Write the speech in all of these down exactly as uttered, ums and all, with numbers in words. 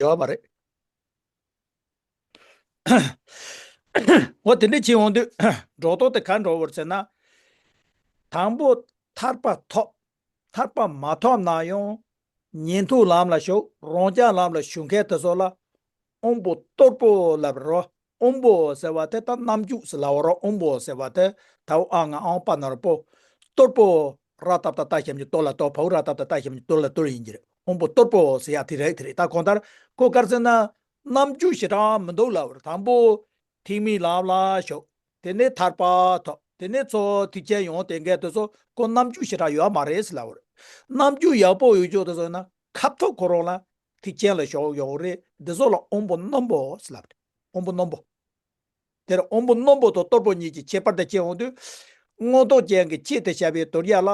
ཡོད་པ་རེད། འོ་དེ་འདྲ་བྱེད་འོང་དུས་འགྲོ་ལྡོག་དེ་ག་འདྲ་བོར་ཟེར་ན། དང་པོ་ཐར་པ་ཐོབ། ཐར་པ་མ་ཐོབ་ན་ཡང་ཉན་ཐོས་ལམ་ལ་ཞུགས། རང་རྒྱལ་ལམ་ལ་ཞུགས་མཁན་དེ་ཚོ་ལ་དབང་པོ་སྟོར་པོ་ལབ་རོ། དབང་པོ་ཟེར་བ་དེ་ད་རྣམ་འགྱུར་ཟེར་ལབ་རོ། དབང་པོ་ཟེར་བ་དེ་ད་འོ་ཨ་ང་ཨང་པ་ན་རོ་པོ། སྟོར་པོ། ར་བཏགས་པ་ཏ་ཞབས་ཀྱུ་སྟོར་ལ་སྟོར། བ་འོག་ར་བཏགས་པ་ཏ་ཞབས་ཀྱུ་སྟོར་ལ་སྟོར་ཡིན་གྱི་རེད། དབང་པོ་སྟོར་པོ་ཟེར་ཡ་དེ་རེད། དེ་རེད། ད་གང་ལྟར་ཁོ་ག་རེ་ཟེར་ན་རྣམ་འགྱུར་ཞེ་དྲག་མི་འདུག་ལབ་རེད། དང་པོ་ཐེག་དམན་ལམ་ལ་ཞུགས། དེ་ནས་ཐར་པ་ཐོབ། དེ་ནས་ཚོགས་ཐེག་ཆེན་ཡོངས་དེ་འགས་དེ་ཚོ་ཁོ་རྣམ་འགྱུར་ཞེ་དྲག་ཡོད་མ་རེད་ཟེར་ལབ་རེད། རྣམ་འགྱུར་ཡག་པོ་ཡོད་ཅོག་དེ་ཚོ་ན་ཁ་ཐུག་ཁོ་རང་ལ་ཐེག་ཆེན་ལ་ཞུགས་ཡོང་རེད། འདི་ཚོ་ལ་དབང་པོ་རྣོན་པོ་ཟེར་ལབ་རེད། དབང་པོ་རྣོན་པོ། དེར་དབང་པོ་རྣོན་པོ་དང་སྟོར་པོ་གཉིས་ཀྱི་ཁྱད་པར་དེ་ཕྱེ་འོང་དུས། མངོན་རྟོགས་ཅན་གྱི་ཆེད་དུ་བྱ་བའི་དོར་ཡ་ལ།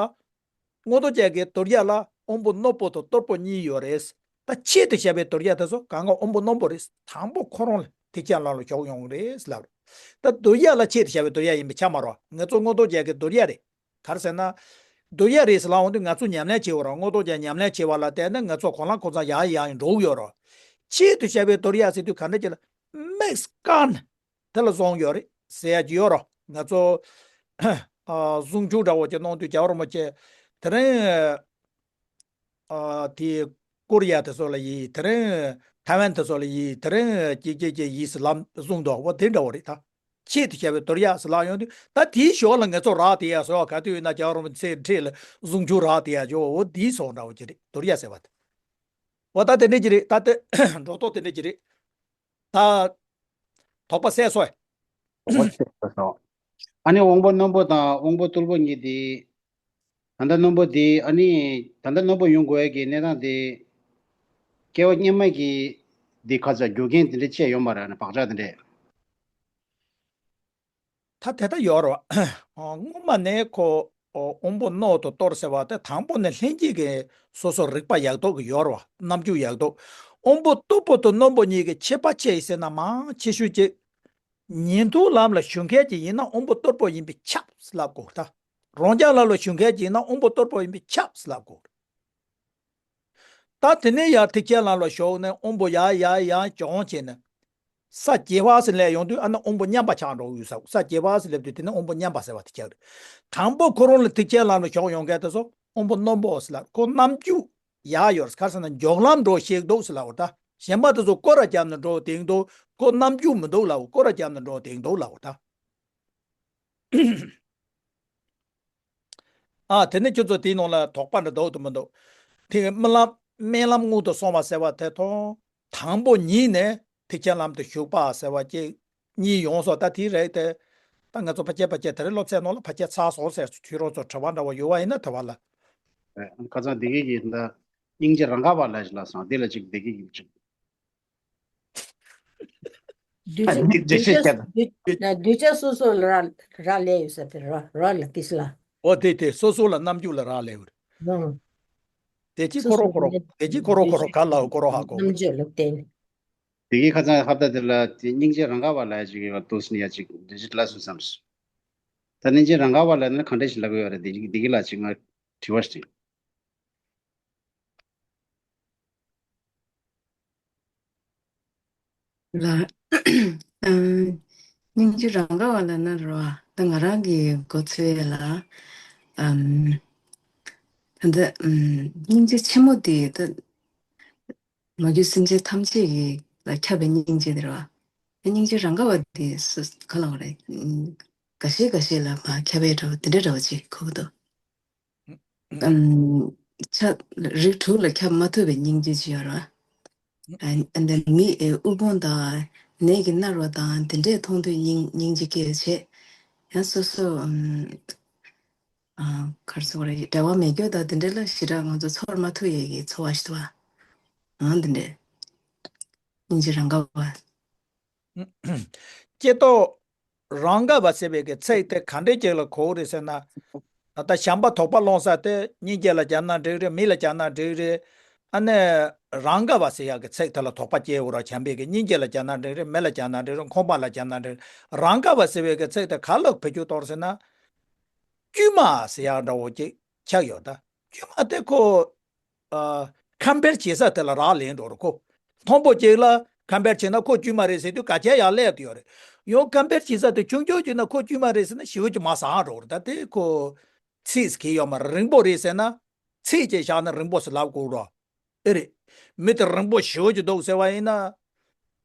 མངོན་རྟོགས་ཅན་གྱི་དོར་ཡ་ལ་དབང་པོ་རྣོན་པོ་དང་སྟོར་པོ་གཉིས་ཡོད་རེད། ད་ཆེད་དུ་བྱ་བའི་དོར་ཡ་དེ་ཚོ་གང་ག་དབང་པོ་རྣོན་པོ་རེད། དང་པོ་ཁོ་རང་ལ་ཐེག་ཆེན་ལམ་ལ་ཞུགས་ཡོང་རེད་ལབ་རེད། ད་དོར་ཡ་ལ་ཆེད་དུ་བྱ་བའི་དོར་ཡ་ཡིན་པས་ཁྱབ་མ་རེད། ང་ཚོ་མངོན་རྟོགས་ཅན་གྱི་དོར་ཡ་རེད། ག་རེ་ཟེར་ན། དོར་ཡ་རེད་ཟེར་ལབ་འོང་དུས་ང་ཚོ་ཉམས་ལེན་བྱེད་འོ་ར། མངོན་རྟོགས་ཅན་ཉམས་ལེན་བྱེད་པ་ལ་བརྟེན་ནས་ང་ཚོ་གང་ལ་གང་འཚམ་ཡང་ཡང་འགྲོ་གི་ཡོད་རེད། ཆེད་དུ་བྱ་བའི་དོར་ཡ་ཟེར་དུས་ག་འདྲ་ཅིག་ལ། དམིགས་བཀར་ནས་དེ་ལ་བཟུང་ཡོད་རེད་ཟེར་ཡ་ཅིག་ཡོད་རེད། ང་ཚོ་ཨ་གཟུངས་ཆུང་འདྲ་བོ་ཅིག་གནང་དུས་རྒྱལ་བ་རིན་པོ་ཆེ་དེ་རིང་ཨ་དེ་ཀོ་རི་ཡ་དེ་ཚོ་ལ་ཡིན། དེ་རིང་ཐའེ་ཝན་དེ་ཚོ་ལ་ཡིན། དེ་རིང་ཀྱེ་ཀྱེ་ཀྱེ་ཡིན་ཟེར་ལམ་བཟུང་འདུག་འོ་དེ་འདྲ་བོ་རེད་ད། ཆེད་དུ་བྱ་བའི་དོར་ཡ་ཟེར་ལབ་ཡོང་དུས་ད་དེའི་ཞོར་ལ་ང་ཚོ་རག་དེ་ཡ་ཟེར་བ་ག་དུས་ཡིན་ན་རྒྱལ་བ་རིན་པོ་ཆེའི་འཁྲིས་ལ་གཟུངས་ཆུང་རག་དེ་ཡ་ཇོ་འོ་དེའི་སོང་འདྲ་བོ་ཅིག་རེད། དོར་ཡ་ཟེར་བ་དེ། འོ་ད་དེ་འདྲ་ཅིག་རེད། ད་དེ་འགྲོ་ལྡོག་དེ་འདྲ་ཅིག་རེད། ད་དོགས་པ་སེལ་སོང་། དོགས་པ་སེལ་སོང་། ཨ་ནི་དབང་པོ་རྣོན་པོ་དང་དབང་པོ་རྟུལ་པོ་གཉིས་དེ། ད་ལྟ་རྣོན་པོ་དེ་ཨ་ནི་ད་ལྟ་རྣོན་པོ་ཡོང་དགོས་ཡ་གི་གནས་སྟངས་དེ། སྐྱེ་བ་སྔོན་མ་གི་དེ་ཁ་ཚ་རྒྱུ་རྐྱེན་དེ་འདྲ་བཅས་ཡོད་མ་རེད། ཨ་ནི་བག་ཆགས་དེ་འདྲས། ད་དེ་ལྟ་ཡོད་རེད་བ། སྔོན་མ་ནས་ཁོ་དབང་པོ་རྣོ་དང་སྟོར་ཟེར་བ་དེ་དང་པོ་ནས་ལྷན་སྐྱེས་ཀྱི་སོ་སོ་རིག་པ་ཡག་ཐོག་གི་ཡོད་རེད་བ། རྣམ་འགྱུར་ཡག་ཐོག། དབང་པོ་རྟུལ་པོ་དང་རྣོན་པོ་གཉིས་ཀྱི་ཁྱད་པར་ཆེ་ཡི་ཟེར་ན་མང་ཆེ་ཤོས་ཀྱི། ཉན་ཐོས་ལམ་ལ་ཞུགས་མཁན་གྱི་ཡིན་ན་དབང་པོ་རྟུལ་པོ་ཡིན་པས་ཁྱབ་ཟེར་ལབ་དགོས་ད། རང་རྒྱལ་ལམ་ལ་ཞུགས་མཁན་གྱི་ཡིན་ན་དབང་པོ་རྟུལ་པོ་ཡིན་པས་ཁྱབ་ཟེར་ལབ་དགོས། ད་དེ་ནས་ཡར་ཐེག་ཆེན་ལམ་ལ་ཞུགས་ནས་དབང་པོ་ཡར་ཡར་ཡར་སྦྱོང་བྱས་ནས། ས་བརྒྱད་པ་ཟེར་ལས་ཡོང་དུས་ཨ་ནི་དབང་པོ་མཉམ་པ་ཆགས་འགྲོ་གི་ཡོད་ས། ས་བརྒྱད་པ་ཟེར་ལབ་དུས་དེ་ནི་དབང་པོ་མཉམ་པ་ཟེར་བ་དེ་ཆགས་རེད། དང་པོ་ཁོ་རང་ལ་ཐེག་ཆེན་ལམ་ལ་ཞུགས་ཡོང་མཁན་དེ་ཚོ་དབང་པོ་རྣོན་པོ་ཟེར་ལ། ཁོ་རྣམ་འགྱུར་ཡག་ཡོད་རེད། ག་རེ་ཟེར་ན་མགྱོགས་ལམ་འགྲོ་ཤེས་འདུག་ཟེར་ལབ་པ་ད། གཞན་པ་དེ་ཚོ་སྐོར་ར་བརྒྱབ་ནས་འགྲོ་དེང་འདུག་ཁོ་རྣམ་འགྱུར་མི་འདུག་ལབ། སྐོར་ར་བརྒྱབ་ནས་འགྲོ་དེང་འདུག་ལབ་པ་ད། ཨ་དེ་ནས་ཁྱོད་ཚོ་དེའི་ནང་ལ་དོགས་པ་འདྲ་འདུག་དང་མི་འདུག་དེ་རྨི་ལམ་རྨི་ལམ་སྔོན་དུ་སོང་བ་ཟེར་བ་དེ་དང་། དང་པོ་ཉིད་ནས་ཐེག་ཆེན་ལམ་དུ་ཞུགས་པ་ཟེར་བ་གཅིག་གཉིས་ཡོང་སོང་། ད་དེའི་རིགས་དེ་ད་ང་ཚོ་ཕལ་ཆེར་ཕལ་ཆེར་དེ་རིང་སློབ་ཚན་ནང་ལ་ཕལ་ཆེར་ཚར་སོང་ཟེར། ཁྱོད་རང་ཚོ་དྲི་བ་འདྲ་བོ་ཡོད་པ་ཡིན་ན་དྲི་བ་ལ། ཁ་སང་བདེ་སྐྱིད་ཀྱིས་ད་སྙིང་རྗེ་རང་ག་བ་ལ་ཞིག་ལབ་སོང་། དེ་ལ་ཅིག་བདེ་སྐྱིད་ཀྱིས་ཅིག་གདུལ་བྱ། འགྲེལ་བཤད་བྱས་ན། གདུལ་བྱ་སོ་སོ་ལ་རག་རག་ལས་ཡོད་ས་དེ་རག་རག་ལ་ཏིས་ལ། འོ་དེ་དེ་སོ་སོ་ལ་རྣམ་འགྱུར་ལ་རག་ལས་ཡོད་རེད། ཨང་། དེ་ཅི་སོ་ཁོ་རོ་སོ་ཁོ་རོ་ལ་དེ་ཅི་ཁོ་རོ་ཁོ་རོ་ག་ལ་ཁོ་རོ་ཧ་གོ། རྣམ་འགྱུར་ལ་བརྟེན། དེ་གི་ཁ་སང་ཧབ་ཏ་དེ་ལ་དེ་སྙིང་རྗེ་རང་ག་བ་ལ་ཅིག་ཡོད་པ་འདུག་ཟེར་ནས་ཡ་ཅིག་འགྲེལ་བཤད་ལ་སུ་བསམས། ད་སྙིང་རྗེ་རང་ག་བ་ལ་ནི་གང་འདྲ་ཞིག་ལབ་ཀྱི་ཡོད་རེད། དེ་གི་དེ་གི་ལ་ཅིག་ང་དྲི་བ་ཞིག་ལ། ཨ། སྙིང་རྗེ་རང་ག་བ་ལ་ན་རོ། ད་ང་རང་གི་མགོ་ཚོས་ལ། ཨམ། ད་ལྟ་ཨམ། སྙིང་རྗེ་ཆེན་མོ་དེ་ད་མ་གྱུར་སེམས་ཅན་ཐམས་ཅད་ཀྱི་ལ་ཁྱབ་པའི་སྙིང་རྗེ་དེ་རེད་བ། སྙིང་རྗེ་རང་ག་བ་དེ་སུ་ག་ལ་བ་རེད། ཨམ། འགའ་ཤས་འགའ་ཤས་ལ་མ་ཁྱབ་པའི་འདྲ་བ་དེ་འདྲ་འདྲ་བ་ཅིག་གོ་གི་འདུག་ཨམ། ཆ་རིགས་དྲུག་ལ་ཁྱབ་མ་ཐུབ་པའི་སྙིང་རྗེ་ཅིག་ཡོད་རེད་བ། ཨ་ཨ་འདི་མི་ཨེ་དབུལ་ཕོངས་དང་ནད་ཀྱིས་མནར་བ་དང་དེ་འདྲས་མཐོང་དུས་སྙིང་སྙིང་རྗེ་སྐྱེ་བའི་ཆེད། ཡང་སོ་སོ་ཨམ། ཨ་གར་སོགས་རེད་འབྲེལ་བ་མེད་རྒྱུ་དང་དེ་འདྲས་ལ་ཞེ་དྲག་ང་ཚོ་ཚོར་མ་ཐུབ་ཡས་ཀྱི་ཚོར་བ་ཞིག་འདུག་བ། ཨང་དེ་འདྲས་སྙིང་རྗེ་རང་ག་བ། སྐྱེ་ཐོག་རང་ག་བ་ཟེར་བའི་གི་ཚིག་དེ་ག་འདྲའི་ཅིག་ལ་གོ་གི་རེད་ཟེར་ན། ད་ལྟ་བྱམས་པ་དོགས་པ་སློང་ས་དེ་སྙིང་རྗེ་ལ་སྦྱར་ན་འགྲིག་རེད། མི་ལ་སྦྱར་ན་འགྲིག་རེད། ཨ་ནི་རང་ག་བ་ཟེར་ཡག་གི་ཚིག་དེ་ལ་དོགས་པ་སྐྱེ་འོ་ར། བྱམས་པའི་གི་སྙིང་རྗེ་ལ་སྦྱར་ན་འགྲིག་རེད། མི་ལ་སྦྱར་ན་འགྲིག་རེད། ཁོམ་པ་ལ་སྦྱར་ན་འགྲིག་རེད། རང་ག་བ་ཟེར་བའི་གི་ཚིག་དེ་ག་ལ་བེད་སྤྱོད་གཏོང་ཟེར་ན། དཀྱུས་མ་ཟེར་ཡག་འདྲ་བོ་ཅིག་ཆགས་ཡོད་ད། དཀྱུས་མ་དེ་ཁོ། ཨ། ཁམ་པེར་བྱེད་ས་དེ་ལ་རག་ལས་འགྲོ་རུ་ཁོ། མཐོན་པོ་གཅིག་ལ་ཀམ་པེར་བྱས་ན་ཁོ་དཀྱུས་མ་རེད་ཟེར་དུས་ག་ཆད་ཡར་སླེབས་ཡོད་རེད། ཡང་ཀམ་པེར་བྱེད་ས་དེ་ཆུང་ཆུང་བྱས་ན་ཁོ་དཀྱུས་མ་རེད་ཟེར་ན་ཞེ་པོ་ཅིག་མར་ཟག་འགྲོ་གི་རེད། ད་དེ་ཁོ་ཚིག་གི་ཡོད་མ་རེད། རིང་པོ་རེད་ཟེར་ན་ཚིག་ཅིག་བཞག་ན་རིང་པོ་ཟེར་ལབ་དགོས་རེད། ཨེ་རེད། མི་དེ་རིང་པོ་ཞེ་པོ་ཅིག་འདུག་ཟེར་བ་ཡིན་ན།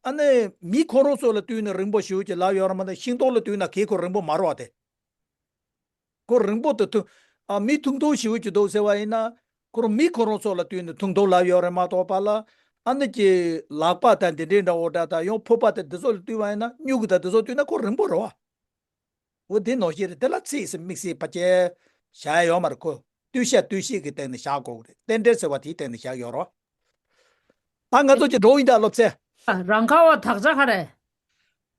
ཨ་ནི་མི་ཁོ་རང་ཚོ་ལ་ལྟོས་ནས་རིང་པོ་ཞེ་པོ་ཅིག་ལབ་ཡོད་རེད་མ་གཏོགས་ཤིང་ཏོག་ལ་ལྟོས་ན་གས་ཁོ་རིང་པོ་མ་རེད་བ་དེ། ཁོ་རིང་པོ་དེ་ཐུང་། ཨ། མི་ཐུང་ཐུང་ཞེ་པོ་ཅིག་འདུག་ཟེར་བ་ཡིན་ན། ཁོ་རང་མི་ཁོ་རང་ཚོ་ལ་ལྟོས་ནས་ཐུང་ཐུང་ལབ་ཡོད་རེད་མ་གཏོགས་པ་ལ། ཨ་ནི་ཀྱི་ལག་པ་དང་འདི་འདྲའི་འདྲ་བོ་འདྲ་དང་ཡང་ཕོར་པ་དང་འདི་ཚོ་ལ་ལྟོས་པ་ཡིན་ན། སྨྱུ་གུ་དང་འདི་ཚོ་ལྟོས་ན་ཁོ་རིང་པོ་རེད་བ། འོ་དེ་ནང་བཞིན་རེད། དེ་ལ་ཚིག་ཟེར་དམིགས་བསལ་ཕལ་ཆེར་བྱ་ཡ་ཡོད་མ་རེད། ཁོ་ལྟོས་བཤད་ལྟོས་བཤད་ཀྱི་སྟེང་ནས་བཞག་དགོས་རེད། རྟེན་འབྲེལ་ཟེར་བ་དེའི་སྟེང་ནས་བཞག་ཡོད་རེད། ད་ང་ཚོ་ཅིག་འགྲོ་ཡིན་ད་སློབ་ཚན། རང་ག་བ་དག་ཆ་ག་རེད།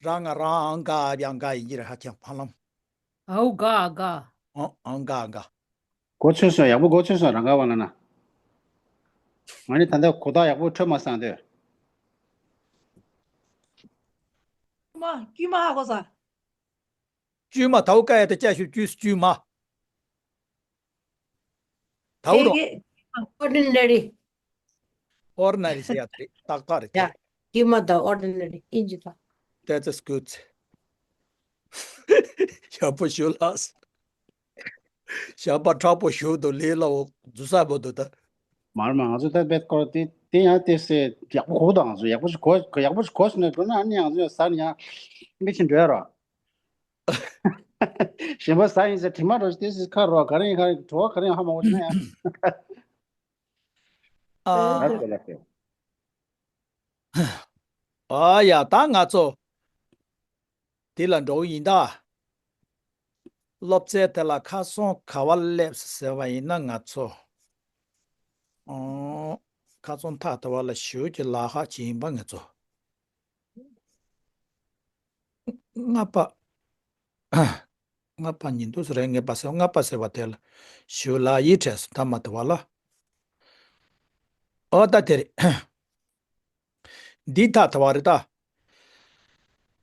རང་ང་རང་ཨང་ག་ཡང་ག་ཡིན་གྱི་རེད། ཧ་ཅང་ཕ་ལམ། ཨའུ་ག་ག་ཨང་ཨང་ག་ག་གོ་ཆོད་སོང་། ཡག་པོ་གོ་ཆོད་སོང་། རང་ག་བ་ལ་ན། ང་ནི་ད་ལྟ་གོ་བརྡ་ཡག་པོ་འཕྲོད་མ་སོང་དུས། དཀྱུས་མ་དཀྱུས་མ་ཧ་གོ་ས། དཀྱུས་མ་དའུ་ཀ་ཡ་ད་ཅ་ཞབས་ཀྱུ་དཀྱུས་མ། དའུ་རོ། Ordinary. Ordinary ཟེར་ཡ་དེ་རེད། ཏག་ཏག་རེད་དེ། ཡ། དཀྱུས་མ་དང་ordinary ཨིན་ཇི་དང་། That's good. ཡག་པོ་ཞུ་ལགས། ཞགས་པ་མཁྲེགས་པོ་ཞུ་འདུག་ལས་སླ་བོ་རྫུ་ས་པོ་འདུག་ད། མར་མ་ང་ཚོ་ད་བེད་སྐོར་དེ་དེ་ཡང་དེ་སེ་ཡག་པོ་གོ་དང་། ང་ཚོ་ཡག་པོ་ཞིག་གོ་ཡག་པོ་ཞིག་གོ་སོང་ན་འགྲོ་ན། ཨ་ནི་ང་ཚོ་ཡང་ཟ་ནས་ཡང་མི་ཕྱིན་འགྲོ་ཡ་རོ། གཞན་པ་ཟ་ཡིན་ཟེར་དྲི་མ་རོ་དེ་སེ་ཁ་རོ་ག་རེ་ཡིན་ག་རེ་བྲོ་བ་ག་རེ་ཡང་ཧ་མ་གོ་ན་ཡང་། ཨ། ཨ་ཡ་ད་ང་ཚོ་དེ་ལ་འགྲོ་གི་ཡིན་ད། སློབ་ཚན་དེ་ལ་ཁ་སང་ག་བ་སླེབས་ཟེར་བ་ཡིན་ན་ང་ཚོ། ཨོ། ཁ་སང་ཐག་དེ་བ་ལ་ཞུ་གི་ལ་ཧ་ཅི་ཡིན་པ་ང་ཚོ། ལྔ་པ། ལྔ་པ་ཉིན་དུ་རེ་ལྔ་པ་ཟེར། ལྔ་པ་ཟེར་བ་དེ་ལ་ཞུ་ལ་ཡི་བྲེས་སུ་ཐ་མ་དེ་བ་ལ། ཨོ་ད་དེ་རེད། འདི་ཐ་དེ་བ་རེད་ད།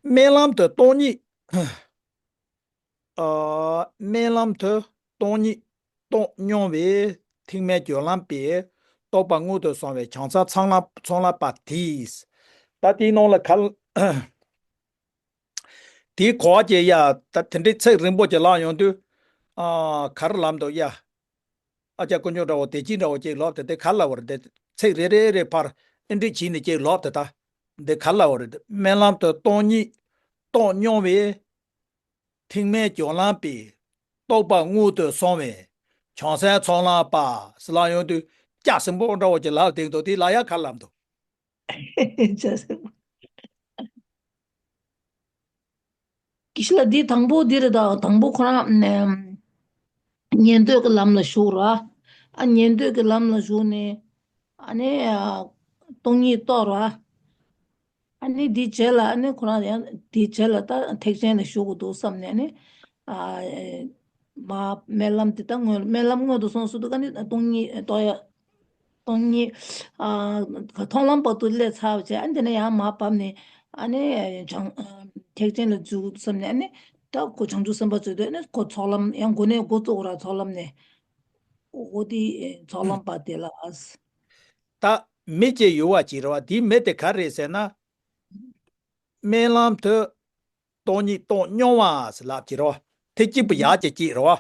སྨོན་ལམ་དུ་སྟོང་ཉིད། ཨ། སྨོན་ལམ་དུ་སྟོང་ཉིད་རྟོགས་མྱོང་བའི་ཐེག་དམན་སྦྱོར་ལམ་པའི་རྟོགས་པ་མངོན་དུ་སོང་བའི་བྱང་སེམས་ཚོགས་ལམ་ཚོགས་ལམ་པ་དེས། ད་དེའི་ནང་ལ་ག་ལ། དེའི་གོ་བ་ཅིག་ཡ། ད་དེ་འདྲའི་ཚིག་རིང་པོ་ཅིག་ལབ་ཡོང་དུས། ཨ། ག་རེ་ལབ་འདུག་ཡ། ཨ་ཅག་དཀོན་མཆོག་འདྲ་བོ་དེ་ཅི་འདྲ་བོ་ཅིག་ལབ་དེ་དེ་ག་རེ་ལབ་པ་རེད། དེ་ཚིག་རེ་རེ་རེ་ཕར་ཨེ་འདྲ་བྱས་ནས་ཅིག་ལབ་དེ་ད། འདི་ག་རེ་ལབ་པ་རེད། སྨོན་ལམ་དུ་སྟོང་ཉིད་རྟོགས་མྱོང་བའི་ཐེག་དམན་སྦྱོར་ལམ་པའི་རྟོགས་པ་མངོན་དུ་སོང་བའི་བྱང་སེམས་ཚོགས་ལམ་པ་ཟེར་ལབ་ཡོང་དུས་སྐྱ་སེར་པོ་འདྲ་བོ་ཅིག་ལབ་བསྡད་འདུག་དེ་ལ་ཡ་ག་རེ་ལབ་འདུག་སྐྱ་སེར་པོ། ཀི་ཤི་ལ་འདི་དང་པོ་འདི་རེད་ད། དང་པོ་ཁོ་རང་ནས་ཉན་ཐོས་ཀྱི་ལམ་ལ་ཞུགས་ར། ཨ། ཉན་ཐོས་ཀྱི་ལམ་ལ་ཞུགས་ནས། ཨ་ནི། ཨ། སྟོང་ཉིད་རྟོགས་ར། ཨ་ནི་འདི་རྗེས་ལ་ཨ་ནི་ཁོ་རང་ཡང་འདི་རྗེས་ལ་ད་ཐེག་ཆེན་ལ་ཞུགས་དགོས་འདུག་བསམ་ནས་ཨ་ནི། ཨ། མ་སྨོན་ལམ་འདི་ད་སྔོན་སྨོན་ལམ་སྔོན་དུ་སོང་ཟེར་དུས་ཀ་ནི་སྟོང་ཉིད་རྟོགས་ཡ། སྟོང་ཉིད། ཨ། མཐོང་ལམ་བར་དུ་སླེབས་ཚར་བ་བྱས། ཨ་ནི་དེ་ནས་ཡང་མར་བབས་ནས་ཨ་ནི་བྱང་། ཨ། ཐེག་ཆེན་ལ་འཇུག་བསམ་ནས་ཨ་ནི་ད་ཁོ་བྱང་ཆུབ་སེམས་དཔའ་རྩོད་དུས་ཨ་ནི་ཁོ་ཚོགས་ལམ་ཡང་འགོ་ནས་འགོ་བཙུགས་ར། ཚོགས་ལམ་ནས། འོ་དེ་ཚོགས་ལམ་པ་དེ་ལ། ད་མི་གཅིག་ཡོད་པ་ཅིག་རེད་བ། དེའི་མི་དེ་ག་རེ་རེད་ཟེར་ན། སྨོན་ལམ་དུ་སྟོང་ཉིད་རྟོགས་མྱོང་བ་ཟེར་ལབ་ཀྱི་རེད་བ། དེ་གཅིག་པུ་ཡག་ཅིག་ཅིག་རེད་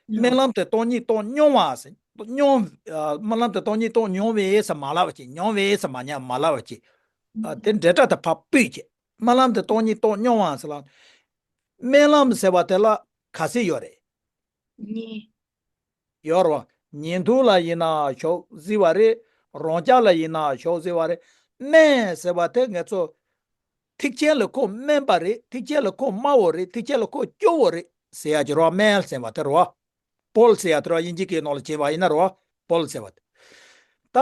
བ། སྨོན་ལམ་དུ་སྟོང་ཉིད་རྟོགས་མྱོང་བ་ཟེར། མྱོང་། ཨ། སྨོན་ལམ་དུ་སྟོང་ཉིད་རྟོགས་མྱོང་བས་ཟེར་མ་ལབ་པ་ཅིག་མྱོང་བས་ཟེར་མ་ཉམས་མ་ལབ་པ་ཅིག་ཨ། དེ་འབྲེལ་སྒྲ་དེ་ཕར་ཕུད་ཀྱི། སྨོན་ལམ་དུ་སྟོང་ཉིད་རྟོགས་མྱོང་བ་ཟེར་ལབ། སྨོན་ལམ་ཟེར་བ་དེ་ལ་ག་ཚོད་ཡོད་རེད། གཉིས། ཡོད་རེད་བ། ཉན་ཐོས་ལ་ཡིན་ན་ཕྱོགས་གཟིགས་པ་རེད། རང་རྒྱལ་ལ་ཡིན་ན་ཕྱོགས་གཟིགས་པ་རེད། སྨན་ཟེར་བ་དེ་ང་ཚོ་ཐེག་ཆེན་ལ་ཁོ་སྨན་པ་རེད། ཐེག་ཆེན་ལ་ཁོ་སྨན་པོ་རེད། ཐེག་ཆེན་ལ་ཁོ་སྐྱོ་བོ་རེད་ཟེར་ཡ་ཅིག་རེད་བ། སྨན་ཟེར་བ་དེ་རེད་བ། པོལ་ཟེར་ཡ་དེ་རེད་བ། དབྱིན་ཇི་སྐད་ནང་ལ་བྱས་པ་ཡིན་ན་རེད་བ། པོལ་ཟེར་བ་དེ། ད་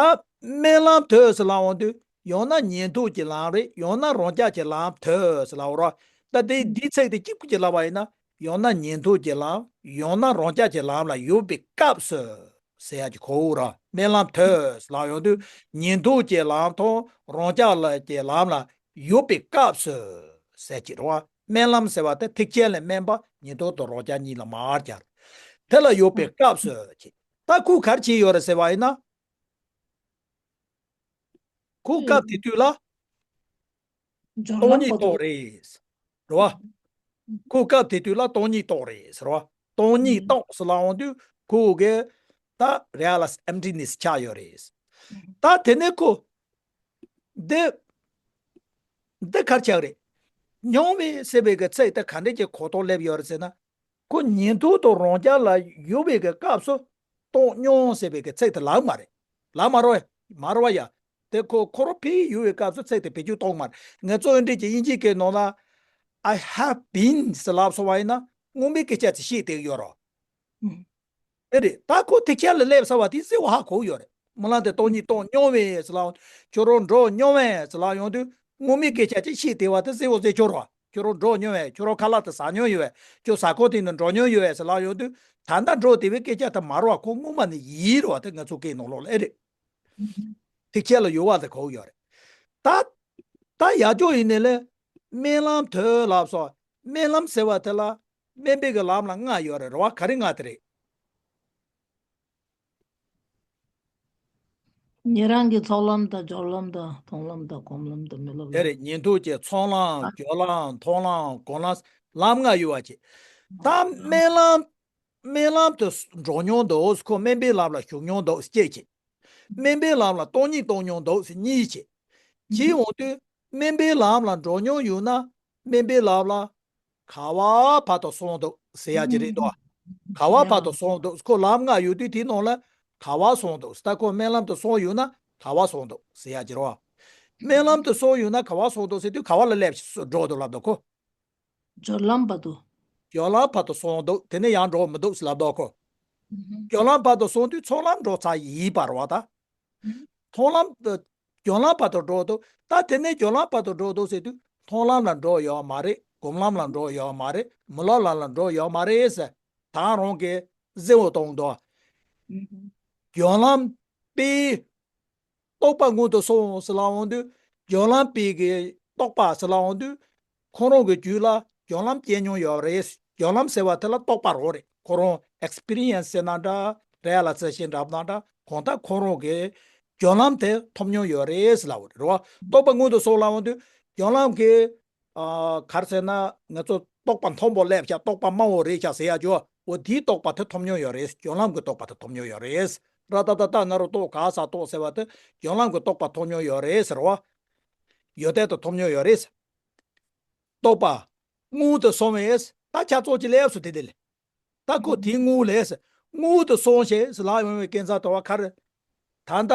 སྨོན་ལམ་དུ་ཟེར་ལབ་འོང་དུས་ཡང་ན་ཉན་ཐོས་ཀྱི་ལམ་རེད། ཡང་ན་རང་རྒྱལ་གྱི་ལམ་དུ་ཟེར་ལབ་འོང་རེད་བ། ད་དེ་འདིའི་ཚིག་དེ་གཅིག་པུ་ཅིག་ལབ་པ་ཡིན་ན། ཡང་ན་ཉན་ཐོས་ཀྱི་ལམ། ཡང་ན་རང་རྒྱལ་གྱི་ལམ་ལ་ཡོད་པའི་སྐབས་སུ་ཟེར་ཡ་ཅིག་གོ་འོ་ར། སྨོན་ལམ་དུ་ལབ་ཡོང་དུས་ཉན་ཐོས་ཀྱི་ལམ་དང་རང་རྒྱལ་གྱི་ལམ་ལ་ཡོད་པའི་སྐབས་སུ་ཟེར་གྱི་རེད་བ། སྨོན་ལམ་ཟེར་བ་དེ་ཐེག་ཆེན་ལ་སྨན་པ། ཉན་ཐོས་དང་རང་རྒྱལ་གཉིས་ལ་མར་སྦྱར། དེ་ལ་ཡོད་པའི་སྐབས་སུ་ཅིག་ད་ཁོས་ག་རེ་བྱས་ཡོད་རེད་ཟེར་བ་ཡིན་ན། ཁོ་སྐབས་དེ་དུས་ལ་སྟོང་ཉིད་རྟོགས་རེད། རེད་བ། ཁོ་སྐབས་དེ་དུས་ལ་སྟོང་ཉིད་རྟོགས་རེད་ཟེར་བ། སྟོང་ཉིད་རྟོགས་ཟེར་ལབ་ཡོང་དུས་ཁོ་གི་ད་reality emptiness ཆགས་ཡོད་རེད། ད་དེ་ནས་ཁོ་འདི་འདི་ག་རེ་ཆགས་རེད། མྱོང་བའི་ཟེར་བའི་གི་ཚིག་དེ་ག་འདྲ་གི་གོ་རྟོགས་སླེབས་ཡོད་རེད་ཟེར་ན། ཁོ་ཉན་ཐོས་དང་རང་རྒྱལ་ལ་ཡོད་པའི་གི་སྐབས་སུ་རྟོགས་མྱོང་ཟེར་བའི་གི་ཚིག་དེ་ལབ་མ་རེད། ལབ་མ་རེད་བ། མ་རེད་བ་ཡ། དེ་ཁོ་ཁོ་རང་ཕེབས་ཡོད་པའི་སྐབས་སུ་ཚིག་དེ་བེད་སྤྱོད་གཏོང་མ་རེད། ངས་གཙོ་བོ་འདྲི་གི་དབྱིན་ཇིའི་སྐད་ནང་ལ། I have been ཟེར་ལབ་སོང་བ་ཡིན་ན་སྔོན་མའི་སྐད་ཆ་ཅིག་བཤད་བསྡད་ཡོད་རེད། ཨེ་རེད། ད་ཁོ་དེ་ཁྱེད་ལ་སླེབས་ཚར་བ་དེ་གསལ་བོ་ཧ་གོ་ཡོད་རེད། སྨོན་ལམ་དེ་སྟོང་ཉིད་རྟོགས་མྱོང་བས་ཟེར་ལབ་ཡོང་། ཁྱོད་རང་འགྲོ་མྱོང་བས་ཟེར་ལབ་ཡོང་དུས་སྔོན་མའི་སྐད་ཆ་ཅིག་བཤད་བསྡད་པ་དེ་གསལ་བོ་གསལ་ཁྱོད་རེད་བ། ཁྱོད་རང་འགྲོ་མྱོང་བས། ཁྱོད་རང་ཁ་ལག་དེ་ཟ་མྱོང་ཡོད་བས། ཁྱོད་ཟ་ཁང་དེ་ནས་འགྲོ་མྱོང་ཡོད་བས་ཟེར་ལབ་ཡོང་དུས་ད་ལྟ་འགྲོ་བསྡད་པའི་སྐད་ཆ་དེ་མ་རེད་བ། ཁོ་སྔོན་མ་ནས་ཡིན་རེད་བ། དེ་ང་ཚོ་སྐད་ནང་ལོགས་ལ་ཨེ་རེད། དེ་ཁྱེད་ལ་ཡོད་པ་དེ་གོ་ཡོད་རེད། ད་ད་ཡག་ཅོག་ཡིན་ནས་ལས་སྨོན་ལམ་དེ་ལབ་སོང་། སྨོན་ལམ་ཟེར་བ་དེ་ལ་སྨན་པའི་གི་ལམ་ལ་ལྔ་ཡོད་རེད། རེད་བ། ག་རེ་ལྔ་དེ་རེད། ཉན་རང་གི་ཚོགས་ལམ་དང་སྦྱོར་ལམ་དང་མཐོང་ལམ་དང་སྒོམ་ལམ་དང་མི་སློབ་དེ་ལམ། རེད། ཉན་ཐོས་ཀྱི་ཚོགས་ལམ། སྦྱོར་ལམ། མཐོང་ལམ། སྒོམ་ལམ། ལམ་ལྔ་ཡོད་པ་ཅིག་ད་སྨོན་ལམ། སྨོན་ལམ་དུ་འགྲོ་མྱོང་འདུག་ཁོ་སྨན་པའི་ལམ་ལ་ཞུགས་མྱོང་འདུག་གཅིག་བྱས། སྨན་པའི་ལམ་ལ་སྟོང་ཉིད་རྟོགས་མྱོང་འདུག་གཉིས་བྱས། བྱས་ཡོང་དུས་སྨན་པའི་ལམ་ལ་འགྲོ་མྱོང་ཡོད་ན་སྨན་པའི་ལམ་ལ་ག་བ་བར་དུ་སོང་འདུག་ཟེར་ཡ་ཅིག་རེད་དོ། ག་བ་བར་དུ་སོང་འདུག་ཁོ་ལམ་ལྔ་ཡོད་དུས་དེའི་ནང་ལ་ག་བ་སོང་འདུག་ད་ཁོ་སྨོན་ལམ་དུ་སོང་ཡོད་ན་ག་བ་སོང་འདུག་ཟེར་ཡ་ཅིག་རེད་བ། སྨོན་ལམ་དུ་སོང་ཡོད་ན་ག་བ་སོང་འདུག་ཟེར་དུས་ག་བ་ལ་སླེབས་འགྲོ་འདུག་ལབ་འདུག་ཁོ། སྦྱོར་ལམ་བར་དུ། སྦྱོར་ལམ་བར་དུ་སོང་འདུག་དེ་ནས་ཡང་འགྲོ་མི་འདུག་ལབ་འདུག་ཁོ། སྦྱོར་ལམ་བར་དུ་སོང་དུས་ཚོགས་ལམ་འགྲོ་ཚར་ཡིན་པ་རེད་བ་ད། མཐོང་ལམ། སྦྱོར་ལམ་བར་དུ་འགྲོ་འདུག་ད་དེ་ནས་སྦྱོར་ལམ་བར་དུ་འགྲོ་འདུག་ཟེར་དུས་མཐོང་ལམ་ལ་འགྲོ་ཡོད་མ་རེད། སྒོམ་ལམ་ལ་འགྲོ་ཡོད་མ་རེད། མི་སློབ་ལམ་ལ་འགྲོ་ཡོད་མ་རེད་ཟེར། ད་རང་གིས་གསལ་བོ་གཏོང་འདུག་སྦྱོར་ལམ་པས། རྟོགས་པ་མངོན་དུ་སོང་ཟེར་ལབ་འོང་དུས། སྦྱོར་ལམ་པའི་གི་རྟོགས་པ་ཟེར་ལབ་འོང་དུས། ཁོ་རང་གི་རྒྱུད་ལ་སྦྱོར་ལམ་སྐྱེས་མྱོང་ཡོད་རེད། སྦྱོར་ལམ་ཟེར་བ་དེ་ལ་རྟོགས་པ་རང་རེད། ཁོ་རང་ཨེགས་པི་རི་ཡན་སི་ཟེར་ན་འདྲ། རེ་ལ་ཚད་ཤིང་འདྲ་ན་འདྲ། གང་ལྟར་ཁོ་རང་གི་སྦྱོར་ལམ་དེ་ཐོབ་མྱོང་ཡོད་རེད་ཟེར་ལབ་འོང་རེད་བ། རྟོགས་པ་མངོན་དུ་སོང་ལབ་འོང་དུས། སྦྱོར་ལམ་གྱི། ཨ། ག་རེ་ཟེར་ན། ང་ཚོ་རྟོགས་པ་མཐོན་པོ་སླེབས་ཤག་རྟོགས་པ་དམའ་བོ་རེད་ཤག་ཟེར་ཡ་ཅོ། འོ་དེའི་རྟོགས་པ་དེ་ཐོབ་མྱོང་ཡོད་རེད། སྦྱོར་ལམ་གྱི་རྟོགས་པ་དེ་ཐོབ་མྱོང་ཡོད་རེད། ར་ཏ་ཏ་ཏ་ན་རོ་ཏོ་ག་ས་ཏོ་ཟེར་བ་དེ་སྦྱོར་ལམ་གྱི་རྟོགས་པ་ཐོབ་མྱོང་ཡོད་རེད་ཟེར་བ། ཡོད་དེ་དེ་ཐོབ་མྱོང་ཡོད་རེད། རྟོགས་པ་མངོན་དུ་སོང་བས་ད་ཆ་ཚོགས་ཀྱི་ལས་སུ་དེ་དེ་ལས། ད་ཁོ་དེའི་དངོས་ལས་སུ་མངོན་དུ་སོང་ཞེས་སུ་ལག་ཡོང་བའི་སྐད་ཆ་དོ་བ་ཁར། ད་ལྟ།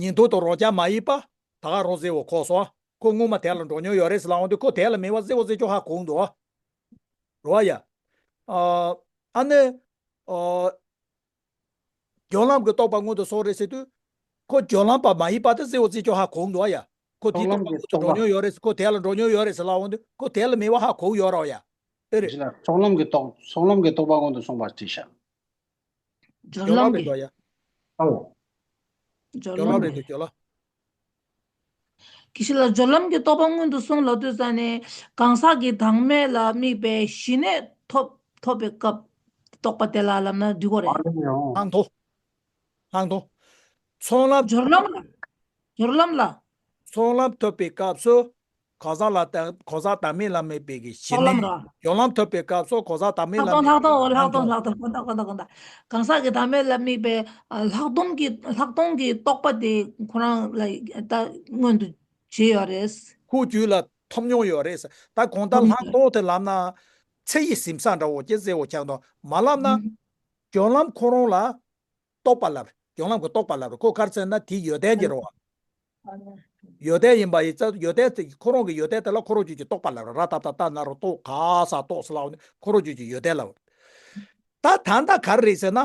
ཉན་ཐོས་དང་རང་རྐྱ་མ་ཡིན་པ། ད་ག་རང་གསལ་བོ་ཁོ་སོ། ཁོ་སྔོན་མ་དེ་ལ་འགྲོ་མྱོང་ཡོད་རེད་ཟེར་ལབ་འོང་དུས་ཁོ་དེ་ལ་མེད་པ་གསལ་བོ་གསལ་ཆོག་ཧ་གོ་འདུག་རོ་ཡ། ཨ་ནི། སྦྱོར་ལམ་གྱི་རྟོགས་པ་མངོན་དུ་སོང་རེད་ཟེར་དུས། ཁོ་སྦྱོར་ལམ་པ་མ་ཡིན་པ་དེ་གསལ་བོ་གསལ་ཆོག་ཧ་གོ་འདུག་ཡ། ཁོ་དེའི་རྟོགས་པ་མངོན་དུ་འགྲོ་མྱོང་ཡོད་རེད། ཁོ་དེ་ལ་འགྲོ་མྱོང་ཡོད་རེད་ཟེར་ལབ་འོང་དུས་ཁོ་དེ་ལ་མེད་པ་ཧ་གོ་ཡོད་རོ་ཡ། ཨེ་རེད། ཚོགས་ལམ་གྱི་རྟོགས་ཚོགས་ལམ་གྱི་རྟོགས་པ་མངོན་དུ་སོང་བ་ཅི་ཤག་སྦྱོར་ལམ་གྱི། ཨོ། སྦྱོར་ལམ་རེད་འདུག་སྦྱོར་ལམ། དགེ་བཤེས་ལགས། སྦྱོར་ལམ་གྱི་རྟོགས་པ་མངོན་དུ་སོང་ལབ་དུས་ཙ་ནས་གང་ཟག་གི་བདག་མེད་ལ་དམིགས་པའི་ཞི་གནས་ཐོབ་ཐོབ་པའི་སྐབས་རྟོགས་པ་དེ་ལ་ལབ་ན་འགྲིག་གོ་རེད། ལྷག་མཐོང་། ལྷག་མཐོང་། ཚོགས་ལམ། སྦྱོར་ལམ་ལ། སྦྱོར་ལམ་ལ། ཚོགས་ལམ་ཐོབ་པའི་སྐབས་སུ། གང་ཟག་ལ་དམ་གང་ཟག་བདག་མེད་ལ་དམིགས་པའི་གི་ཞི་གནས། སྦྱོར་ལམ་ར། སྦྱོར་ལམ་ཐོབ་པའི་སྐབས་སུ་གང་ཟག་བདག་མེད་ལ་དམིགས་པའི་ལྷག་མཐོང་ལྷག་མཐོང་ལྷག་མཐོང་ལྷག་མཐོང་ལྷག་མཐོང་། གང་ཟག་གི་བདག་མེད་ལ་དམིགས་པའི་ལྷག་མཐོང་གི་ལྷག་མཐོང་གི་རྟོགས་པ་དེ་ཁོ་རང་ལ་ད་མངོན་དུ་བྱས་ཡོད་རེད། ཁོ་རྒྱུད་ལ་ཐོབ་མྱོང་ཡོད་རེད། ད་གང་ལྟར་ལྷག་མཐོང་དེ་ལབ་ན་ཚེ་ཡི་ཟིན་ས་འདྲ་བོ་ཅིག་གསལ་བོ་ཆགས་འདུག་མ་ལབ་ན། སྦྱོར་ལམ་ཁོ་རང་ལ། རྟོགས་པ་ལབ། སྦྱོར་ལམ་གྱི་རྟོགས་པ་ལབ་རེད། ཁོ་ག་རེ་ཟེར་ན་དེ་ཡོན་ཏན་གྱི་རེད་བ། ཡོན་ཏན་ཡིན་པ་ཡིན་ཙང་ཡོན་ཏན་དེ་ཁོ་རང་གི་ཡོན་ཏན་དེ་ལ་ཁོ་རང་རྒྱུད་ཀྱི་རྟོགས་པ་ལབ་རེད། ར་ཏ་ཏ་ཏ་ན་རོ་ཏོ་ག་ས་ཏོ་ས་ལ་འོ་ནི་ཁོ་རང་རྒྱུད་ཀྱི་ཡོན་ཏན་ལབ་རེད། ད་ད་ལྟ་ག་རེ་རེད་ཟེར་ན།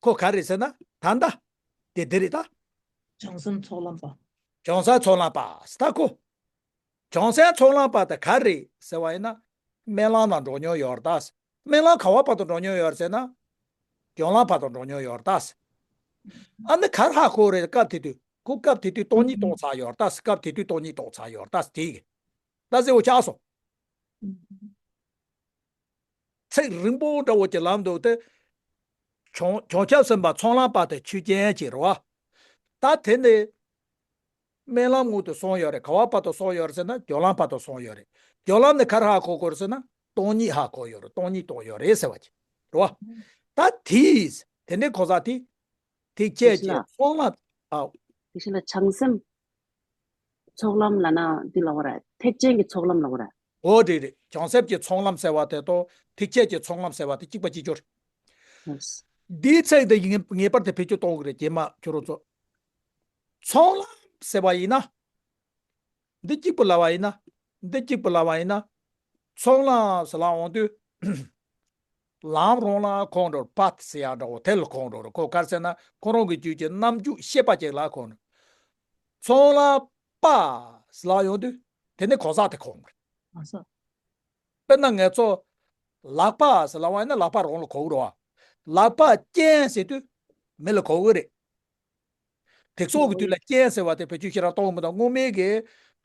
ཁོ་ག་རེ་རེད་ཟེར་ན་ད་ལྟ། དེ་དེ་རེད་ད། བྱང་སེམས་ཚོགས་ལམ་པ། བྱང་སེམས་ཚོགས་ལམ་པ་ད་ཁོ། བྱང་སེམས་ཚོགས་ལམ་པ་དེ་ག་རེ་ཟེར་བ་ཡིན་ན། སྨོན་ལམ་ལ་འགྲོ་མྱོང་ཡོད་རེད་ད། སྨོན་ལམ་ག་བ་བར་དུ་འགྲོ་མྱོང་ཡོད་རེད་ཟེར་ན། སྦྱོར་ལམ་བར་དུ་འགྲོ་མྱོང་ཡོད་རེད་ད། ཨ་ནི་ག་རེ་ཧ་གོ་རེད། སྐབས་དེ་དུས་ཁོ་སྐབས་དེ་དུས་སྟོང་ཉིད་རྟོགས་ཚར་ཡོད་རེད་ད། སྐབས་དེ་དུས་སྟོང་ཉིད་རྟོགས་ཚར་ཡོད་རེད་ད། དེ་ཡིན། ད་གསལ་བོ་ཆགས་སོང་། ཚིག་རིང་པོ་འདྲ་བོ་ཅིག་ལབ་འདུག་སྟེ། བྱང་བྱང་ཆུབ་སེམས་དཔའ་ཚོགས་ལམ་པ་དེ་ཆོས་ཅན་ཅིག་རེད་བ། ད་ ཨ་དེ་ནི་སྨོན་ལམ་དངོས་དུ་སོང་ཡོད་རེད། ག་བ་བར་དུ་སོང་ཡོད་རེད་ཟེར་ན་སྦྱོར་ལམ་བར་དུ་སོང་ཡོད་རེད། སྦྱོར་ལམ་ནི་ག་རེ་ཧ་གོ་དགོས་རེད་ཟེར་ན་སྟོང་ཉིད་ཧ་གོ་ཡོད་རེད། སྟོང་ཉིད་རྟོགས་ཡོད་རེད་ཟེར་བ་ཅིག་རེད་བ། ད་དེས་དེ་འདྲའི་གོ་ས་དེ་ཐེག་ཆད་ཀྱི་ཚོགས་ལམ། ཨ། དེ་བཞིན་ལ་བྱང་སེམས་ཚོགས་ལམ་ལབ་ན་འདི་ལབ་པ་རེད། ཐེག་ཆེན་གྱི་ཚོགས་ལམ་ལབ་པ་རེད། འོ་རེད་རེད། བྱང་སེམས་ཀྱི་ཚོགས་ལམ་ཟེར་བ་དེ་དང་ཐེག་ཆད་ཀྱི་ཚོགས་ལམ་ཟེར་བ་དེ་གཅིག་པ་གཅིག་རྐྱང་རེད། འདིའི་ཚིག་འདི་ངེས་ངེས་པར་དུ་བེད་སྤྱོད་གཏོང་དགོས་རེད། རྗེས་མ་ཁྱོད་རང་ཚོ། ཚོགས་ལམ་ཟེར་བ་ཡིན་ན། འདི་གཅིག་པུ་ལབ་པ་ཡིན་ན། འདི་གཅིག་པུ་ལབ་པ་ཡིན་ན། ཚོགས་ལམ་ཟེར་ལབ་འོང་དུས། ལམ་རང་ལ་གོ་འགྲོ། པཱཐ་ཟེར་ཡག་འདྲ་བོ་དེ་ལ་གོ་འགྲོ་རེད། ཁོ་ག་རེ་ཟེར་ན་ཁོ་རང་གི་རྒྱུད་ཀྱི་རྣམ་འགྱུར་ཤེས་པ་ཅིག་ལ་གོ་འགྲོ། ཚོགས་ལམ་པ་ཟེར་ལབ་ཡོང་དུས་དེ་ནི་གོ་ས་དེ་གོ་འགྲོ་རེད། ཨ་ས། དཔེར་ན་ང་ཚོ་ལག་པ་ཟེར་ལབ་པ་ཡིན་ན་ལག་པ་རང་ལ་གོ་གི་རེད་བ། ལག་པ་ཅན་ཟེར་དུས་མི་ལ་གོ་གི་རེད། དེ་སོགས་ཀྱི་དུས་ལ་ཅན་ཟེར་བ་དེ་བེད་སྤྱོད་ཞེ་དྲག་གཏོང་གི་མི་འདུག་སྔོན་མའི་གི་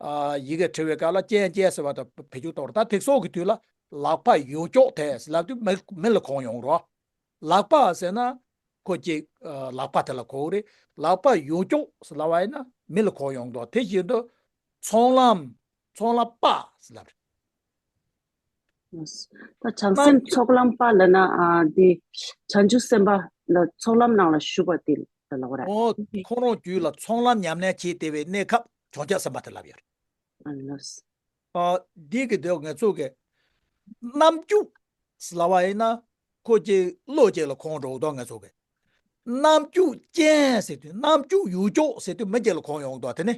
ཨ་ཡི་གེ་བྲི་བའི་སྐབས་ལ་ཅན་ཅན་ཟེར་བ་དེ་བེད་སྤྱོད་གཏོང་རེད། ད་དེ་སོགས་ཀྱི་དུས་ལ་ལག་པ་ཡོད་ཀྱོག་དེ་ཟེར་ལབ་དུས་མི་མི་ལ་གོ་ཡོང་རེད་བ། ལག་པ་ཟེར་ན་ཁོ་ཅིག་ཨ་ལག་པ་དེ་ལ་གོ་གི་རེད། ལག་པ་ཡོད་ཀྱོག་ཟེར་ལབ་པ་ཡིན་ན་མི་ལ་གོ་ཡོང་འདུག་དེ་བཞིན་དུ་ཚོགས་ལམ། ཚོགས་ལམ་པ་ཟེར་ལབ་རེད། ད་བྱང་སེམས་ཚོགས་ལམ་པ་ལབ་ན་ཨ་འདི་བྱང་ཆུབ་སེམས་དཔའ་ལ་ཚོགས་ལམ་ནང་ལ་ཞུགས་པ་དེ་ལ་ལབ་པ་རེད། འོ། ཁོ་རང་རྒྱུད་ལ་ཚོགས་ལམ་ཉམས་ལེན་བྱེད་བདེ་བའི་གནས་སྐབས་བྱང་ཆུབ་སེམས་དཔའ་དེ་ལབ་ཡོད་རེད། ཨ་ལགས། ཨ་འདི་གི་དེ་ང་ཚོ་གི་རྣམ་འགྱུར་ལབ་པ་ཡིན་ན་ཁོ་ཅིག་བློ་ཅིག་ལ་གོ་འགྲོ་གི་འདུག་ང་ཚོ་གི་རྣམ་འགྱུར་ཅན་ཟེར་དུས་རྣམ་འགྱུར་ཡོད་ཀྱོག་ཟེར་དུས་མི་ཅིག་ལ་གོ་ཡོང་གི་འདུག་དེ་ནི།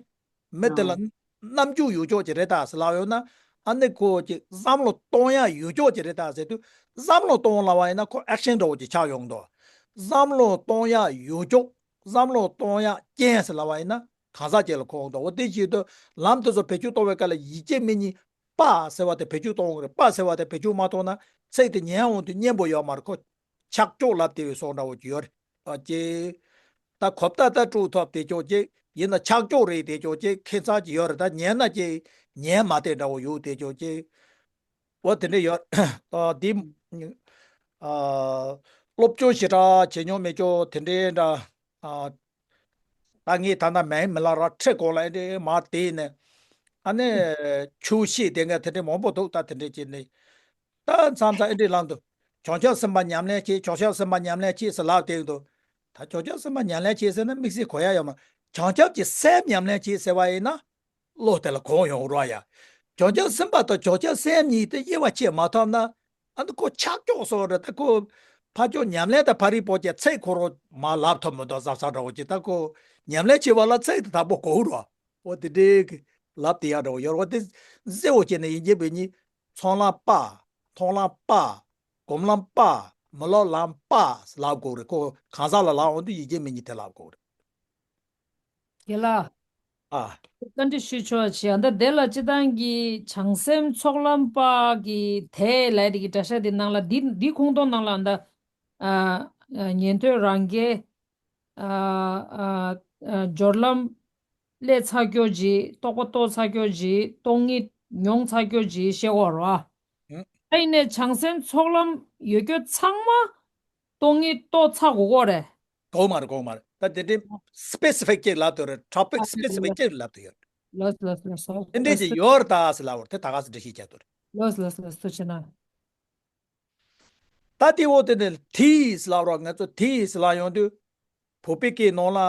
མི་དེ་ལ་ཨ་རྣམ་འགྱུར་ཡོད་ཀྱོག་ཅིག་རེད་ད་ཟེར་ལབ་ཡོད་ན། ཨ་ནི་ཁོ་ཅིག་བསམ་བློ་གཏོང་ཡག་ཡོད་ཀྱོག་ཅིག་རེད་ད་ཟེར་དུས། བསམ་བློ་གཏོང་ལབ་པ་ཡིན་ན་ཁོ་ཨེག་ཤན་འདྲ་བོ་ཅིག་ཆགས་ཡོང་གི་འདུག་བསམ་བློ་གཏོང་ཡག་ཡོད་ཀྱོག་བསམ་བློ་གཏོང་ཡག་ཅན་ཟེར་ལབ་པ་ཡིན་ན་གང་ཟག་ཅིག་ལ་གོ་གི་འདུག་འོ་དེ་བཞིན་དུ་ལམ་དེ་ཚོ་བེད་སྤྱོད་གཏོང་བའི་སྐབས་ལ་ཡིད་ཆེས་མི་གཉིས་པ་ཟེར་བ་དེ་བེད་སྤྱོད་གཏོང་གི་རེད། པ་ཟེར་བ་དེ་བེད་སྤྱོད་མ་གཏོང་ན་ཚིག་དེ་ཉན་འོང་དུས་སྙན་པོ་ཡོད་མ་རེད། ཁོ་ཆག་ཀྱོག་ལབ་བདེ་བའི་སོགས་འདྲ་བོ་ཅིག་ཡོད་རེད། ཨ་ཅེ། ད་གོ་བརྡ་ད་དཀྲུག་ཐུབ་བདེ་ཀྱོག་ཅིག་ཡིན་ན་ཆག་ཀྱོག་རེད་བདེ་ཀྱོག་ཅིག་ཁྱད་མཚར་ཅིག་ཡོད་རེད། ད་ཉན་ན་ཅིག་ཉན་མ་བདེ་འདྲ་བོ་ཡོད་བདེ་ཀྱོག་ཅིག་འོ་དེ་འདྲ་ཡོད། ཨ་འདི། ཨ་སློབ་སྦྱོང་ཞེ་དྲག་བྱེད་མྱོང་མེད་ཀྱོག་དེ་འདྲའི་འདྲ། ཨ་ད་ངས་ད་ལྟ་མིང་མི་ལབ་ར་ཁྲི་གོང་ལ་ཨེ་འདྲའི་མར་དེ་ནས། ཨ་ནི་ཆོས་བཤད་དེ་འདྲ་དེ་འདྲའི་མང་པོ་འདུག་ད་དེ་འདྲའི་བྱས་ནས། ད་མཚམས་མཚམས་ཨེ་འདྲའི་ལམ་དུ། བྱང་ཆུབ་སེམས་དཔའ་ཉམས་ལེན་བྱེད། བྱང་ཆུབ་སེམས་དཔའ་ཉམས་ལེན་བྱེད་ཟེར་ལབ་དེ་འདུག་ད་བྱང་ཆུབ་སེམས་དཔའ་ཉམས་ལེན་བྱེད་ཟེར་ན་དམིགས་བསལ་གོ་ཡ་ཡོད་མ། བྱང་ཆུབ་ཀྱི་སེམས་ཉམས་ལེན་བྱེད་ཟེར་བ་ཡིན་ན། བློ་དེ་ལ་གོ་ཡོང་རོགས་ཡ། བྱང་ཆུབ་སེམས་དཔའ་དང་བྱང་ཆུབ་སེམས་གཉིས་དེ་དབྱེ་བ་ཕྱེ་མ་ཐུབ་ན། ཨ་ནི་ཁོ་ཆག་ཀྱོག་སོགས་རེད། ད་ཁོ་ཕར་ཕྱོགས་ཉམས་ལེན་དང་ཕ་རི་པོ་ཅན་ཚིག་ཁོ་རང་མར་ལབ་ཐུབ་མི་འདུག་བཟང་བཟང་འདྲ་བོ་ཅིག་ད་ཁོ་ཉམས་ལེན་བྱེད་པ་ལ་ཚིག་དེ་དག་པོ་གོ་རོགས། འོ་དེ་འདྲའི་གི་ལབ་དེ་ཡག་འདྲ་བོ་ཡོད་རེད། འོ་དེ་གཟེར་བོ་བྱས་ནས་ཡིན་གྱི་བོད་ཉིད་ཚོགས་ལམ་པ། མཐོང་ལམ་པ། སྒོམ་ལམ་པ། མི་སློབ་ལམ་པ་ལབ་དགོས་རེད། ཁོ་གང་ཟག་ལ་ལབ་འོང་དུས་ཡིན་གྱི་མིན་གྱི་དེ་ལབ་དགོས་རེད། རྒན་ལགས། ཨ། བཀའ་འདྲི་ཞུ་ཆོག་བྱས། ཨ་ད་དེ་ལ་སྤྱི་བཏང་གི་བྱང་སེམས་ཚོགས་ལམ་པ་གི་དེ་ལས་དེ་གི་གྲྭ་ཤག་དེ་ནང་ལ་འདི་འདི་ཁོངས་གཏོགས་ནང་ལ་ཨ་ད་ཨ་ཉན་ཐོས་རང་རྒྱལ། ཨ་ཨ་ཨ་སྦྱོར་ལམ་སླེབས་ཚར་ཀྱོག་ཅིག་རྟོགས་པ་རྟོགས་ཚར་ཀྱོག་ཅིག་རྟོགས་ངེས་མྱོང་ཚར་ཀྱོག་ཅིག་བཤད་ཀྱི་ཡོད་རེད་བ། ཨ་ཡིན་ནའི་བྱང་སེམས་ཚོགས་ལམ་ཡོད་ཀྱོག་ཚང་མ་རྟོགས་ངེས་རྟོགས་ཚར་དགོས་ཀྱི་རེད། གོ་མ་རེད། གོ་མ་རེད། ད་དེ་འདྲའི་སི་པེ་སི་ཕིག་ཅིག་ལབ་དུས་རེད། ཊོ་པིག་སི་པེ་སི་ཕིག་ཅིག་ལབ་དུས་ཡོད། ལགས་ལགས་ལགས་སོ། དེ་འདྲའི་ཅིག་ཡོད་རེད་ད་ཟེར་ལབ་པ་རེད། དེ་ད་ག་སེ་འགྲེལ་བཤད་བརྒྱབ་དུས་རེད། ལགས་ལགས་ལགས་སོ། ཆེ་ན། ད་དེ་འོ་དེ་ནས་དེས་ལབ་རོགས། ང་ཚོ་དེས་ལབ་ཡོང་དུས། བོད་པའི་སྐད་ནང་ལ་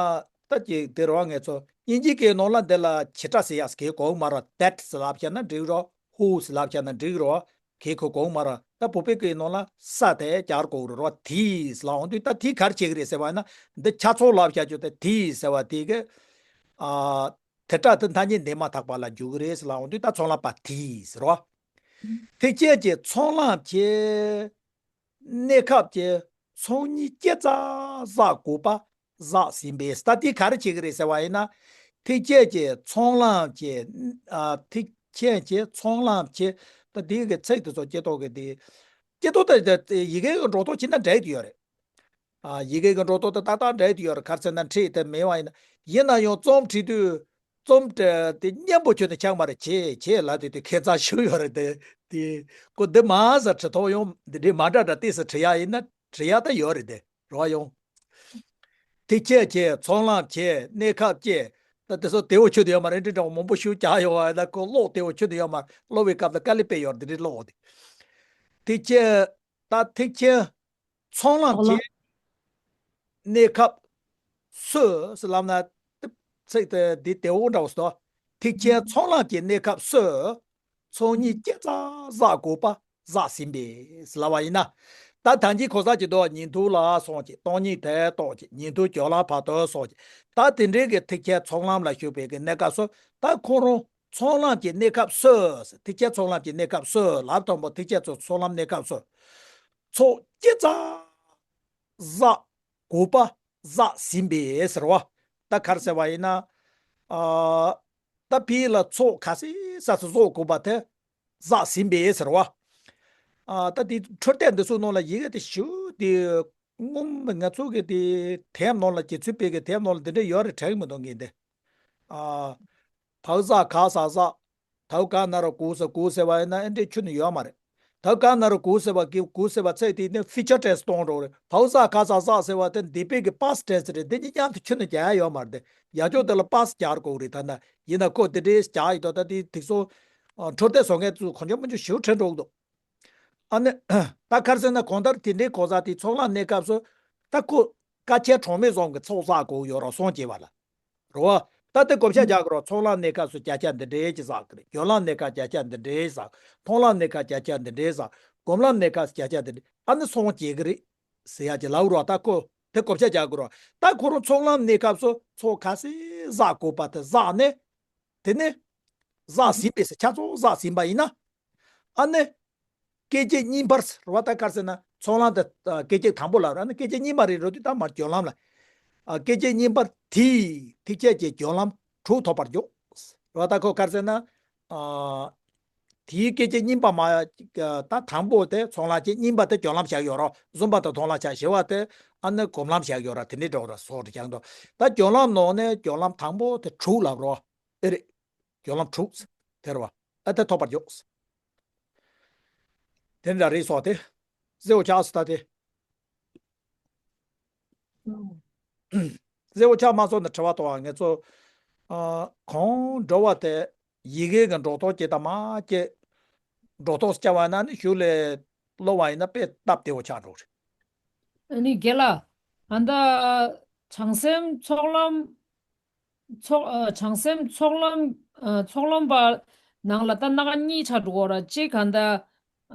ད་ཅིག་དེ་རོགས། ང་ཚོ་དབྱིན་ཇིའི་སྐད་ནང་ལ་འདི་ལ་བྱེད་སྒྲ་ཟེར་ཡག་གི་གོ་མ་ར། that ཟེར་ལབ་བྱས་ན་འགྲིག་རོགས། who ཟེར་ལབ་བྱས་ན་འགྲིག་རོགས། གི་གོ་གོང་མ་ར། ད་བོད་པའི་སྐད་ནང་ལ་ས་དེ་སྦྱར་དགོས་རེད་རོ། དེས་ལབ་འོང་དུས་ད་དེ་ག་རེ་བྱེད་ཀྱི་རེད་ཟེར་བ་ཡིན་ན། འདི་ཆ་ཚང་ལབ་བྱ་རྒྱུ་དེ་དེས་ཟེར་བ་དེ་གི། ཨ། དེ་སྒྲ་དེ་ཐ་སྙད་འདས་མ་ཐག་པ་ལ་འཇུག་གི་རེད་ཟེར་ལབ་འོང་དུས་ད་ཚོགས་ལམ་པ་དེས་ཟེར་རོ། ཐེག་ཆེན་གྱི་ཚོགས་ལམ་གྱི་གནས་སྐབས་ཀྱི་ཚོགས་གཉིས་སྐྱེ་ཙམ་བསགས་དགོས་པ། བསགས་ཟིན་པས། ད་དེ་ག་རེ་བྱེད་ཀྱི་རེད་ཟེར་བ་ཡིན་ན། ཐེག་ཆེན་གྱི་ཚོགས་ལམ་གྱི། ཨ། ཐེག་ཆེན་གྱི་ཚོགས་ལམ་གྱི། ད་དེ་གི་ཚིག་དེ་ཚོ་སྐྱེ་ཐོག་གི་དེ། སྐྱེ་ཐོག་ད་ཡི་གེ་གི་འགྲོ་སྟངས་བྱས་ན་འདྲ་ཡི་ཡོད་རེད། ཨ། ཡི་གེ་གི་འགྲོ་སྟངས་ད་ཏག་ཏག་འདྲ་ཡི་ཡོད་རེད། ག་རེ་ཟེར་ན་ཕྲད་དེ་མེད་པ་ཡིན་ན། ཡིན་ན་ཡང་རྩོམ་བྲིས་དུས། རྩོམ་དེ་སྙན་པོ་ཁྱོན་ནས་ཆགས་མ་རེད། བྱས་བྱས་ལབ་དུས་དེ་ཁྱད་མཚར་ཞིག་ཡོད་རེད་དེ། དེ་ཁོ་འདི་མ་ཟ་བྲིས་ཐོག་ཡང་འདི་འདྲའི་མ་འདྲ་འདྲ་ཏོག་ཙམ་བྲིས་ཡག་ཡིན་ན་བྲིས་ཡག་ད་ཡོད་རེད་དེ་རོ་ཡང་། ཐེག་ཆེན་བྱས། ཚོགས་ལམ་བྱས། གནས་སྐབས་བཅད། ད་དེ་ཚོ་དེ་འོ་ཆོད་དུ་ཡོད་མ་རེད། འདི་འདྲ་མང་པོ་ཞིག་རྒྱག་ཡོད་བ། ད་ཁོ་ཀློག་དེ་འོ་ཆོད་དུ་ཡོད་མ་རེད། ཀློག་པའི་སྐབས་ལ་དཀའ་ལས་དཔེ་ཡོད་རེད། འདི་འདྲའི་ཀློག་འོ་དེ། ཐེག་ཆེན། ད་ཐེག་ཆེན་ཚོགས་ལམ་ཚོགས་ལམ། བྱས། གནས་སྐབས་སོས་ཟེར་ལབ་ན། ཚིག་དེ་འདི་དེ་འོ་འདྲ་བོ་སོ། ཐེག་ཆེན་ཚོགས་ལམ་གྱི་གནས་སྐབས་སོས། ཚོགས་གཉིས་སྐྱེ་ཚར་བཞག་དགོས་པ་བཞག་ཟིན་པས་ལབ་པ་ཡིན་ན། ད་ད་གིན་གོང་ས་ཅིག་འདུག་ཉན་ཐོས་ལ་སོང་ཅིག་སྟོང་ཉིད་དེ་རྟོགས་ཅིག་ཉན་ཐོས་སྦྱོར་ལམ་བར་དུ་སོང་ཅིག་ད་དེ་འདྲའི་གི་ཐེག་ཆེན་ཚོགས་ལམ་ལ་ཞུགས་པའི་གི་གནས་སྐབས་སུ། ད་ཁོ་རང་ཚོགས་ལམ་གྱི་གནས་སྐབས་སོས། ཐེག་ཆེན་ཚོགས་ལམ་གྱི་གནས་སྐབས་སོས། ལབ་དང་པོ་ཐེག་ཆེན་ཚོགས་ཚོགས་ལམ་གནས་སྐབས་སོས། ཚོགས་སྐྱེ་ཚར་བཞག་དགོས་པ་བཞག་ཟིན་པས་ཟེར་བ། ད་ག་རེ་ཟེར་བ་ཡིན་ན། ཨ། ད་ཕི་ལ་ཚོགས་ག་ཚོད་ཙམ་བཟོ་དགོས་པ་དེ་བཞག་ཟིན་པས་ཟེར་བ། ཨ། ད་དེ་འཕྲོས་དེབ་འདི་ཚོའི་ནང་ལ་ཡི་གེ་དེ་ཞུ་དེ་སྔོན་ང་ཚོ་གི་དེ་དེབ་ནང་ལ་རྗེ་བཙུན་པའི་གི་དེབ་ནང་ལ་འདི་འདྲ་ཡོད་རེད་དྲན་གི་མི་འདུག་ངས་འདི། ཨ། བག་ཟ་ག་ཟ་ཟ། དའུ་ག་ན་རོ་གུ་ས་གུ་ཟེར་བ་ཡིན་ན་ཨེ་འདྲའི་ཁྱོན་ནས་ཡོད་མ་རེད། དའུ་ག་ན་རོ་གུ་ཟེར་བ་གི་གུ་ཟེར་བ་ཚིག་དེ་ནི་ཕི་ཅར་ཊེན་སི་གཏོང་འགྲོ་རེད། བའུ་ས་ག་ས་ས་ཟེར་བ་དེ་འདས་པའི་གི་པ་སི་ཊེན་སི་རེད། འདི་གཉིས་མཉམ་དུ་ཁྱོན་ནས་རྒྱག་ཡ་ཡོད་མ་རེད། དེ་ཡག་ཕྱོགས་དེ་ལ་པ་སི་རྒྱག་དགོས་རེད། ད་ན་ཡིན་ན་ཁོ་དེ་འདྲའི་རྒྱག་ཡི་དོ། ད་དེ་དེ་ཚོ་འཕྲོས་དེབ་བཟོ་མཁན་ཚོ་གང་ཅི་མང་ཅི་ཞེ་པོ་དྲན་འགྲོ་གི་འདུག་ཨ་ནི། ད་ག་རེ་ཟེར་ན་གང་ལྟར་དེ་འདྲའི་གོ་ས་དེ་ཚོགས་ལམ་གནས་སྐབས་སུ་ད་ཁོ་དཀའ་ཆེན་གྲངས་མེད་ཙམ་གྱི་ཚོགས་བསགས་དགོས་ཡོད་རེད་སོང་བྱས་པ་ལ། རེད་བ། ད་ལྟ་བགོ་བཤའ་རྒྱག་དགོས་རེད། ཚོགས་ལམ་གནས་སྐབས་སུ་བརྒྱ་ཆ་འདི་འདྲའི་ཅིག་བསགས་ཀྱི་རེད། སྦྱོར་ལམ་གནས་སྐབས་བརྒྱ་ཆ་འདི་འདྲའི་བསགས། མཐོང་ལམ་གནས་སྐབས་བརྒྱ་ཆ་འདི་འདྲའི་བསགས། སྒོམ་ལམ་གནས་སྐབས་བརྒྱ་ཆ་འདི་འདྲའི་ཨ་ནི་སོང་བྱེད་ཀྱི་རེད་ཟེར་ཡ་ཅིག་ལབ་རོགས། ད་ཁོ་དེ་བགོ་བཤའ་རྒྱག་དགོས་རེད། ད་ཁོ་རང་ཚོགས་ལམ་གནས་སྐབས་སུ་ཚོགས་ག་ཚོད་བསགས་དགོས་པ་དེ་བསགས་ནས། དེ་ནས་བསགས་ཟིན་པས་ཟེར། ཆ་ཚང་བསགས་ཟིན་པ་ཡིན་ན། ཨ་ནི། སྐད་ཅིག་གཉིས་པར་རེད་བ། ད་ག་རེ་ཟེར་ན་ཚོགས་ལམ་དེ་སྐད་ཅིག་དང་པོ་ལ་རེད། ཨ་ནི་སྐད་ཅིག་གཉིས་པ་རེད་རེད་དུས་ད་མར་སྦྱོར་ལམ་ལ། ཨ། སྐད་ཅིག་གཉིས་པར་དེའི་ཐེག་ཆེན་གྱི་སྦྱོར་ལམ་དྲུག་ཐོབ་པར་འགྱུར། རེད་བ། ད་ཁོ་ག་རེ་ཟེར་ན། ཨ། དེའི་སྐད་ཅིག་གཉིས་པ་མ། ད་དང་པོ་དེ་ཚོགས་ལམ་བྱས། གཉིས་པ་དེ་སྦྱོར་ལམ་བཞག་ཡོད་རེད། གསུམ་པ་དེ་མཐོང་ལམ་བྱས། བཞི་བ་དེ་ཨ་ནི་སྒོམ་ལམ་བཞག་ཡོད་རེད། དེ་འདྲའི་འགྲོ་རེད་སོགས་རེད་ཀྱང་འགྲོ། ད་སྦྱོར་ལམ་ནང་ནས་སྦྱོར་ལམ་དང་པོ་དེ་དྲུག་ལབ་རོགས། ཨེ་རེད། སྦྱོར་ལམ་དྲུག་དེ་རེད་བ། ཨ་དེ་ཐོབ་པར་འགྱུར། དེ་འདྲ་རེད་སོགས་དེ། ཟེར་བ་ཆགས་སུ་ད་དེ། ཟེར་བ་ཆགས་མ་སོང་ན་དྲི་བ་གཏོང་བ། ང་ཚོ། ཨ། གང་འགྲོ་བ་དེ་ཡི་གེ་གི་འགྲོ་སྟངས་ཀྱི་ད་མ་ཀྱི་འགྲོ་སྟངས་སུ་བྱ་བ་ན་ནི་གཞུག་ལས་ཀློག་པ་ཡིན་ན་དཔེ་སྟབས་བདེ་བོ་ཆགས་འགྲོ་རེད། ཨ་ནི་རྒན་ལགས། ཨ་ད་བྱང་སེམས་ཚོགས་ལམ། ཚོགས། ཨ། བྱང་སེམས་ཚོགས་ལམ། ཨ། ཚོགས་ལམ་པ་ནང་ལ་ད་སྣ་ཁ་གཉིས་ཆགས་འགྲོ་གི་རེད། གཅིག་ག་ད།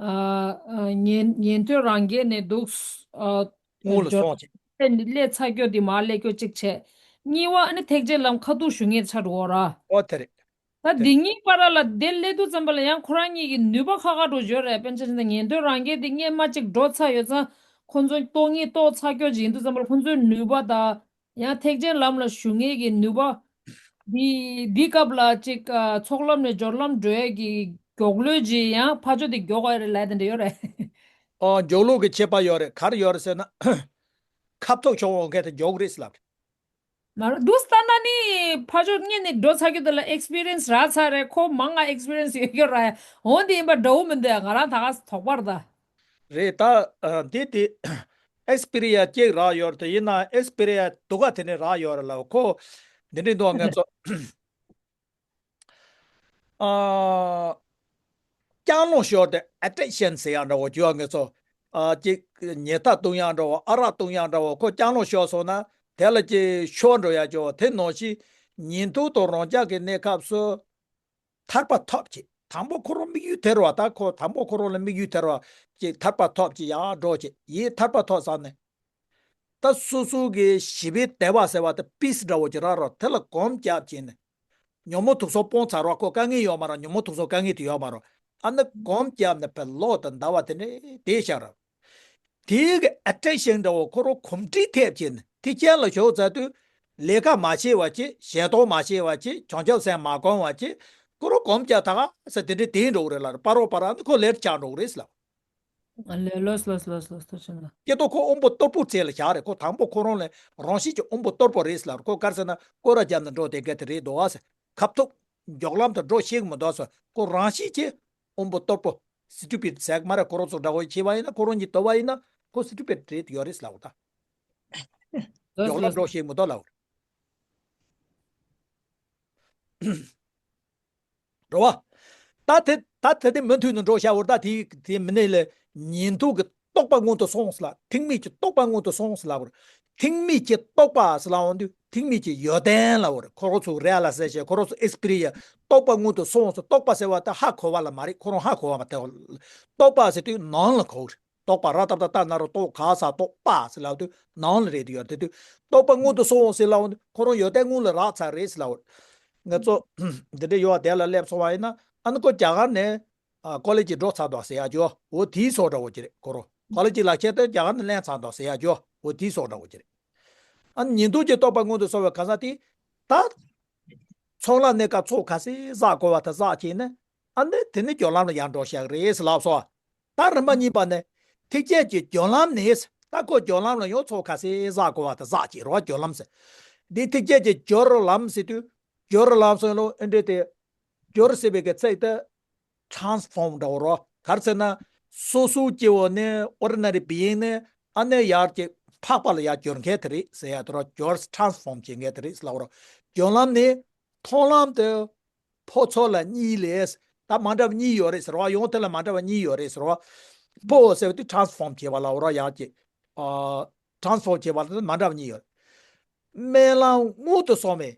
ཨ། ཨ། ཉན་ཉན་ཐོས་རང་རྒྱལ་ནས་འདུག་ཨ། སྔོན་ལ་སྦྱོར་སོང་ཅིག་སླེབས་ཚར་རྒྱུ་དེ་མར་སླེབས་རྒྱུ་གཅིག་བྱས། གཉིས་པ་ཨ་ནི་ཐེག་ཆེན་ལམ་ཁ་ཐུག་ཞུགས་མཁན་ཆགས་འགྲོ་གི་རེད། ཨོ་དེ་རེད། ད་དེ་འདི་གཉིས་བར་ལ་དེ་སླེབས་དུས་ཙམ་པ་ལ་ཡང་ཁོ་རང་གཉིས་ཀྱི་ནུས་པ་ཁག་ཁག་འགྲོ་ཡོད་རེད། དཔེར་ན་ཆ་བཞག་ན་ཉན་ཐོས་རང་རྒྱལ་དེ་སྔོན་མ་གཅིག་འགྲོ་ཚར་ཡོད་ཙང་། ཁོ་ཚོ་སྟོང་ཉིད་རྟོགས་ཚར་རྒྱུ་ཅིག་ཡིན་དུས་ཙམ་པ་ལ་ཁོ་ཚོའི་ནུས་པ་དང་། ཡང་ཐེག་ཆེན་ལམ་ལ་ཞུགས་མཁན་གྱི་ནུས་པ། འདི་འདི་སྐབས་ལ་ཅིག་ཨ། ཚོགས་ལམ་ནས་སྦྱོར་ལམ་འགྲོ་ཡས་ཀྱི་མགྱོགས་ལོས་ཀྱི་ཡང་ཕར་ཕྱོགས་དེ་མགྱོགས་པ་རེད་ལབ་དེ་འདྲ་ཡོད་རེད། ཨོ། མགྱོགས་ལོས་ཀྱི་ཁྱད་པར་ཡོད་རེད། ག་རེ་ཡོད་རེད་ཟེར་ན། ཁ་ཐུག་ཤོར་འོང་མཁན་དེ་མགྱོགས་རེད་ལབ་རེད། མ་རེད། འདུག་སེ་ལྟ་ན་ནི་ཕར་ཕྱོགས་སྔོན་ནས་འགྲོ་ཚར་རྒྱུ་དེ་ལ་ཨེག་སི་པི་རི་ཡན་སི་རག་ཚར་རེད། ཁོ་མང་ང་ཨེག་སི་པི་རི་ཡན་སི་ཡོད་རྒྱུ་རེད། འོ་འདི་ཡིན་པ་འདྲ་བོ་མི་འདུག་ང་རང་ད་ག་དོགས་པ་རེད་ད། རེད་ད། ཨ། འདི་དེ་ཨེག་སི་པི་རི་ཡན་སི་གཅིག་རག་ཡོད་རེད་དེ། ཡིན་ན་ཨེག་སི་པི་རི་ཡན་སི་སྡུག་ག་དེ་ནས་རག་ཡོད་རེད་ལབ། ཁོ་འདི་འདྲའི་འདུག་ང་ཚོ། ཨ། ལྕགས་ལོག་ཤོར་ཏེ་ཨེ་ཌིག་ཤན་ཟེར་ཡག་འདྲ་བོ་བྱུང་བ། ང་ཚོ། ཨ། ཅིག་ཉལ་ཐ་བཏུང་ཡག་འདྲ་བོ། ཨ་རག་བཏུང་ཡག་འདྲ་བོ། ཁོ་ལྕགས་ལོག་ཤོར་སོང་ན་དེ་ལ་ཅིག་ཤོར་འགྲོ་ཡག་བྱུང་བ། དེ་ནང་བཞིན་ཉན་ཐོས་དང་རང་རྒྱལ་གྱི་གནས་སྐབས་སུ་ཐར་པ་ཐོབ་ཅིག་དང་པོ་ཁོ་རང་དམིགས་ཡུལ་དེ་རེད་བ། ད་ཁོ་དང་པོ་ཁོ་རང་ལ་དམིགས་ཡུལ་དེ་རེད་བ། ཅིག་ཐར་པ་ཐོབ་ཅིག་ཡར་འགྲོ་ཅིག་ཡིན། ཐར་པ་ཐོབ་ཚར་ནས། ད་སོ་སོ་གི་ཞི་བའི་བདེ་བ་ཟེར་བ་དེ་པིས་འདྲ་བོ་ཅིག་རག་རོགས། དེ་ལ་སྒོམ་རྒྱབ་བྱས་ནས། ཉོན་མོངས་དུག་གསུམ་སྤངས་ཚར་རོགས། ཁོ་དཀའ་ངལ་ཡོད་མ་རེད། ཉོན་མོངས་དུག་གསུམ་དཀའ་ངལ་དེ་ཡོད་མ་རེད། ཨ་ནི་སྒོམ་རྒྱབ་ནས་ཕར་ལོག་དང་ཟླ་བ་དེ་འདྲ་དེ་བཞག་རོགས། དེའི་གི་ཨེ་ཊེན་ཤན་འདྲ་བོ་ཁོ་རང་གོམས་འདྲིས་ཐེབས་བྱས་ནས། ཐེག་ཆེན་ལ་ཞུགས་ཚར་དུས་ལས་ཀ་མ་བྱས་པ་བྱས། ཞལ་གདམས་མ་བྱས་པ་བྱས། བྱང་ཆུབ་སེམས་མ་བསྒོམས་པ་བྱས། ཁོ་རང་སྒོམ་རྒྱབ་ད་ག་ས་དེ་འདྲ་དེ་འགྲོ་གི་རེད་ལབ། སྤ་རོ་སྤ་ར་ཨ་ནི་ཁོ་ལེར་ཆགས་འགྲོ་གི་རེད་ལབ། ལོས་ལོས་ལོས་ལོས་ལོས་ལོས་ཆུང་ལ། སྐྱེ་སྟོབས་ཁོ་དབང་པོ་སྟོར་པོ་རྩལ་ལ་བཞག་རེད། ཁོ་དང་པོ་ཁོ་རང་ལ་རང་བཞིན་གྱི་དབང་པོ་སྟོར་པོ་རེད་ཟེར་ལབ། ཁོ་ག་རེ་ཟེར་ན་སྐོར་ར་རྒྱབ་ནས་འགྲོ་བསྡད་མཁན་དེ་རེད་འདུག་ཨ་ཟེར། ཁ་ཐུག་མགྱོགས་ལམ་དུ་འགྲོ་ཤེས་ཀྱི་མི་འདུག་ཟེར། ཁོ་རང་བཞིན་གྱི་དབང་པོ་སྟོར་པོ། སི་ཊུ་པིཌ་ཟེར་གི་མ་རེད། ཁོ་རང་ཚོ་འདྲ་བོ་བྱས་པ་ཡིན་ན། ཁོ་རང་གཉིས་བསྡུར་བ་ཡིན་ན་ཁོ་སི་ཊུ་པིཌ་རེད་ཡོད་རེད་ཟེར་ལབ་ད། ལོས་མགྱོགས་ལམ་ལོས་འགྲོ་ཤེས་མི་འདུག་ལབ། རེད་བ། ད་དེ་ད་དེ་དེ་མུ་མཐུད་ནས་འགྲོ་བྱ་བར་ད་དེ་དེ་མི་གནས་ལས་ཉན་ཐོས་ཀྱི་རྟོགས་པ་སྔོན་དུ་སོང་ཟེར་ལ། ཐེག་དམན་གྱི་རྟོགས་པ་སྔོན་དུ་སོང་ཟེར་ལབ་པར། ཐེག་དམན་གྱི་རྟོགས་པ་ཟེར་ལབ་འོང་དུས་ཐེག་དམན་གྱི་ཡོན་ཏན་ལབ་པར། ཁོ་རང་ཚོ་རེ་ལ་ཟེར་བྱས་ཁོ་རང་ཚོ་ཨེགས་པི་རི་ཡན་སི། རྟོགས་པ་སྔོན་དུ་སོང་ཟེར། རྟོགས་པ་ཟེར་བ་ད་ཧ་གོ་བ་ལ་མ་རེད། ཁོ་རང་ཧ་གོ་བ་མ་ཐལ། རྟོགས་པ་ཟེར་དུས་ནང་ལ་གོ་རེད། རྟོགས་པ་ར་ཏ་བཏགས་རྟ་ན་རོ་རྟོགས། ག་ས་རྟོགས་པ་ཟེར་ལབ་དུས་ནང་ལ་རེད་དུ་ཡོད་དེ་དུས། རྟོགས་པ་སྔོན་དུ་སོང་ཟེར་ལབ་འོང་དུས་ཁོ་རང་ཡོན་ཏན་སྔོན་ལ་རག་ཚར་རེད་ཟེར་ལབ་པར། ང་ཚོ་འདི་འདྲའི་ཡོད་དེ་ལ་སླེབས་སོང་བ་ཡིན་ན། ཨ་ནི་ཁོ་རྒྱ་གར་ནས་ཨ་ཀོ་ལེ་ཇི་འགྲོ་ཚར་འདུག་ཟེར་ཡ་ཅོ། འོ་དེའི་སོགས་འདྲ་བོ་ཅིག་རེད་ཁོ་རང་། ཀོ་ལེ་ཇི་ལག་ཁྱེར་དེ་རྒྱ་གར་ནས་ལེན་ཚར་འདུག་ཟེར་ཡ་ཅོ། འོ་དེའི་སོགས་འདྲ་བོ་ཅིག་རེད། ཨ་ནི་ཉན་ཐོས་ཀྱི་རྟོགས་པ་སྔོན་དུ་སོང་བའི་གང་ཟག་དེ་ད་ཚོགས་ལམ་གནས་སྐབས་ཚོགས་ག་ཚད་བསགས་དགོས་པ་དེ་བསགས་བྱས་ནས། ཨ་ནི་དེ་ནི་སྦྱོར་ལམ་ལ་ཡར་འགྲོ་བྱ་གི་རེད་ཟེར་ལབ་སོང་། ད་རིམ་པ་གཉིས་པ་ནི། ཐེག་ཆེན་གྱི་སྦྱོར་ལམ་ནི། ད་ཁོ་སྦྱོར་ལམ་ལ་ཡང་ཚོགས་ག་ཚད་བསགས་དགོས་པ་དེ་བསགས་ཀྱི་རེད་བ། སྦྱོར་ལམ་ཟེར། འདི་ཐེག་ཆེན་གྱི་སྦྱོར་ལམ་ཟེར་དུས། སྦྱོར་ལམ་ཟེར་ལོ་ཨེ་འདྲེ་དེ། སྦྱོར་ཟེར་བའི་གི་ཚིག་དེ་ཊཱན་སི་ཕོརམ་འདྲ་བོ་རོ། ག་རེ་ཟེར་ན། སོ་སོའི་སྐྱེ་བོ་ནི་ཨོར་ཌི་ནེ་རི་བི་ཡིང་ནི་ཨ་ནི་ཡར་གྱི་འཕགས་པ་ལ་ཡར་སྦྱོར་མཁན་དེ་རེད་ཟེར་ཡ་དེ་རོ། སྦྱོར་ཊཱན་སི་ཕོརམ་བྱེད་མཁན་དེ་རེད་ཟེར་ལབ་རོ། སྦྱོར་ལམ་ནི་མཐོང་ལམ་དེ། འཕོ་ཚོགས་ལ་གཉིས་ལས། ད་མ་འདྲ་བ་གཉིས་ཡོད་རེད་ཟེར་བ། ཡང་དེ་ལ་མ་འདྲ་བ་གཉིས་ཡོད་རེད་ཟེར་བ། འཕོ་ཟེར་བ་དེ་ཊཱན་སི་ཕོརམ་བྱེད་པ་ལ་འོ་ར་ཡག་གི། ཨ། ཊཱན་སི་ཕོརམ་བྱེད་པ་ལ་མ་འདྲ་བ་གཉིས་ཡོད། སྨོན་ལམ་སྔོན་དུ་སོང་བའི་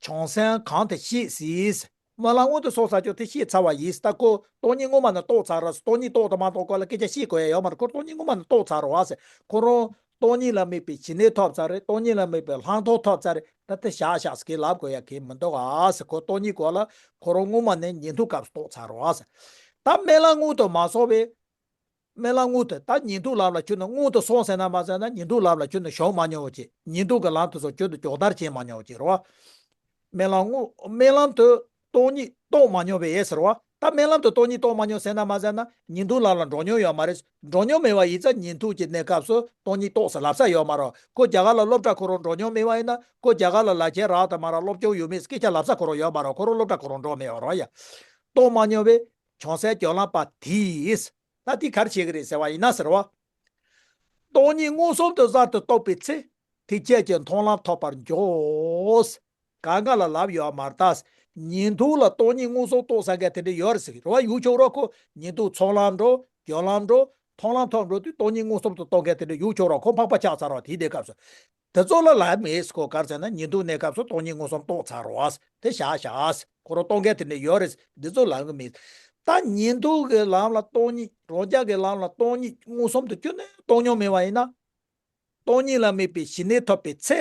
བྱང་སེམས་གང་དེ་བཤད་ཟིན། སྨོན་ལམ་སྔོན་དུ་སོང་ས་ཆོག་དེ་བཤད་ཚར་བ་ཡིན། ད་ཁོ་སྟོང་ཉིད་སྔོན་མ་ནས་རྟོགས་ཚར་ར། སྟོང་ཉིད་རྟོགས་དང་མ་རྟོགས་སྐོར་ལ་སྐད་ཆ་བཤད་དགོས་ཡ་ཡོད་མ་རེད། ཁོ་སྟོང་ཉིད་སྔོན་མ་ནས་རྟོགས་ཚར་རོ་ཨ་ཟེར། ཁོ་རང་སྟོང་ཉིད་ལ་དམིགས་པའི་ཞི་གནས་ཐོབ་ཚར་རེད། སྟོང་ཉིད་ལ་དམིགས་པའི་ལྷག་མཐོང་ཐོབ་ཚར་རེད། ད་དེ་བཞག་བཞག་ཟེར་གི་ལབ་དགོས་ཡ་གི་མི་འདུག་ཨ་ཟེར། ཁོ་སྟོང་ཉིད་སྐོར་ལ་ཁོ་རང་སྔོན་མ་ནས་ཉན་ཐོས་སྐབས་སུ་རྟོགས་ཚར་རོ་ཨ་ཟེར། ད་སྨོན་ལམ་སྔོན་དུ་མ་སོང་བའི། སྨོན་ལམ་སྔོན་དུ་ད་ཉན་ཐོས་ལམ་ལ་ཁྱོན་ནས་སྔོན་དུ་སོང་ཟེར་ན་མ་ཟེར་ན། ཉན་ཐོས་ལམ་ལ་ཁྱོན་ནས་ཞུགས་མ་མྱོང་བ་ཅིག་ཉན་ཐོས་ཀྱི་ལམ་དུ་སོང་ཁྱོན་དུ་སྦྱོང་བརྡར་བྱེད་མ་མྱོང་བ་ཅིག་རོ། སྨོན་ལམ་སྔོན་སྨོན་ལམ་དུ་སྟོང་ཉིད་རྟོགས་མ་མྱོང་བས་ཟེར་བ། ད་སྨོན་ལམ་དུ་སྟོང་ཉིད་རྟོགས་མ་མྱོང་ཟེར་ན་མ་ཟེར་ན། ཉན་ཐོས་ལམ་ལ་འགྲོ་མྱོང་ཡོད་མ་རེད། འགྲོ་མྱོང་མེད་པ་ཡིན་ཙང་ཉན་ཐོས་ཀྱི་གནས་སྐབས་སུ་སྟོང་ཉིད་རྟོགས་ཟེར་ལབ་ས་ཡོད་མ་རེད། ཁོ་རྒྱ་གར་ལ་སློབ་གྲྭ་ཁོ་རང་འགྲོ་མྱོང་མེད་པ་ཡིན་ན། ཁོ་རྒྱ་གར་ལ་ལག་ཁྱེར་རག་དང་མ་རག་སློབ་སྦྱོང་ཡོད་མེད་སྐད་ཆ་ལབ་ས་ཁོ་རང་ཡོད་མ་རེད། ཁོ་རང་སློབ་གྲྭ་ཁོ་རང་འགྲོ་མེད་པ་རོ་ཡ། རྟོགས་མ་མྱོང་བའི་བྱང་སེམས་སྦྱོར་ལམ་པ་དེས། ད་དེ་ག་རེ་བྱེད་ཀྱི་རེད་ཟེར་བ་ཡིན་ན་ཟེར་བ། སྟོང་ཉིད་མངོན་སུམ་དུ་གསར་དུ་རྟོགས་པའི་ཚེ། ཐེག་ཆེན་གྱི་མཐོང་ལམ་ཐོབ་པར་འགྱུར། གང་ག་ལ་ལབ་ཡོད་མ་རེད་ད། ཉན་ཐོས་ལ་སྟོང་ཉིད་མངོན་སུམ་རྟོགས་ས་མཁན་དེ་འདྲ་ཡོད་རེད་ཟེར་གི་རེད་བ། ཡུལ་ཕྱོགས་རོ་ཁོ་ཉན་ཐོས་ཚོགས་ལམ་འགྲོ། སྦྱོར་ལམ་འགྲོ། མཐོང་ལམ་ཐོབ་འགྲོ་དུས་སྟོང་ཉིད་མངོན་སུམ་དུ་རྟོགས་མཁན་དེ་འདྲ་ཡུལ་ཕྱོགས་རོ་ཁོ་འཕགས་པ་ཆགས་ཚར་བ་དེའི་གནས་སྐབས་སུ། དེ་ཚོ་ལ་ལབ་མེད་ཁོ་ག་རེ་ཟེར་ན། ཉན་ཐོས་གནས་སྐབས་སུ་སྟོང་ཉིད་མངོན་སུམ་རྟོགས་ཚར་རོ། དེ་བཞག་བཞག་ཁོ་རང་རྟོགས་མཁན་དེ་འདྲ་ཡོད་རེད། འདི་ཚོ་ལབ་གི་མེད། ད་ཉན་ཐོས་ཀྱི་ལམ་ལ་སྟོང་ཉིད་རང་རྒྱལ་གྱི་ལམ་ལ་སྟོང་ཉིད་མངོན་སུམ་དུ་ཁྱོན་ནས་རྟོགས་མྱོང་མེད་པ་ཡིན་ན། སྟོང་ཉིད་ལ་དམིགས་པའི་ཞི་གནས་ཐོབ་པའི་ཚེ།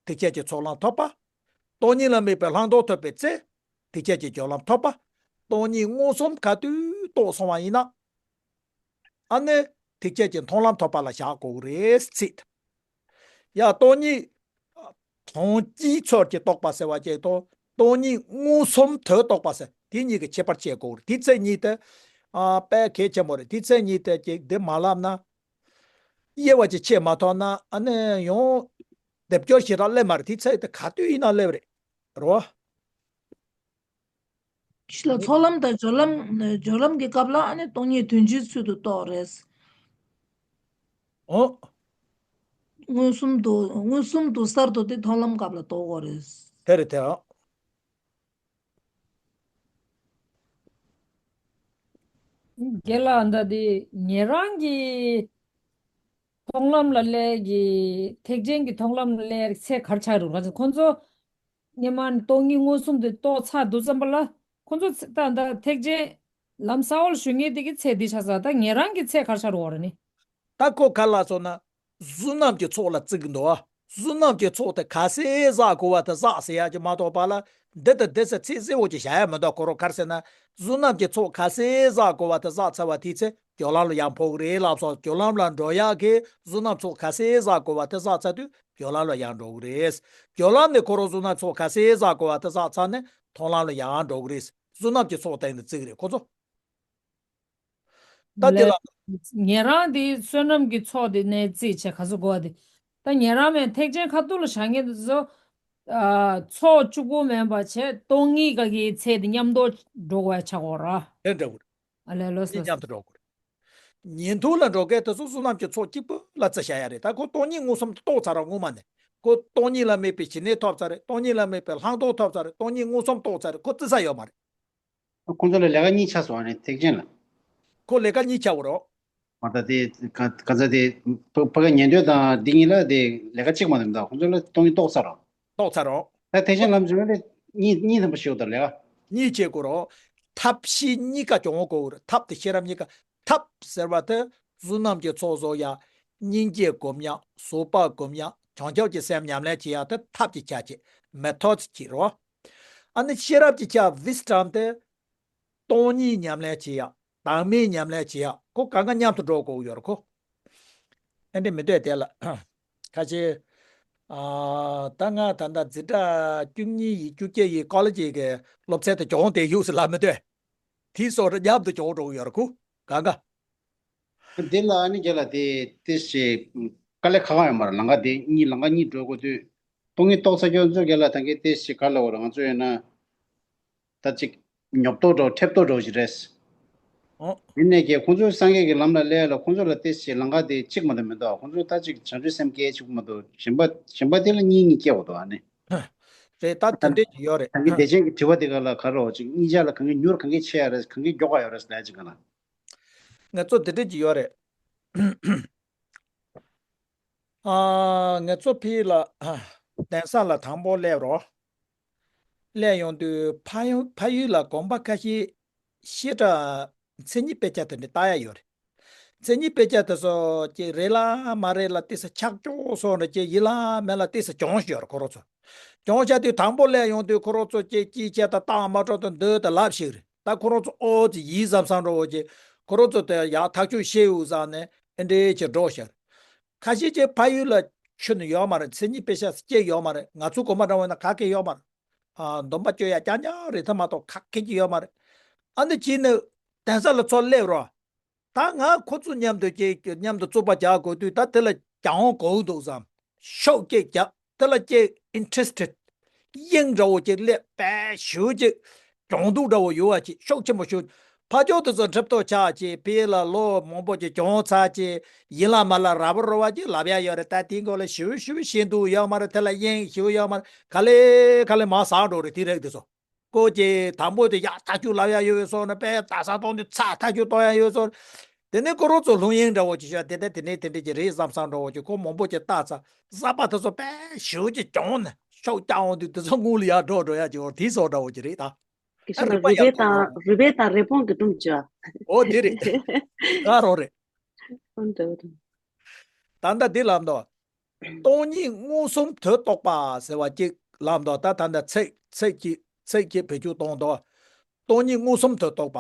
ཐེག་ཆེན་གྱི་ཚོགས་ལམ་ཐོབ་པ། སྟོང་ཉིད་ལ་དམིགས་པའི་ལྷག་མཐོང་ཐོབ་པའི་ཚེ། ཐེག་ཆེན་གྱི་སྦྱོར་ལམ་ཐོབ་པ། སྟོང་ཉིད་མངོན་སུམ་ག་དུས་རྟོགས་སོང་བ་ཡིན་ན། ཨ་ནི་ཐེག་ཆེན་གྱི་མཐོང་ལམ་ཐོབ་པ་ལ་བཞག་དགོས་རེད་ཚིག་ཡ། སྟོང་ཉིད་དོན་སྤྱིའི་ཚུལ་གྱིས་རྟོགས་པ་ཟེར་བ་ཅིག་དང་། སྟོང་ཉིད་མངོན་སུམ་དུ་རྟོགས་པ་ཟེར། དེ་གཉིས་ཀྱི་ཁྱད་པར་ཕྱེ་དགོས་རེད། དེ་ཚིག་གཉིས་དེ་ཨ་དཔེ་གལ་ཆེན་པོ་རེད། དེ་ཚིག་གཉིས་དེ་ཅིག་འདི་མ་ལབ་ན། དབྱེ་བ་ཅིག་ཕྱེ་མ་ཐུབ་ན་ཨ་ནི་ཡང་སྡེབ་སྦྱོར་ཞེ་དྲག་སླེབས་མ་རེད། དེ་ཚིག་དེ་ག་དུས་ཡིན་ན་སླེབས་རེད། རོ། ཕྱི་ལ་ཚོགས་ལམ་དང་སྦྱོར་ལམ། སྦྱོར་ལམ་གྱི་སྐབས་ལ་ཨ་ནི་སྟོང་ཉིད་དོན་སྤྱིའི་ཚུལ་དུ་རྟོགས་རེད། ཨོ། མངོན་སུམ་དུ་མངོན་སུམ་དུ་གསར་དུ་དེ་མཐོང་ལམ་སྐབས་ལ་རྟོགས་དགོས་རེད། དེ་རེད་དེ། ཨོ། རྒན་ལགས་ད་དེ་ཉན་རང་གི་མཐོང་ལམ་ལ་སླེབས་ཀྱི་ཐེག་ཆེན་གྱི་མཐོང་ལམ་ལ་སླེབས་ཚེ་ག་རེ་ཆགས་རུང་ཁོང་ཚོ། སྔོན་མ་སྟོང་ཉིད་མངོན་སུམ་དུ་རྟོགས་ཚར་དུས་ཙམ་པ་ལ་ཁོང་ཚོ་ཚེ་ད་ད་ཐེག་ཆེན་ལམ་ས་འོག་ལ་ཞུགས་མཁན་དེ་གི་ཚེ་འདི་ཆགས་ས། ད་ཉན་རང་གི་ཚེ་ག་རེ་ཆགས་རུང་བ་རེད་ནི། ད་ཁོ་ག་ལ་སོང་ན། བསོད་ནམས་ཀྱི་ཚོགས་ལ་བརྩི་གི་འདུག་ཨ། བསོད་ནམས་ཀྱི་ཚོགས་དེ་ག་ཚད་བསགས་དགོས་པ་དེ་བསགས་ཟེར་ཡ་ཅིག་མ་གཏོགས་པ་ལ། འདི་དང་འདི་ཟེར་ཚིག་གསལ་བོ་ཅིག་བཞག་ཡ་མི་འདུག་ཁོ་རང་ག་རེ་ཟེར་ན། བསོད་ནམས་ཀྱི་ཚོགས་ག་ཚད་བསགས་དགོས་པ་དེ་བསགས་ཚར་བ་དེའི་ཚེ་སྦྱོར་ལམ་ལ་ཡར་འཕོ་གི་རེད་ལབ་སོང་། སྦྱོར་ལམ་ལ་འགྲོ་ཡག་གི་བསོད་ནམས་ཚོགས་ག་ཚད་བསགས་དགོས་པ་དེ་བསགས་ཚར་དུས་སྦྱོར་ལམ་ལ་ཡར་འགྲོ་གི་རེད། སྦྱོར་ལམ་ནས་ཁོ་རང་བསོད་ནམས་ཚོགས་ག་ཚད་བསགས་དགོས་པ་དེ་བསགས་ཚར་ནས་མཐོང་ལམ་ལ་ཡར་འགྲོ་གི་རེད། བསོད་ནམས་ཀྱི་ཚོགས་སྟེང་དུ་བརྩི་གི་རེད་ཁོ་ཚོ། ད་དེ་ལ། ཉན་རང་དེ་བསོད་ནམས་ཀྱི་ཚོགས་དེ་ནས་རྩིས་བྱས་ག་ཚོད་དགོས་པ་དེ། ད་ཉན་རང་མེད་ཐེག་ཆེན་ཁ་ཐུག་ལ་བཞག་མཁན་དེ་ཚོ། ཨ། ཚོགས་བཅུ་པོ་མིན་པ་བྱས་སྟོང་ཉིད་ག་གི་ཚེ་དེ་མཉམ་དུ་འགྲོ་དགོས་ཡ་ཆགས་ཀྱི་ཡོད་རེད། དེ་འདྲ་བོ་རེད། ཨ་ལས་ལོས་གཉིས་ལོས། མཉམ་དུ་འགྲོ་དགོས་རེད། ཉན་ཐོས་ལ་འགྲོ་མཁན་དེ་ཚོ་བསོད་ནམས་ཀྱི་ཚོགས་གཅིག་པུ་ལ་བརྩི་བྱ་ཡ་རེད། ད་ཁོ་སྟོང་ཉིད་མངོན་སུམ་དུ་རྟོགས་ཚར་རོ། སྔོན་མ་ནས་ཁོ་སྟོང་ཉིད་ལ་དམིགས་པའི་ཞི་གནས་ཐོབ་ཚར་རེད། སྟོང་ཉིད་ལ་དམིགས་པའི་ལྷག་མཐོང་ཐོབ་ཚར་རེད། སྟོང་ཉིད་མངོན་སུམ་རྟོགས་ཚར་རེད། ཁོ་བརྩི་ས་ཡོད་མ་རེད། ཁོང་ཚོ་ལ་ལས་ཀ་གཉིས་ཆགས་སོང་ཨ་ནི་ཐེག་ཆེན་ལ། ཁོ་ལས་ཀ་གཉིས་ཆགས་པ་རོ། མ་ད་དེ་ག་ག་ཚ་དེ་ཕ་ཕ་ག་ཉན་ཐོས་དང་འདི་གཉིས་ལ་དེ་ལས་ཀ་གཅིག་མ་རེད་མ་གཏོགས་ཁོང་ཚོ་ལ་སྟོང་ཉིད་རྟོགས་ཚར་རོ། རྟོགས་ཚར་རོ། ད་ཐེག་ཆེན་ལམ་ཟེར་བ་ལས་གཉིས་གཉིས་ཐམ་པ་ཞིག་ཡོད་ད་ལས་ཀ། གཉིས་བྱེད་དགོས་རོ། ཐབས་ཤེས་གཉིས་ཀ་སྦྱོང་དགོས་རོ། ཐབས་དེ་ཤེས་རབ་གཉིས་ཀ། ཐབས་ཟེར་བ་དེ་བསོད་ནམས་ཀྱི་ཚོགས་གསོག་ཡ། སྙིང་རྗེ་སྒོམ་ཡ། བཟོད་པ་སྒོམ་ཡ། བྱང་ཆུབ་ཀྱི་སེམས་ཉམས་ལེན་བྱེད་ཡ་དེ་ཐབས་ཀྱི་ཆ་བྱེད། མེ་ཐོད་ཀྱི་རོ། ཨ་ནི་ཤེས་རབ་ཀྱི་ཆ་ཝིས་ཌམ་དེ། སྟོང་ཉིད་ཉམས་ལེན་བྱེད་ཡ། བདག་མེད་ཉམས་ལེན་བྱེད་ཡ། ཁོ་གང་ག་མཉམ་དུ་འགྲོ་དགོས་ཡོད་རེད་ཁོ། ཨེ་འདྲ་མི་འདོད་དེ་ལ། ཁ་ཆེ། ཨ། ད་ང་ད་ལྟ་འཛིན་གྲྭ་བཅུ་གཉིས་ཡི་བཅུ་བརྒྱད་ཡི་ཀོ་ལེ་ཇི་གི་སློབ་ཚན་དེ་སྦྱོང་བསྡད་ཡོད་ཟེར་ལབ་མི་འདོད། དེའི་སོགས་རེ་མཉམ་དུ་སྦྱོང་འགྲོ་གི་ཡོད་རེད་ཁོ། གང་ག་འདི་ལ་ཨ་ནི་རྒན་ལགས་དེ་ཏི་ཞེ་དཀའ་ལས་ཁག་ཁག་ཡོད་མ་རེད། ལམ་ཁ་དེ་གཉིས་ལམ་ཁ་གཉིས་འགྲོ་དགོས་དུས་སྟོང་ཉིད་རྟོགས་ཚར་ཁྱོད་ཚོ་རྒན་ལགས་ད་གིན་ཏི་ཞེ་ག་ལ་བ་རེད། ང་ཚོ་ཡིན་ན་ད་ཅིག་ཉོབ་ཏོ་འགྲོ་ཁྲེབ་ཏོ་འགྲོ་ཞིག་རེད། ཨོ། ཡིན་ནས་ཀྱི་ཁོང་ཚོ་སངས་རྒྱས་ཀྱི་ལམ་ལ་སླེབས་ལ་ཁོང་ཚོ་ལ་ཏི་ཞེ་ལམ་ཁ་དེ་གཅིག་མ་གཏོགས་མི་འདུག་ཁོང་ཚོ་ད་ཅིག་བྱང་ཆུབ་སེམས་སྐྱེ་གཅིག་མ་གཏོགས་གཞན་པ་གཞན་པ་དེ་ལ་གཉིས་གཉིས་སྐྱེ་བ་འདུག་ཨ་ནི། རེད། ད་དེ་འདྲས་ཀྱི་ཡོད་རེད། ད་གིན་བདེ་ཆེན་གྱི་དྲི་བ་དེ་ག་ལ་ག་རེ་ཅིག་གཉིས་ཆ་ལ་གང་གི་མྱུར་གང་གི་ཆེ་ཡ་རེད། གང་གི་མགྱོགས་ཡ་ཡོད་རེད་ལབ་ཅིག་ག་ལ། ང་ཚོ་དེ་འདྲས་ཀྱི་ཡོད་རེད། ཨ། ང་ཚོ་ཕི་ལ་ཨ། གདན་ས་ལ་དང་པོ་སླེབས་རོགས། སླེབས་ཡོང་དུས་ཕ་ཡུལ་ཕ་ཡུལ་ལ་དགོན་པ་ཁ་ཤས་བཤད་གྲྭ་མཚན་ཉིད་དཔེ་ཆ་དེ་འདྲ་ལྟ་ཡ་ཡོད་རེད། མཚན་ཉིད་དཔེ་ཆ་དེ་ཚོ་ཅིག་རེད་ལ་མ་རེད་ལ་ཏོག་ཙམ་ཆག་ཆོག་སོང་རེད། ཅིག་ཡིན་ལ་མེད་ལ་ཏོག་ཙམ་གྱོང་ཞིག་ཡོད་རེད་ཁོ་རང་ཚོ། གྱོང་ཆ་དུས་དང་པོ་སླེབས་ཡོང་དུས་ཁོ་རང་ཚོ་ཅིག་ཅིག་བྱས་ད་རྟགས་མ་འཕྲོད་དུ་འདོད་དུ་ལབ་ཞིག་རེད། ད་ཁོ་རང་ཚོ་ཨོ་ཙི་ཡིད་ཙམ་སང་འགྲོ་བོ་ཅིག་ཁོ་རང་ཚོ་དེ་ཡག་ཐག་ཆོད་ཤེས་ཡོད་བསམ་ནས་ཨེ་འདྲའི་ཅིག་འགྲོ་ཤར། ཁ་ཤས་ཅིག་ཕ་ཡུལ་ལ་ཆུ་ནི་ཡོད་མ་རེད། མཚན་ཉིད་དཔེ་ཆ་སྐྱེས་ཡོད་མ་རེད། ང་ཚོ་དགོན་པ་འདྲ་བོ་ན་ག་གེ་ཡོད་མ་རེད། ཨ། སྡོམ་པ་གཅོད་ཡ་རྐྱང་རྐྱང་རེད། ད་མ་གཏོགས་ག་གེ་ཅིག་ཡོད་མ་རེད། ཨ་ནི་ཅིག་ནི་གདན་ས་ལ་ཚོ་སླེབས་རོགས། ད་ང་ཁོ་ཚོ་མཉམ་དུ་ཅིག་མཉམ་དུ་རྩོད་པ་རྒྱག་དགོས་དུས་ད་དེ་ལ་གྱང་གོག་འདུག་བསམ། ཤོག་ཅིག་རྒྱག་དེ་ལ་ཅིག་ཨིན་ཊི་རེ་སི་ཊེཌ་དབྱིངས་འདྲ་བོ་ཅིག་སླེབས་པས་ཞུ་ཅིག་གྱོང་གུད་འདྲ་བོ་ཡོད་བ་ཅིག་ཤུགས་ཆེན་པོ་ཞུ། ཕ་ཇོ་དེ་ཚོ་གྲིབ་ཏོ་ཆགས་ཅིག་ཕི་ལ་ལོ་མང་པོ་ཅིག་གྱོང་ཚར་ཅིག་ཡིན་ལ་མ་ལ་ར་བ་རོ་བ་ཅིག་ལབ་ཡ་ཡོད་རེད། ད་དེའི་མགོ་ལ་ཞུ་ཞུ་ཤེས་འདུག་ཡོད་མ་རེད། དེ་ལ་དབྱིངས་ཞུ་ཡོད་མ་རེད། ག་ལེ་ག་ལེ་མ་ཟག་འགྲོ་རེད་དེ་རིགས་དེ་ཚོ། ཀོ་ཅེ་དང་པོ་དེ་ཡག་ཐག་ཆོད་ལབ་ཡ་ཡོད་བས་སོགས་ནས་དཔེ་ད་ས་གཏོང་དུས་ཚ་ཐག་ཆོད་གཏོང་ཡ་ཡོད་སོགས། དེ་ནས་ཁོ་རང་ཚོ་ལྷུང་ཡེངས་འདྲ་བོ་ཅིག་ཤོད་དེ་ནས་དེ་འདྲས་ཀྱི་རེད་བསམ་བསམ་འདྲ་བོ་ཅིག་ཁོ་མང་པོ་ཅིག་ལྟ་ཚ་གཟའ་པ་དེ་ཚོ་དཔེ་ཞུ་ཅིག་གྱོང་ནས་ཤོག་རྐྱང་འོང་དུས་དེ་ཚོ་སྔུན་ལ་ཡར་འགྲོ་འགྲོ་ཡ་ཅིག་འོ་དེ་སོགས་འདྲ་བོ་ཅིག་རེད་ད། ཨ་རུས་པ་ཡག་པོ་ཡོད་རེད། རུས་པའི་དང་རུས་པའི་དང་རུས་པོ་གི་སྒྲུང་ཅིག་འོ་དེ་རེད་དེ་རེད། ག་རོ་རེད། ཨོ་འདྲ་བོ་དང་། ད་ལྟ་འདི་ལབ་འདུག་སྟོང་ཉིད་མངོན་སུམ་དུ་རྟོགས་པ་ཟེར་བ་གཅིག་ལབ་འདུག་ད་ད་ལྟ་ཚིག་ཚིག་གཅིག་ཚིག་གཅིག་བེད་སྤྱོད་གཏོང་འདུག་སྟོང་ཉིད་མངོན་སུམ་དུ་རྟོགས་པ།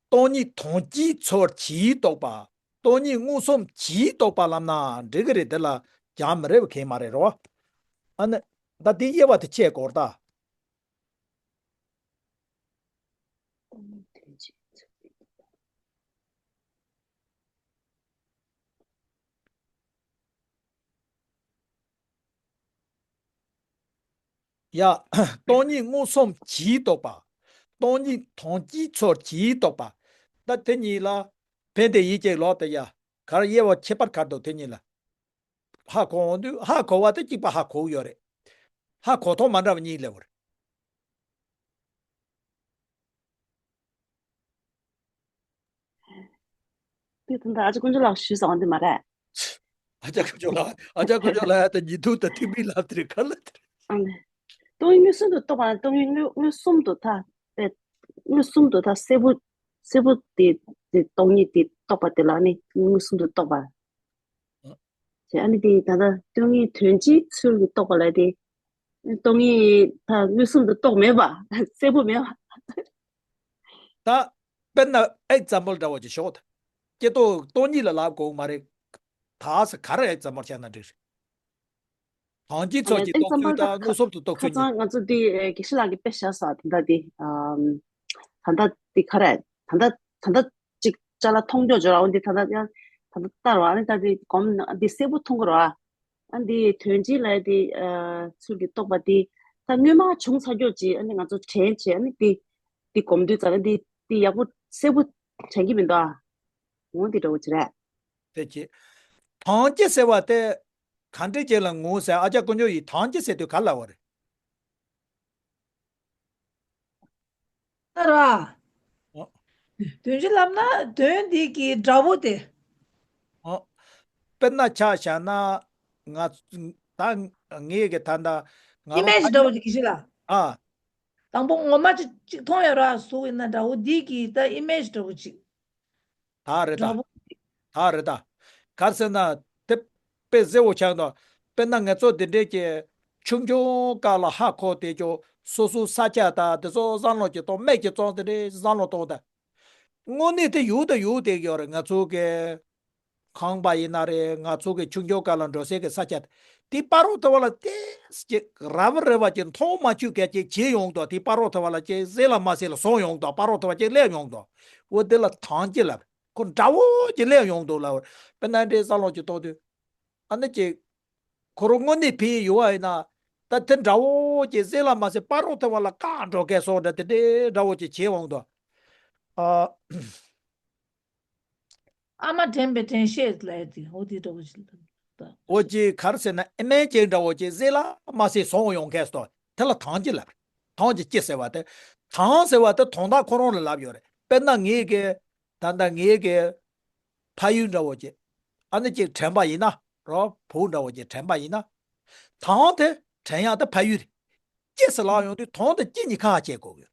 སྟོང་ཉིད་དོན་སྤྱིའི་ཚུལ་གྱིས་རྟོགས་པ། སྟོང་ཉིད་མངོན་སུམ་གྱིས་རྟོགས་པ་ལབ་ན་འགྲིག་གི་རེད། དེ་ལ་གྱང་མི་རེད་པ་གང་མ་རེད་རོ། ཨ་ནི་ད་དེ་དབྱེ་བ་དེ་ཕྱེ་དགོས་རེད་ད། ཡ། སྟོང་ཉིད་མངོན་སུམ་གྱིས་རྟོགས་པ། སྟོང་ཉིད་དོན་སྤྱིའི་ཚུལ་གྱིས་རྟོགས་པ། ད་དེ་གཉིས་ལ་ཕན་བདེ་ཡིད་ཀྱི་ལོག་སྟེ་ཡ། གར་དབྱེ་བ་ཁྱད་པར་གར་འདུག་དེ་གཉིས་ལ། ཧ་གོ་འོང་དུས་ཧ་གོ་བ་དེ་གཅིག་པ་ཧ་གོ་གི་ཡོད་རེད། ཧ་གོ་ཐོག་མ་འདྲ་བ་གཉིས་སླེབས་པ་རེད། དེ་ད་ལྟ་ཨ་ཅག་དཀོན་མཆོག་ལགས་ཞུས་སོང་འདི་མ་རེད། ཨ་ཅག་དཀོན་མཆོག་ལགས་ཨ་ཅག་དཀོན་མཆོག་ལགས་ཡ་ད་ཉིན་ཐུང་ད་ཐིག་མིག་ལབ་དེ་རེད་ག་ལ་དེ་རེད། ཨ་ནི། སྟོང་ཉིད་མངོན་སུམ་དུ་རྟོགས་པ་ན་སྟོང་ཉིད་མངོན་མངོན་སུམ་དུ་ཐ་དཔེ་མངོན་སུམ་དུ་ཐ་གསལ་པོ་གསལ་པོ་དེ་དེ་སྟོང་ཉིད་དེ་རྟོགས་པ་དེ་ལ་ནི་མངོན་སུམ་དུ་རྟོགས་པ། ཨ་ཨ་ནི་དེ་ད་ལྟ་སྟོང་ཉིད་དོན་སྤྱིའི་ཚུལ་གྱིས་རྟོགས་པ་ལ་དེ། སྟོང་ཉིད་ད་མངོན་སུམ་དུ་རྟོགས་མེད་པ། གསལ་པོ་མེད་པ། ད་དཔེར་ན་ཨེག་ཛམ་པལ་འདྲ་བོ་ཅིག་ཞོག་ད། སྐྱེ་རྟོགས་སྟོང་ཉིད་ལ་ལབ་དགོས་མ་རེད། ད་ས་ག་རེ་ཨེག་ཛམ་པལ་བྱས་ན་འགྲིག་རེད། དོན་སྤྱིའི་ཚུལ་གྱིས་ཨེག་ཛམ་པལ་རྟོགས་ཚུལ་དང་མངོན་སུམ་དུ་རྟོགས་ཚུལ་གཉིས། ཁ་སང་ང་ཚོ་འདི་དགེ་བཤེས་ལགས་ཀྱིས་དཔེ་བཞག་ས་དེ་འདྲ་དེ། ད་ལྟ་འདི་ག་རེ་ད་ལྟ་ད་ལྟ་ཅིག་ཅ་ལག་མཐོང་ཆོག་འཇོག་ར་འོ་འདི་ད་ལྟ་ཡང་ད་ལྟ་ལྟ་ར་ཨ་ནི་ད་འདི་སྒོམ་འདི་གསལ་པོ་མཐོང་གི་ར། ཨ་འདི་དོན་སྤྱི་ལ་འདི་ཚུལ་གྱིས་རྟོགས་པ་འདི་ད་སྔོན་མ་བྱུང་ཚར་ཀྱོག་ཅིག་ཨ་ནི་ང་ཚོ་དྲན་བྱས་ཨ་ནི་འདི་འདི་སྒོམ་དུས་ཙ་ན་འདི་འདི་ཡག་པོ་གསལ་པོ་དྲན་གྱི་མི་འདུག་ཨ། ངོ་འདི་འདྲ་བོ་ཅིག་རེད། དེ་ཅི། དོན་སྤྱི་ཟེར་བ་དེ་ག་འདྲ་ཅིག་ལ་ངོ་ཟེར། ཨ་ཅག་དཀོན་མཆོག་ཡིས་དོན་སྤྱི་ཟེར་དུས་ག་ལ་བ་རེད། ད་ར། ཨོ། དོན་སྤྱི་ལབ་ན་དོན་འདི་གི་འདྲ་བོ་དེ། ཨོ། དཔེར་ན་ཆ་བཞག་ན་ང་ད་ངས་གི་ད་ད་ང་རང་ཨི་མེ་ཇི་འདྲ་བོ་ཅིག་གི་ཞིག་ལ། ཨ། དང་པོ་ངོ་མ་ཅིག་ཅིག་མཐོང་ཡོད་ར་གཟུགས་ཡིན་ན་འདྲ་བོ་འདི་གི་ད་ཨི་མེ་ཇི་འདྲ་བོ་ཅིག་ད་རེད་ད། ད་རེད་ད། ག་རེ་ཟེར་ན་དེ་དཔེ་གསལ་བོ་ཆགས་འདུག་དཔེར་ན་ང་ཚོ་འདི་འདྲའི་གི་ཆུང་ཆུང་སྐབས་ལ་ཧ་གོ་བསྡད་ཀྱོག་སོ་སོའི་ས་ཆ་དང་དེ་ཚོ་བསམ་བློ་ཅིག་གཏོང་། མིག་གིས་བཙོང་དེ་འདྲའི་བསམ་བློ་གཏོང་ད། དངོས་གནས་དེ་ཡོད་དང་ཡོད་བསྡད་ཀྱོག་རེད། ང་ཚོ་གི་ཁང་པ་ཡིན་ན་རེད། ང་ཚོ་གི་ཆུང་ཆུང་སྐབས་ལ་འགྲོ་སའི་གི་ས་ཆ་དེ་སྤ་རོ་ཐོ་བ་ལ་ཏེས་ཅིག་ར་བ་རེ་བ་ཅིག་མཐོང་མ་བཅུག་ག་ཅིག་བྱེད་ཡོང་དོ། དེ་སྤ་རོ་ཐོ་བ་ལ་ཅིག་གསལ་ལ་མ་གསལ་ལ་སོང་ཡོང་དོ། སྤ་རོ་ཐོ་བ་ཅིག་སླེབས་ཡོང་དོ། འོ་དེ་ལ་དོན་སྤྱི་ལབ། ཁོ་འདྲ་བོ་ཅིག་སླེབས་ཡོང་འདུག་ལབ། དཔེར་ན་འདྲའི་བསམ་བློ་ཅིག་གཏོང་དུས། ཨ་ནི་ཅིག་ཁོ་རང་དངོས་གནས་ཕེབས་ཡོད་པ་ཡིན་ན། ད་དེ་འདྲ་བོ་ཅིག་གསལ་ལ་མ་གསལ་སྤ་རོ་ཐོ་བ་ལ་བཀག་འགྲོ་གས་སོགས་འདྲ་དེ་འདྲའི་འདྲ་བོ་ཅིག་བྱེད་འོང་དོ། ཨ། ཨ་མ་དྲན་པའི་དྲན་ཤེས་ལབ་ཡ་དེ་འོ་དེ་འདྲ་བོ་ཅིག་ལབ། འོ་ཅིག་ག་རེ་ཟེར་ན་ཨི་མེ་ཇི་འདྲ་བོ་ཅིག་གསལ་ལ་མ་གསལ་སོང་ཡོང་གས་སོ། དེ་ལ་དོན་སྤྱི་ལབ། དོན་གྱི་སྤྱི་ཟེར་བ་དེ། དོན་ཟེར་བ་དེ་དོན་དག་ཁོ་རང་ལ་ལབ་ཡོད་རེད། དཔེར་ན་ངའི་གི་ད་ལྟ་ངའི་གི་ཕ་ཡུལ་འདྲ་བོ་ཅིག་ཨ་ནི་ཅིག་དྲན་པ་ཡིན་ན་རོ། བུ་འདྲ་བོ་ཅིག་དྲན་པ་ཡིན་ན། དོན་དེ་དྲན་ཡག་དེ་ཕ་ཡུལ་རེད། སྤྱི་ཟེར་ལབ་ཡོང་དུས་དོན་དང་སྤྱི་གཉིས་ཁ་ཕྱེ་དགོས་ཡོད།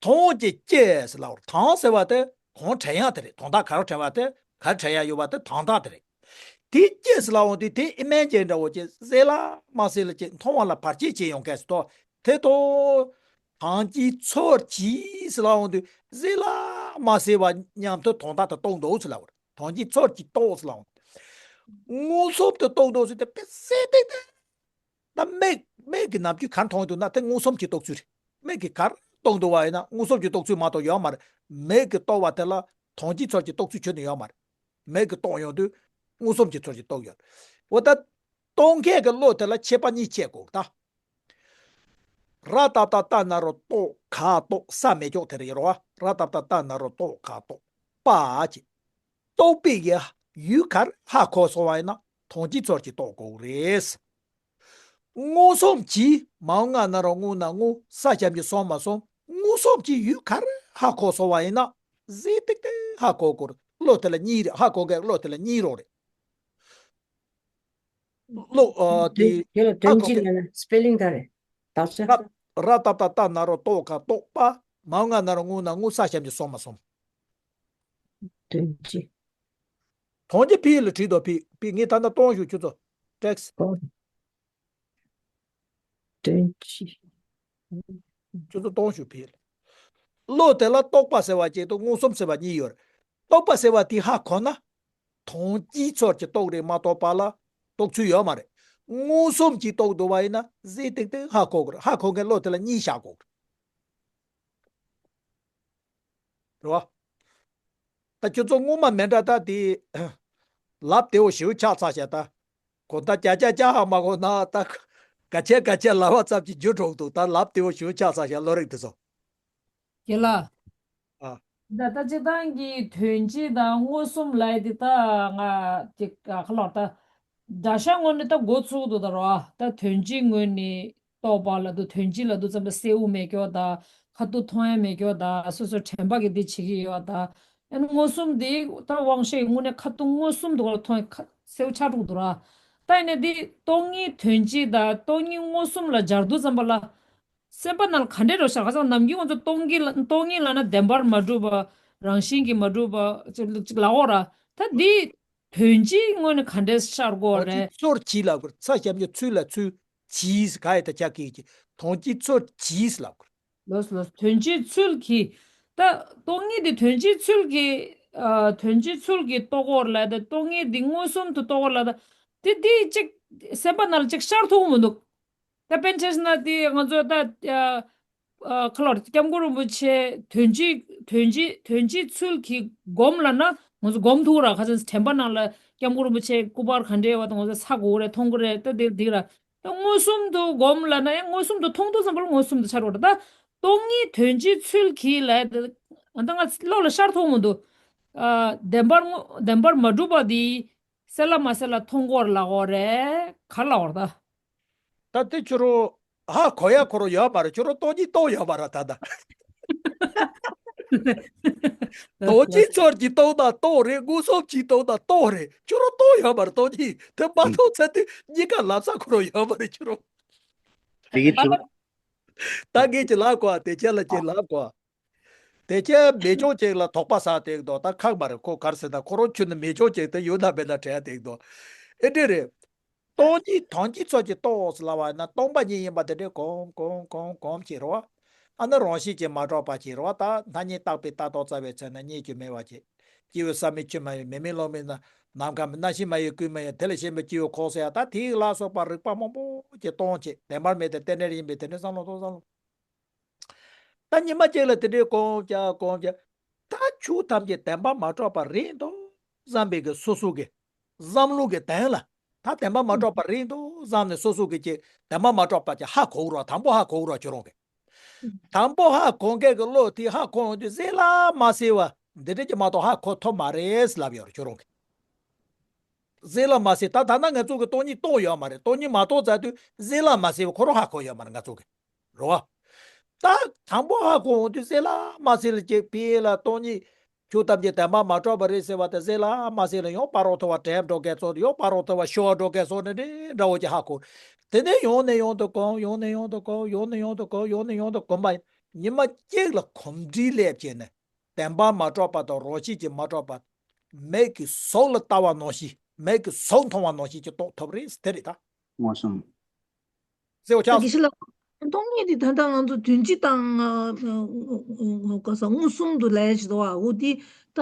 དོན་གྱི་སྤྱི་ཟེར་ལབ་པར་དོན་ཟེར་བ་དེ་གང་དྲན་ཡག་དེ་རེད། དོན་དག་ག་རེ་དྲན་པ་དེ་ག་རེ་དྲན་ཡག་ཡོད་པ་དེ་དོན་དག་དེ་རེད། དེ་སྤྱི་ཟེར་ལབ་ཡོང་དུས་དེ་ཨི་མེ་ཇི་འདྲ་བོ་ཅིག་གསལ་ལ་མ་གསལ་ལ་ཅིག་མཐོང་བ་ལ་བར་ཆད་བྱེད་ཡོང་གས་སོ། དེ་དོ། དོན་སྤྱི་ཚོར་གྱིས་ཟེར་ལབ་ཡོང་དུས་གསལ་ལ་མ་གསལ་བ་མཉམ་དུ་དོན་དག་དེ་རྟོགས་འདུག་ཟེར་ལབ་པར་དོན་སྤྱི་ཚོར་གྱིས་རྟོགས་ཟེར་ལབ་ཡོང་དུས། མངོན་སུམ་དུ་རྟོགས་འདུག་ཟེར་དེ་དཔེ་གསལ་ཏིག་ཏིག་ད་མིག་མིག་གི་ནམ་རྒྱུན་ག་རེ་མཐོང་གི་འདུག་ན་དེ་མངོན་སུམ་གྱིས་རྟོགས་ཚུལ་རེད། མིག་གིས་ག་རེ་མཐོང་འདུག་པ་ཡིན་ན་མངོན་སུམ་གྱིས་རྟོགས་ཚུལ་མ་གཏོགས་ཡོད་མ་རེད། མིག་གིས་རྟོགས་པ་དེ་ལ་དོན་སྤྱི་ཚོར་གྱིས་རྟོགས་ཚུལ་ཁྱོན་ནས་ཡོད་མ་རེད། མིག་གིས་རྟོགས་ཡོང་དུས་མངོན་སུམ་གྱིས་ཚོར་གྱིས་རྟོགས་ཡོད། འོ་ད་རྟོགས་མཁན་གྱི་བློ་དེ་ལ་ཁྱད་པར་གཉིས་ཕྱེ་དགོས་ད། ར་བཏགས་པ་རྟ་ན་རོ་རྟོ་ག་རྟོགས། ས་མེད་ཀྱོག་དེ་རེད་རོ། ར་བཏགས་པ་རྟ་ན་རོ་རྟོ་ག་རྟོགས་པ་ཅིག་རྟོགས་པའི་ཡ་ཡུལ་ག་རེ་ཧ་གོ་སོང་བ་ཡིན་ན་དོན་སྤྱི་ཚོར་གྱིས་རྟོགས་དགོས་རེད། མངོན་སུམ་གྱིས་མའོ་ང་ན་རོ་ངུ་ན་ངུ་ས་ཞབས་ཀྱུ་སོ་མ་སོ། མངོན་སུམ་གྱིས་ཡུལ་ག་རེ་ཧ་གོ་སོང་བ་ཡིན་ན་གཟིགས་ཏིག་ཏིག་ཧ་གོ་དགོས་རེད། བློ་དེ་ལ་གཉིས་རེད། ཧ་གོ་མཁན་བློ་དེ་ལ་གཉིས་རོགས་རེད། བློ་ཨ་དེ་དེ་ལ་ཧ་དོན་གོ་སྤྱི་མཁན་ལབ་ན་སྤེ་ལིང་ག་རེ་དག་ཆ། ར་ར་བཏགས་པ་རྟ་ན་རོ་རྟོ་ག་རྟོགས་པ། མའོ་ང་ན་རོ་ངུ་ན་ངུ་ས་ཞབས་ཀྱུ་སོ་མ་སོ། དོན་སྤྱི། དོན་སྤྱི་ཕི་ལ་བྲིས་དོ། ཕི་ཕི་ངས་ད་ལྟ་གཏོང་ཞུ་ཁྱོད་ཚོ་ཊེག་སི། ཨོ། དོན་སྤྱི། ཁྱོད་ཚོ་གཏོང་ཞུ་ཕི་ལ། བློ་དེ་ལ་རྟོགས་པ་ཟེར་བ་གཅིག་དང་མངོན་སུམ་ཟེར་བ་གཉིས་ཡོད་རེད། རྟོགས་པ་ཟེར་བ་དེ་ཧ་གོ་ན། དོན་སྤྱིའི་ཚོར་གྱིས་རྟོགས་རེད་མ་གཏོགས་པ་ལ་རྟོགས་ཚུལ་ཡོད་མ་རེད། མངོན་སུམ་གྱིས་རྟོགས་འདུག་པ་ཡིན་ན་གཟིགས་ཏིག་ཏིག་ཧ་གོ་དགོས་རེད། ཧ་གོ་མཁན་བློ་དེ་ལ་གཉིས་བཞག་དགོས་རེད། རེད་བ། ད་ཁྱོད་ཚོ་སྔོན་མ་མེ་འདྲ་ད་དེ་ལབ་བདེ་བོ་ཞེ་པོ་ཆགས་ཚར་ཤག་ད་གོ་ད་ཅ་ཅ་ཅ་ཧ་མ་གོ་ན་ད་ག་ཆེ་ག་ཆེ་ལབ་པ་ཙམ་གྱིས་འགྱུར་འགྲོ་གི་འདུག་ད་ལབ་བདེ་བོ་ཞེ་པོ་ཆགས་ཚར་ཤག་བློ་རིག་དེ་ཚོ། རྒན་ལགས། ཨ། ད་ལྟ་སྤྱིར་བཏང་གི་དོན་སྤྱི་དང་མངོན་སུམ་ལབ་ཡ་དེ་ད་ང་ཅིག་ཁ་ལོག་ད་དགྲ་ཤ་དངོས་གནས་ད་འགོ་ཚུགས་འདུག་ད་རོ། ད་དོན་སྤྱི་ངོས་ནས་རྟོགས་པ་ལབ་དུས་དོན་སྤྱི་ལབ་དུས་ཙམ་པ་གསལ་པོ་མེད་ཀྱོག་ད་ཁ་ཐུག་མཐོང་ཡ་མེད་ཀྱོག་ད་སོ་སོ་དྲན་པ་གིས་འདི་བྱེད་ཀྱི་ཡོད་ད། ཨ་ནི་མངོན་སུམ་འདི་ད་དབང་ཤེས་ཀྱི་དངོས་གནས་ཁ་ཐུག་མངོན་སུམ་དུ་མཐོང་ཁ་གསལ་པོ་ཆགས་འགྲོ་འདུག་ར། ད་ཡིན་ནའི་འདི་སྟོང་ཉིད་དོན་སྤྱི་དང་སྟོང་ཉིད་མངོན་སུམ་ལ་སྦྱར་དུས་ཙམ་པ་ལ། སེམས་པ་ནང་ལ་ག་འདྲས་རོ་ཤར། ཁ་སང་ནམ་རྒྱུན་ང་ཚོ་སྟོང་གི་ལ་སྟོང་ཉིད་ལབ་ན་བདེན་པར་མ་གྲུབ་པ། རང་བཞིན་གྱིས་མ་གྲུབ་པ་ཅིག་ཅིག་ལབ་ཡོད་ར། ད་འདི་དོན་སྤྱིའི་ངོས་ནས་ག་འདྲས་ཤར་གོ་དོན་སྤྱི་རེད། ཚོར་གྱིས་ལབ་དགོས། ས་ཞབས་ཀྱུ་ཚུལ་ལ་ཚུལ་གྱིས་ག་ཡི་ད་ཆ་གི་གི་དོན་སྤྱི་ཚོར་གྱིས་ལབ་དགོས། ལོས་ལོས། དོན་སྤྱིའི་ཚུལ་གྱིས། ད་སྟོང་ཉིད་དེ་དོན་སྤྱིའི་ཚུལ་གྱིས། ཨ། དོན་སྤྱིའི་ཚུལ་གྱིས་རྟོགས་ཡོད་ལབ་ད་སྟོང་ཉིད་འདི་མངོན་སུམ་དུ་རྟོགས་ཡོད་ལབ་ད། དེ་འདི་ཅིག་སེམས་པ་ནང་ལ་ཅིག་ཤར་ཐུབ་མི་འདུག་ད་དཔེར་ན་ཆ་བཞག་ན་དེ་ང་ཚོ་ད་ཨ་ཨ་ཁ་ལོ་སྐྱབས་མགོན་རིན་པོ་ཆེ་དོན་སྤྱི་དོན་སྤྱི་དོན་སྤྱིའི་ཚུལ་གྱིས་སྒོམ་ལབ་ན་ང་ཚོ་སྒོམ་ཐུབ་ར། ཁ་སང་དྲན་པ་ནང་ལ་སྐྱབས་མགོན་རིན་པོ་ཆེ་སྐུ་པར་ག་འདྲ་ཡོད་པ་དང་ང་ཚོ་ཧ་གོ་གི་རེད། མཐོང་གི་རེད། ད་དེ་འདི་ར། ད་མངོན་སུམ་དུ་སྒོམ་ལབ་ན་ཡང་མངོན་སུམ་དུ་མཐོང་དུས་ཙམ་པ་ལ་མངོན་སུམ་དུ་ཤར་བ་རེད། ད་སྟོང་ཉིད་དོན་སྤྱིའི་ཚུལ་གྱིས་ལབ་ད་ང་ད་ང་བློ་ལ་ཤར་ཐུབ་མི་འདུག་ཨ། བདེན་པར་དངོས་བདེན་པར་མ་གྲུབ་པ་འདི་གསལ་ལ་མ་གསལ་ལ་མཐོང་གི་ཡོད་རེད་ལབ་དགོས་རེད། ག་རེ་ལབ་དགོས་རེད་ད། ད་དེ་ཁྱོད་རང་ཧ་གོ་ཡ་ཁོ་རང་ཡོད་མ་རེད། ཁྱོད་རང་སྟོང་ཉིད་རྟོགས་ཡོད་མ་རེད་ད་ད། དོན་གྱི་ཚོར་གྱི་རྟོགས་ན་རྟོགས་རེད། མངོན་སུམ་གྱིས་རྟོགས་ན་རྟོགས་རེད། ཁྱོད་རང་རྟོགས་ཡོད་མ་རེད། སྟོང་ཉིད་དེ་མ་རྟོགས་ཚེ་དེ་གཉིས་ཀ་ལབ་ས་ཁོ་རང་ཡོད་མ་རེད་ཁྱོད་རང་། དེ་གི་ད་ད་ད་ངས་ཅིག་ལབ་དགོས། དེ་ཁྱེད་ལ་ཅིག་ལབ་དགོས། དེ་ཁྱེད་མི་ཆོག་ཅིག་ལ་དོགས་པ་ཟ་དེ་འདུག་ད་ཁག་མ་རེད། ཁོ་ག་རེ་ཟེར་ན་ཁོ་རང་ཁྱོད་ནི་མི་ཆོག་ཅིག་དེ་ཡོད་ན་མེད་ན་དྲན་དེ་འདུག་ཨེ་འདྲ་རེད། སྟོང་ཉིད་དོན་གྱི་ཚོར་གྱི་རྟོགས་ལབ་པ་ན་སྟོང་པ་ཉིད་ཡིན་པ་དེ་འདྲའི་གོམས་གོམས་གོམས་གོམས་བྱེད་རོགས། ཨ་ནི་རང་བཞིན་གྱིས་མ་གྲུབ་པ་བྱེད་རོགས། ད་སྣང་བརྙན་བཏགས་པའི་ལྟ་རྟོག་རྩ་བའི་ཚེ་ན་རྙེད་རྒྱུ་མེད་པ་བྱེད། སྐྱེ་བོའི་ས་མིན་ཆུ་མ་ཡིན། མེ་མིན་རླུང་མིན་ན་ནམ་མཁའ་མིན། རྣམ་ཤེས་མ་ཡིན་ཀུན་མ་ཡིན། དེ་ལས་གཞན་པའི་སྐྱེ་བོ་ཁོག་ཟེར་ཡ། ད་དེ་ལ་སོགས་པ་རིགས་པ་མང་པོ་ཅིག་སྟོང་བྱེད། བདེན་པར་མེད་དེ་རྟེན་འབྲེལ་ཡིན་པས་དེ་འདྲའི་བསམ་བློ་གཏོང་བསམ་བློ། ད་ཉི་མ་གཅིག་ལ་དེ་འདྲའི་གོམས་རྒྱག་གོམས་རྒྱག་ད་ཆོས་ཐམས་ཅད་བདེན་པར་མ་གྲུབ་པ་རེད་འདུག་བསམ་པའི་གི་སོ་སོ་གི་བསམ་བློ་གི་དོན་ལ། ད་བདེན་པར་མ་གྲུབ་པ་རེད་འདུག་བསམ་ནས་སོ་སོ་གི་ཅིག་བདེན་པར་མ་གྲུབ་པ་ཅིག་ཧ་གོ་རོགས། དང་པོ་ཧ་གོ་རོགས་ཁྱོད་རང་གི། དང་པོ་ཧ་གོ་མཁན་གི་བློ་དེ་ཧ་གོ་ཡོང་དུས་གསལ་ལ་མ་གསལ་བ་འདི་འདྲ་ཅིག་མ་གཏོགས་ཧ་གོ་ཐུབ་མ་རེད་ལབ་ཡོད་རེད་ཁྱོད་རང་གི། གསལ་ལ་མ་གསལ། ད་ད་ལྟ་ང་ཚོ་གི་སྟོང་ཉིད་རྟོགས་ཡོད་མ་རེད། སྟོང་ཉིད་མ་རྟོགས་ཚར་དུས་གསལ་ལ་མ་གསལ་བ་ཁོ་རང་ཧ་གོ་ཡོད་མ་རེད་ང་ཚོ་གི། རེད་བ། ད་དང་པོ་ཧ་གོ་འོང་དུས་གསལ་ལ་མ་གསལ་ལ་ཅིག་ཕི་ལ་སྟོང་ཉིད་ཆོས་ཐམས་ཅད་བདེན་པར་མ་གྲུབ་པ་རེད་ཟེར་བ་དེ་གསལ་ལ་མ་གསལ་ལ་ཡང་ཕ་རོལ་ཏུ་བ་དྲན་འགྲོ་མཁན་ཚོ། ཡང་ཕ་རོལ་ཏུ་བ་ཤོར་འགྲོ་མཁན་ཚོ་ནི་འདྲ་འདྲ་བོ་ཅིག་ཧ་གོ། དེ་ནས་ཡང་ནས་ཡང་དུ་གོམས། ཡང་ནས་ཡང་དུ་གོམས། ཡང་ནས་ཡང་དུ་གོམས། ཡང་ནས་ཡང་དུ་གོམས་པ་ཉི་མ་གཅིག་ལ་གོམས་འདྲིས་སླེབས་བྱས་ནས། བདེན་པར་མ་གྲུབ་པ་དང་རང་བཞིན་གྱིས་མ་གྲུབ་པ། མིག་གིས་གཟུགས་ལ་ལྟ་བ་ནང་བཞིན། མིག་གིས་གཟུགས་མཐོང་བ་ནང་བཞིན་གྱི་རྟོགས་ཐུབ་རེད། དེ་རེད་ད། མངོན་སུམ། གསལ་པོ་ད་ཆགས་དགེ་བཤེས་ལགས། སྟོང་ཉིད་དེ་ད་ལྟ་ང་ཚོ་དོན་སྤྱི་དང་། ཨ། ཨ། ག་ས་མངོན་སུམ་དུ་ལས་བྱེད་དོ། འོ་དེ་ད་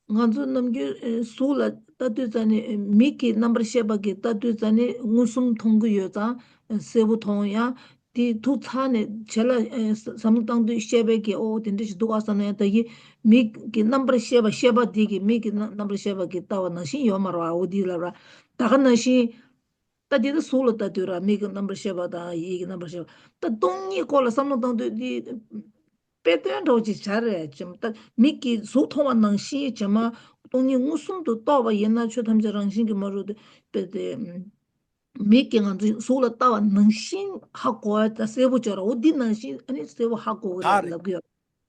ང་ཚོ་ནམ་རྒྱུན་གཟུགས་ལ་ལྟ་དུས་ཙ་ནས། མིག་གི་རྣམ་པར་ཤེས་པ་གིས་ལྟ་དུས་ཙ་ནས་མངོན་སུམ་མཐོང་གི་ཡོད་ཙང་གསལ་པོ་མཐོང་ཡང་། དེ་ཐུག་ཚར་ནས་བྱེད་ལ་བསམ་བློ་བཏང་དུས་ཤེས་པའི་གི་ཨོ་དེ་འདྲ་ཞིག་འདུག་ཨ་བསམ་ན་ཡང་། ད་གི་མིག་གི་རྣམ་པར་ཤེས་པ། ཤེས་པ་དེ་གི་མིག་གི་རྣམ་རྣམ་པར་ཤེས་པ་གིས་ལྟ་བ་ནང་བཞིན་ཡོད་མ་རེད་བ། འོ་དེ་ལབ་ར། ད་ག་ནང་བཞིན། ད་འདི་ད་གཟུགས་ལ་ལྟ་དུས་ར། མིག་གི་རྣམ་པར་ཤེས་པ་དང་ཡིད་ཀྱི་རྣམ་པར་ཤེས་པ། ད་སྟོང་ཉིད་སྐོར་ལ་བསམ་བློ་བཏང་དུས་འདི་དཔེ་སྟོན་འདྲ་བོ་ཅིག་བྱ་རེད་ཅེས། ད་མིག་གིས་གཟུགས་མཐོང་བ་ནང་བཞིན་བྱས་མ། སྟོང་ཉིད་མངོན་སུམ་དུ་རྟོགས་པ་ཡིན་ན། ཆོས་ཐམས་ཅད་རང་བཞིན་གྱིས་མ་གྲུབ་སྟེ། དཔེ་དེ་མིག་གིས་ང་ཚོའི་གཟུགས་ལ་ལྟ་བ་ནང་བཞིན་ཧ་གོ་བ་ད་གསལ་པོ་ཅིག་ཡོད་ར། འོ་འདི་ནང་བཞིན་ཨ་ནི་གསལ་པོ་ཧ་གོ་གི་ད་རེད་རེད། ལབ་གི་ཡོད།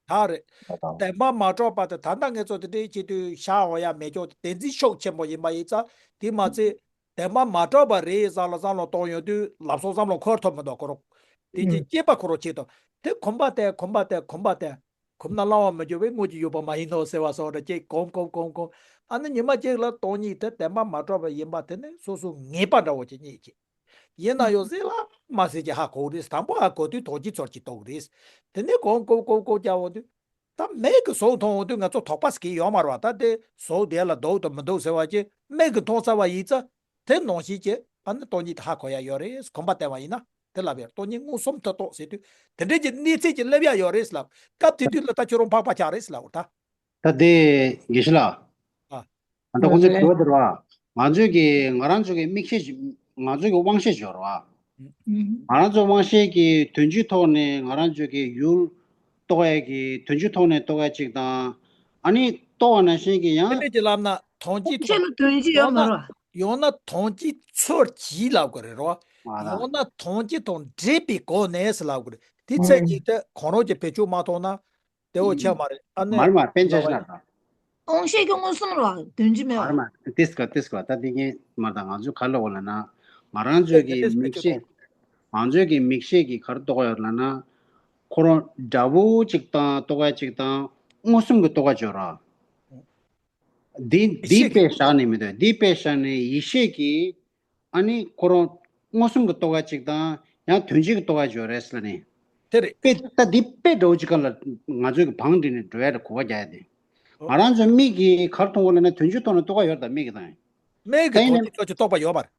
ད་རེད། བདེན་པ་མ་གྲུབ་པ་དེ་ད་ལྟ་ངེད་ཚོ་དེ་འདྲའི་བྱེད་དུས་ཤ་འོ་ཡ་མེ་སྒྱོགས་དེ་བདེན་འཛིན་ཤུགས་ཆེན་པོ་ཡིན་པ་ཡིན་ཙང་། དེ་མ་ཚད་བདེན་པ་མ་གྲུབ་པ་རེད་བསམ་བློ་བསམ་བློ་གཏོང་ཡོང་དུས་ལབ་སོང་བསམ་བློ་འཁོར་ཐུབ་མི་འདུག་ཁོ་རང་། དེ་ཅིག་སྐྱེས་པ་ཁོ་རང་བྱེད་དོ། དེ་གོམས་པ་དེ་གོམས་པ་དེ་གོམས་པ་དེ། གོམས་ན་བླང་བར་མི་འགྱུར་བའི་དངོས་ཀྱི་ཡོད་པ་མ་ཡིན་ནོ་ཟེར་བ་སོགས་འདྲ་ཅིག་གོམས་གོམས་གོམས་གོམས། ཨ་ནི་ཉི་མ་གཅིག་ལ་སྟོང་ཉིད་དེ་བདེན་པ་མ་གྲུབ་པ་ཡིན་པ་དེ་ནི་སོ་སོ་ངེས་པ་འདྲ་བོ་ཅིག་རྙེད་ཀྱི། ཡིན་ན་ཡང་གསལ་ལ་མ་གསལ་གྱི་ཧ་གོ་རེད། དང་པོ་ཧ་གོ་དུས་དོན་གྱི་ཚོར་གྱི་རྟོགས་རེད། དེ་ནས་གོམས་གོམས་གོམས་གོམས་རྒྱག་འོང་དུས། ད་མིག་གིས་གཟུགས་མཐོང་འོང་དུས་ང་ཚོ་དོགས་པ་ཟེར་གྱི་ཡོད་མ་རེད་བ། ད་དེ་གཟུགས་དེ་ལ་འདུག་དང་མི་འདུག་ཟེར་བ་ཅིག་མིག་གིས་མཐོང་ཚར་བ་ཡིན་ཙང་། དེ་ནང་བཞིན་གྱི་ཨ་ནི་སྟོང་ཉིད་དེ་ཧ་གོ་ཡ་ཡོད་རེད། གོམས་པ་བསྟན་པ་ཡིན་ན་དེ་ལབ་ཡོད། སྟོང་ཉིད་མངོན་སུམ་དུ་རྟོགས་ཟེར་དུས་དེ་འདྲའི་གི་གནས་ཚད་ཅིག་སླེབས་ཡ་ཡོད་རེད་ལབ། སྐབས་དེ་དུས་ལ་ད་ཁྱོད་རང་འཕགས་པ་ཆགས་རེད་ལབ་ད། ད་དེ་དགེ་བཤེས་ལགས། ཨ། ད་ཁོང་ཚོའི་དྲི་བ་དེ་རེད་བ། ང་ཚོས་ཀྱི་ང་རང་ཚོ་གི་མིག་ཤེས་ཤིག་ང་ཚོ་གི་དབང་ཤེས་ཤིག་ཡོད་རེད་བ། ང་རང་ཚོ་དབང་ཤེས་ཀྱི་དོན་སྤྱིའི་ཐོག་ནས་ང་རང་ཚོ་གི་ཡུལ་རྟོགས་ཡས་ཀྱི་དོན་སྤྱིའི་ཐོག་ནས་རྟོགས་ཡས་ཅིག་དང་། ཨ་ནི་རྟོགས་པ་ནང་བཞིན་གྱི་ཡང་། དེ་འདྲ་ཅིག་ལབ་ན་དོན་སྤྱིའི་ཐོག་ཆེད་ལ་དོན་སྤྱི་ཡོད་ཡང་མ་ན་རེད་བ། ཡང་ན་དོན་སྤྱིའི་ཚུལ་གྱིས་ལབ་དགོས་རེད་རོ། ང་ལ། ཡང་ན་དོན་སྤྱི་དང་འབྲེལ་པའི་སྒོ་ནས་ལབ་དགོས་རེད། དེ་ཚེ་གཅིག་དེ་གང་རུང་གི་བེད་སྤྱོད་མ་ཐོག་ན། དེ་འོ་ཆ་མ་རེད། ཨ་ནི་མར་མར་པཎ་ཆེན་ལ་ན་དང་། དབང་ཤེས་ཀྱི་མངོན་སུམ་རོ། དོན་སྤྱི་མེད་པ། མར་མར་ཏིས་ཀ་ཏིས་ཀ་ད་དེ་གིན་མར་དང་ང་ཚོས་ག་ལ་འོ་ལ་ན། ང་རང་ཚོའི་གི་མིག་ཤེས། ང་ཚོའི་གི་མིག་ཤེས་ཀྱི་གར་རྟོགས་ཡོད་ལ་ན། ཁོ་རང་འདྲ་བོ་གཅིག་དང་རྟོགས་ཡ་གཅིག་དང་མངོན་སུམ་གྱི་རྟོགས་ཡ་ཅོ་ར། འདི་འདི་དཔེ་བཞག་ནས་མི་འདུག་འདི་དཔེ་བཞག་ནས་ཡིད་ཤེས་ཀྱིས། ཨ་ནི་ཁོ་རང་མངོན་སུམ་གྱི་རྟོགས་ཡ་གཅིག་དང་ཡང་དོན་སྤྱི་གྱི་རྟོགས་ཡ་ཅོ་རེད་ཟེར་ནས། དེ་རེད། དཔེ་ད་འདི་དཔེ་འདྲ་བོ་གཅིག་ག་ལ་ང་ཚོའི་གི་བང་སྒྲིག་ནས་འགྲོ་ཡ་རེད་གོ་བ་རྒྱག་ཡ་དེ། ང་རང་ཚོའི་མིག་གིས་གར་མཐོང་གོ་ལ་ན་དོན་སྤྱི་ཐོག་ནས་རྟོགས་ཡ་ཡོད་རེད་ད་མིག་གིས་དང་། མིག་གིས་དོན་སྤྱི་ཐོག་གི་རྟོགས་པ་ཡོད་པ་རེད།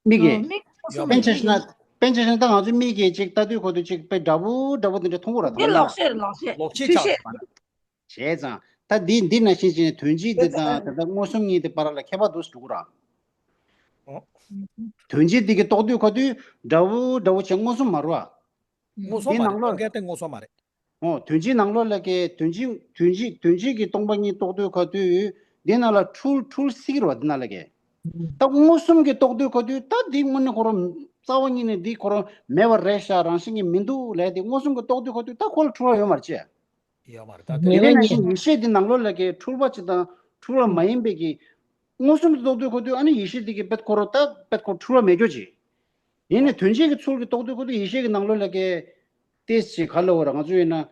མིག་གིས། ཨ། མིག་ཡོད་པ་རེད། པཎ་ཆེན་ཞིག་ན། པཎ་ཆེན་ཞིག་ན་ད་ང་ཚོའི་མིག་གིས་ཅིག་ལྟ་དུས་ཁོ་ཚོ་ཅིག་དཔེ་འདྲ་བོ་འདྲ་བོ་དེ་འདྲ་མཐོང་གོ་ར་ད་འདི་ལོག་ལོག་ཤེས་རེད་ལོག་ཤེས། ལོག་ཤེས་ཆགས་ཤེས། རེད་པ། བྱས་ཙང་། ད་འདི་འདི་ནང་བཞིན་བྱས་ནས་དོན་སྤྱི་འདི་དང་ད་ལྟ་མངོན་སུམ་གཉིས་དེ་བར་ལ་ཁྱད་པར་འདུག་སེ་འགྲོ་གི་ར། ཨོ། དོན་སྤྱི་འདི་གི་རྟོགས་དུས་ཁ་དུས་འདྲ་བོ་འདྲ་བོ་བྱས་མངོན་སུམ་མ་རུ་བ། མངོན་སུམ་འདི་མ་རེད། ནང་ལོགས་རྟོགས་མཁན་དེ་མངོན་སུམ་མ་རེད། ཨོ། དོན་སྤྱིའི་ནང་ལོགས་ལ་ཀའི་དོན་སྤྱི་དོན་སྤྱི་དོན་སྤྱི་གི་སྟོང་པ་ཉིད་རྟོགས་དུས་ག་དུས་འདི་ན་ལ་འཁྲུལ་འཁྲུལ་སྲིད་ར་བ་འདི་ན་ལ་ཀའི། ད་མངོན་སུམ་གྱི་རྟོགས་དུས་ག་དུས་ད་འདི་དངོས་གནས་ཁོ་རང་རྩ་བ་ཉིད་ནས་འདི་ཁོ་རང་མེད་པ་རེད་ཤག་རང་བཞིན་གྱིས་མི་འདུག་ལས་དེ་མངོན་སུམ་གྱི་རྟོགས་དུས་ག་དུས་ད་ཁོ་ལ་འཁྲུལ་བ་ཡོད་མ་རེད་ཅེ། ཡོད་མ་རེད། ད་དེ་ཡིན་ན་ཡིན་ཡིད་ཤེས་འདི་ནང་ལོགས་ལ་ཀའི་འཁྲུལ་པ་ཅིག་དང་འཁྲུལ་བ་མ་ཡིན་པའི་གི་མངོན་སུམ་དུ་རྟོགས་དུས་ཁོ་དུས་ཨ་ནི་ཡིད་ཤེས་དེ་གི་པད་ཁོ་རོ་ད་པད་ཁོ་འཁྲུལ་བ་མེད་རྒྱུ་ཅིག་ཡིན་ནའི་དོན་བྱེད་ཀྱི་ཚུལ་གྱིས་རྟོགས་དུས་ཁོ་དུས་ཡིད་ཤེས་ཀྱི་ནང་ལོགས་ལ་ཀའི་ཏེས་ཅིག་ག་ལ་འོ་ར་ང་ཚོ་ཡིན་ན་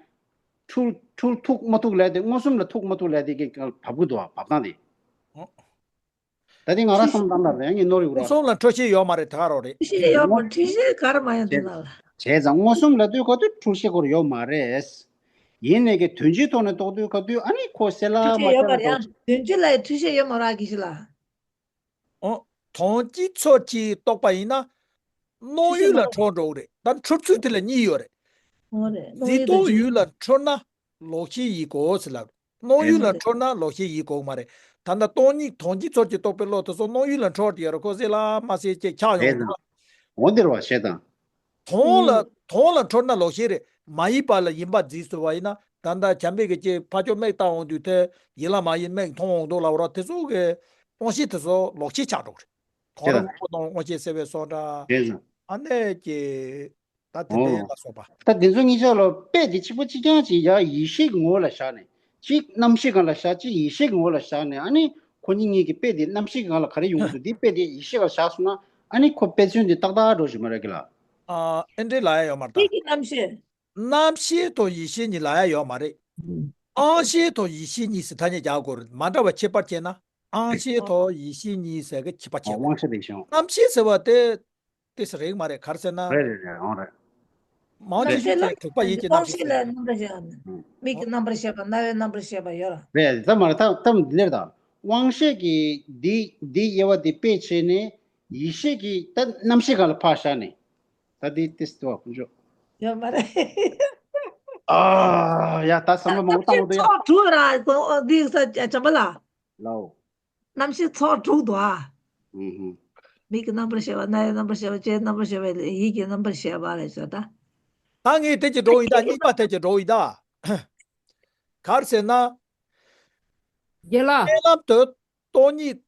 འཁྲུལ་འཁྲུལ་ཐུག་མ་ཐུག་ལས་དེ་མངོན་སུམ་ལ་ཐུག་མ་ཐུག་ལས་དེ་གི་བབ་གི་འདུག་བ་བབ་སྟངས་དེ། ད་དེ་ང་རང་བསམ་བློ་བཏང་ན་རེད་ངས་ནོར་ཡོད་ར། མངོན་སུམ་ལ་འཁྲུལ་ཤེས་ཡོད་མ་རེད་ད་ག་རོགས་རེད། འཁྲུལ་ཤེས་ཡོད་མ་འཁྲུལ་ཤེས་ག་རེ་མ་ཡོང་དུ་ལ། བྱས་ཙང་མངོན་སུམ་ལ་དུས་ག་དུས་འཁྲུལ་ཤེས་ཁོ་ར་ཡོད་མ་རེད། ཡིན་ནའི་གི་དོན་སྤྱིའི་ཐོག་ནས་རྟོགས་དུས་ག་དུས་ཨ་ནི་ཁོ་གསལ་ལ་འཁྲུལ་མ་ཤེས་ཡོད་པར་ཡང་དོན་སྤྱི་ལ་འཁྲུལ་ཤེས་ཡོད་མ་རག་གི་ཞིག་ལ། ཨོ། དོན་སྤྱི་ཚོ་གཅིག་རྟོགས་པ་ཡིན་ན། རྣོ་ཡུལ་ལ་འཕྲོ་འགྲོ་གི་རེད་ད་འཁྲུལ་ཚུལ་དེ་ལ་གཉིས་ཡོད་རེད། འོ་རེད། རྣོ་ཡུལ་དང་འཛིན་རྟོག་ཡུལ་ལ་འཕྲོད་ན་ལོག་ཤེས་ཡིན་དགོས་ཟེར་ལབ། རྣོ་ཡུལ་ལ་འཕྲོད་ན་ལོག་ཤེས་ཡིན་དགོས་མ་རེད། ད་ལྟ་སྟོང་ཉིད་དོན་སྤྱི་ཚོ་གཅིག་རྟོགས་པའི་བློ་དེ་ཚོ་རྣོ་ཡུལ་ལ་འཕྲོ་བ་དེ་ཡོད་རེད་ཁོ་སེ་ལ་མ་སེ་ཅེས་ཆགས་ཡོང་གི་འདུག་འོ་འདིར་བ་ཞེས་དང་། དོན་ལ་དོན་ལ་འཕྲོད་ན་ལོག་ཤེས་རེད། མ་ཡིན་པ་ལ་ཡིན་པ་འཛིན་ཟེར་བ་ཡིན་ན་ད་ལྟ་བྱམས་པའི་གི་ཅེས་ཕ་ཆོས་མིག་བལྟ་འོང་དུས་དེ་ཡིན་ལ་མ་ཡིན་མིག་མཐོང་འོང་འདུག་ལབ་ར་དེ་ཚོ་གི་དབང་ཤེས་དེ་ཚོ་ལོག་ཤེས་ཆགས་འགྲོ་གི་རེད། དོན་ར་དངོས་པོ་དང་དབང་ཤེས་ཟེར་བའི་སོགས་འདྲ། ཨ་ནེ་ཀྱི་ད་དེ་འདྲའི་ལ་སོགས་པ། ད་དེ་ཚོ་གཉིས་ཆ་ལ་དཔེ་དེ་གཅིག་པ་གཅིག་རྐྱང་ཅིག་ཡ་ཡིད་ཤེས་ཀྱི་ངོ་བོ་ལ་བཞག་ནས་གཅིག་རྣམ་ཤེས་སྒང་ལ་བཞག་གཅིག་ཡིད་ཤེས་ཀྱི་ངོ་བོ་ལ་བཞག་ནས་ཨ་ནི་ཁོ་གཉིས་གཉིས་ཀྱི་དཔེ་དེ་རྣམ་ཤེས་ཀྱི་སྒང་ལ་ག་རེ་ཡོང་གི་འདུག་དེ་དཔེ་དེ་ཡིད་ཤེས་ལ་བཞག་སོང་ན་ཨ་ནི་ཁོ་དཔེ་མཚོན་དེ་ཏག་ཏག་འགྲོ་བཞིན་མ་རེད་ཀི་ལ། ཨ་ཨེ་འདྲའི་ལ་ཡ་ཡོད་མ་རེད་ད། ཡིད་ཀྱི་རྣམ་ཤེས། རྣམ་ཤེས་དང་ཡིད་ཤེས་གཉིས་ལ་ཡ་ཡོད་མ་རེད། དབང་ཤེས་དང་ཡིད་ཤེས་གཉིས་སུ་ཐ་སྙད་རྒྱག་དགོས་རེད་མ་འདྲ་བ་ཁྱད་པར་ཕྱེ་ན། དབང་ཤེས་དང་ཡིད་ཤེས་གཉིས་ཟེར་གི་ཁྱད་པར་ཕྱེ་དགོས། དབང་ཤེས་ལས་བྱུང་། རྣམ་ཤེས་ཟེར་བ་དེ། དེ་ཟེར་རིགས་མ་རེད་ག་རེ་ཟེར་ན། རེད་རེད་རེད་འོང་རེད། མང་ཆེ་ཤོས་ཀྱིས་དྲེགས་པ་ཡིད་ཀྱི་རྣམ་ཤེས་ཟེར། མིག་གི་རྣམ་པར་ཤེས་པ་རྣ་བའི་རྣམ་པར་ཤེས་པ་ཡོད་ར། རེད་ད་མ་རེད་ད་ད་འདི་ལེར་ད། དབང་ཤེས་ཀྱིས་འདི་འདི་དབྱེ་བ་འདི་དཔེ་བྱས་ནས་ཡིད་ཤེས་ཀྱིས་ད་རྣམ་ཤེས་སྒང་ལ་ཕར་བཞག་ནས་ད་འདི་ཏིས་ཏོ་ཀུན་ཆོ། ཡོད་མ་རེད། ཨ་ཡ་ད་བསམ་བློ་མང་པོ་བཏང་འོ་ད་ཡ། ཚོགས་དྲུག་ར་འདི་ས་བྱམས་པ་ལ། ལའོ། རྣམ་ཤེས་ཚོགས་དྲུག་ཏུ་ཨ། ཨུ་ཧུ། མིག་གི་རྣམ་པར་ཤེས་པ་རྣ་ཡི་རྣམ་པར་ཤེས་པ་ལྕེའི་རྣམ་པར་ཤེས་པ་ཡིད་ཀྱི་རྣམ་པར་ཤེས་པ་ལས་བྱ་ད། ད་ངས་དེ་ཅི་འགྲོ་ཡིན་ད་གཉིས་པ་དེ་ཅི་འགྲོ་ཡིན་ད། ག་རེ་ཟེར་ན། རྒན་ལགས། རྨི་ལམ་དུ་སྟོང་ཉིད་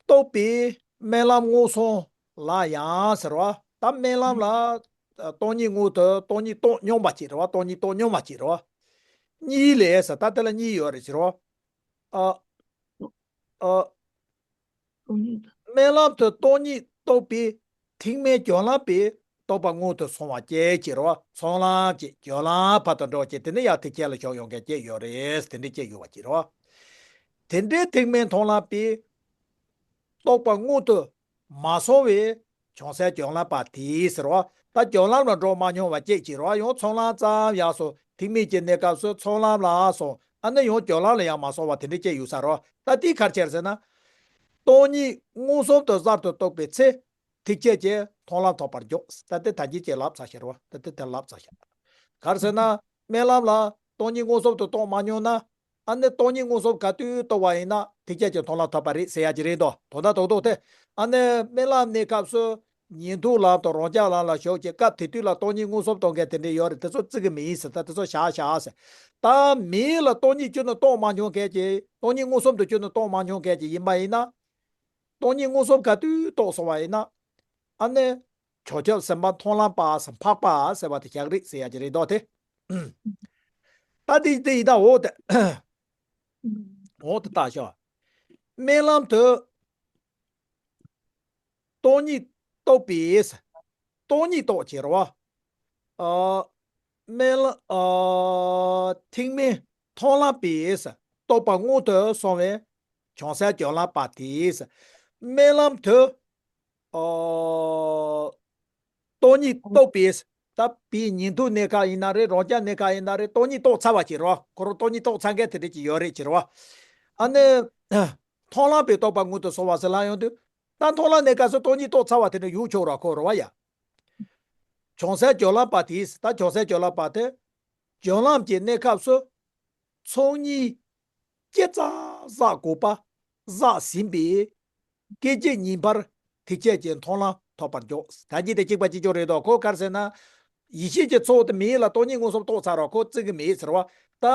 རྟོགས་པའི་རྨི་ལམ་མངོན་སུམ་ལ་ཡང་ཟེར་བ་ད་རྨི་ལམ་ལ་སྟོང་ཉིད་མངོན་དུ་སྟོང་ཉིད་རྟོགས་སྙོམས་པ་ཅིག་རེད་བ་སྟོང་ཉིད་རྟོགས་སྙོམས་པ་ཅིག་རེད་བ། གཉིས་ལས་ཟེར་ད་དེ་ལ་གཉིས་ཡོད་རེད་ཟེར་བ། ཨ། ཨ། རྨི་ལམ་དུ་སྟོང་ཉིད་རྟོགས་པའི་ཐེག་དམན་སྦྱོར་ལམ་པས་རྟོགས་པ་མངོན་དུ་སོང་བ་སྐྱེད་ཅེས་རོ། ཚོགས་ལམ་གྱི་སྦྱོར་ལམ་བར་དུ་འགྲོ་ཅེས་དེ་ནི་ཡང་ཐེག་ཆེན་ལ་ཞུགས་ཡོང་མཁན་སྐྱེད་ཡོད་རེད་དེ་འདྲའི་སྐྱེད་ཡོད་པ་ཅིག་རོ། དེ་འདྲའི་ཐེག་དམན་མཐོང་ལམ་པས་རྟོགས་པ་མངོན་དུ་མ་སོང་བས་བྱང་སའི་སྦྱོར་ལམ་པ་དེས་ཟེར་བ། ད་སྦྱོར་ལམ་ལ་འགྲོ་མ་མྱོང་བ་སྐྱེད་ཅིག་རོ། ཡང་ཚོགས་ལམ་ཙམ་ཡག་སོ་ཐེག་དམན་གྱི་གནས་སྐབས་སུ་ཚོགས་ལམ་ལ་སོང་ཨ་ནི་ཡང་སྦྱོར་ལམ་ལ་ཡང་མ་སོང་བ་དེ་འདྲའི་སྐྱེད་ཡོད་ས་རོ། ད་དེའི་ཁར་ཁྱེར་ཟེར་ན། སྟོང་ཉིད་མངོན་སུམ་དུ་གསར་དུ་རྟོགས་པའི་ཚེ། ཐེག་ཆེན་གྱི་མཐོང་ལམ་ཐོབ་པར་འགྱུར། ད་དེ་ད་གིན་ཅེས་ལབ་ཚར་ཤག་རོ། ད་དེ་དེ་ལབ་ཚར་ཤག་ག་རེ་ཟེར་ན། རྨི་ལམ་ལ་སྟོང་ཉིད་མངོན་སུམ་དུ་རྟོགས་མ་མྱོང་ན། ཨ་ནི་སྟོང་ཉིད་མངོན་སུམ་ག་དུས་རྟོགས་པ་ཡིན་ན་ཐེག་ཆེན་གྱི་མཐོང་ལམ་ཐོབ་པ་རེད་ཟེར་ཡ་ཅིག་རེད་དོ། དོན་དག་རྡོག་རྡོག་དེ། ཨ་ནི་རྨི་ལམ་གནས་སྐབས་སུ་ཉན་ཐོས་ལམ་དང་རང་རྐྱ་ལམ་ལ་ཞུགས་ཀྱི་སྐབས་དེ་དུས་ལ་སྟོང་ཉིད་མངོན་སུམ་རྟོགས་མཁན་དེ་འདྲ་ཡོད་རེད། དེ་ཚོ་བརྩི་གི་མི་ཡིན་ཟེར། ད་དེ་ཚོ་བཞག་བཞག་ཟེར། ད་མིའི་ལ་སྟོང་ཉིད་ཁྱོན་ནས་རྟོགས་མ་མྱོང་མཁན་གྱི་སྟོང་ཉིད་མངོན་སུམ་དུ་ཁྱོན་ནས་རྟོགས་མ་མྱོང་མཁན་གྱི་ཡིན་པ་ཡིན་ན། སྟོང་ཉིད་མངོན་སུམ་ག་དུས་རྟོགས་སོང་བ་ཡིན་ན། ཨ་ནི། བྱང་ཆུབ་སེམས་དཔའ་མཐོང་ལམ་པ་ཟེར་འཕགས་པ་ཟེར་བ་དེ་བཞག་རེད་ཟེར་ཡ་ཅིག་རེད་དོ་དེ། ད་དེ་དེ་ཡིན་ད་འོ་དེ། འོ་དེ་ལྟ་ཤོག་རྨི་ལམ་དུ་སྟོང་ཉིད་རྟོགས་པས། སྟོང་ཉིད་རྟོགས་ཀྱི་རེད་བ། ཨ། རྨི་ལམ། ཨ། ཐེག་དམན་མཐོང་ལམ་པས་རྟོགས་པ་མངོན་དུ་སོང་བས་བྱང་སའི་སྦྱོར་ལམ་པ་དེས། རྨི་ལམ་དུ། ཨ། སྟོང་ཉིད་རྟོགས་པས། ད་བོད་ཉན་ཐོས་གནས་སྐབས་ཡིན་ན་རེད། རང་རྐྱ་གནས་སྐབས་ཡིན་ན་རེད། སྟོང་ཉིད་རྟོགས་ཚར་བ་ཅིག་རེད་བ། ཁོ་རང་སྟོང་ཉིད་རྟོགས་ཚར་མཁན་དེ་འདྲ་ཅིག་ཡོད་རེད་ཅེས་རེད་བ། ཨ་ནི། མཐོང་ལམ་པས་རྟོགས་པ་མངོན་དུ་སོང་བ་ཟེར་ལབ་ཡོང་དུས། ད་མཐོང་ལམ་གནས་སྐབས་སུ་སྟོང་ཉིད་རྟོགས་ཚར་བ་དེ་འདྲ་ཡོང་ཆོག་ར་ཁོ་རེད་བ་ཡ། བྱང་སའི་སྦྱོར་ལམ་པ་དེས། ད་བྱང་སའི་སྦྱོར་ལམ་པ་དེ། སྦྱོར་ལམ་གྱི་གནས་སྐབས་སུ། ཚོགས་གཉིས་ཇི་ཙམ་བསགས་དགོས་པ་བསགས་ཟིན་པས། སྐད་ཅིག་ཉིན་པར་ཐེག་ཆེན་གྱི་མཐོང་ལམ་ཐོབ་པར་འགྱུར། ད་གིན་དེ་གཅིག་པ་གཅིག་རྐྱང་རེད་དོ། ཁོ་ག་རེ་ཟེར་ན། ཡེ་ཤེས་ཀྱི་ཚོགས་དེ་མེད་ལ་སྟོང་ཉིད་མངོན་སུམ་རྟོགས་ཚར་བ་ཁོ་བརྩི་གི་མེད་ཟེར་བ། ད་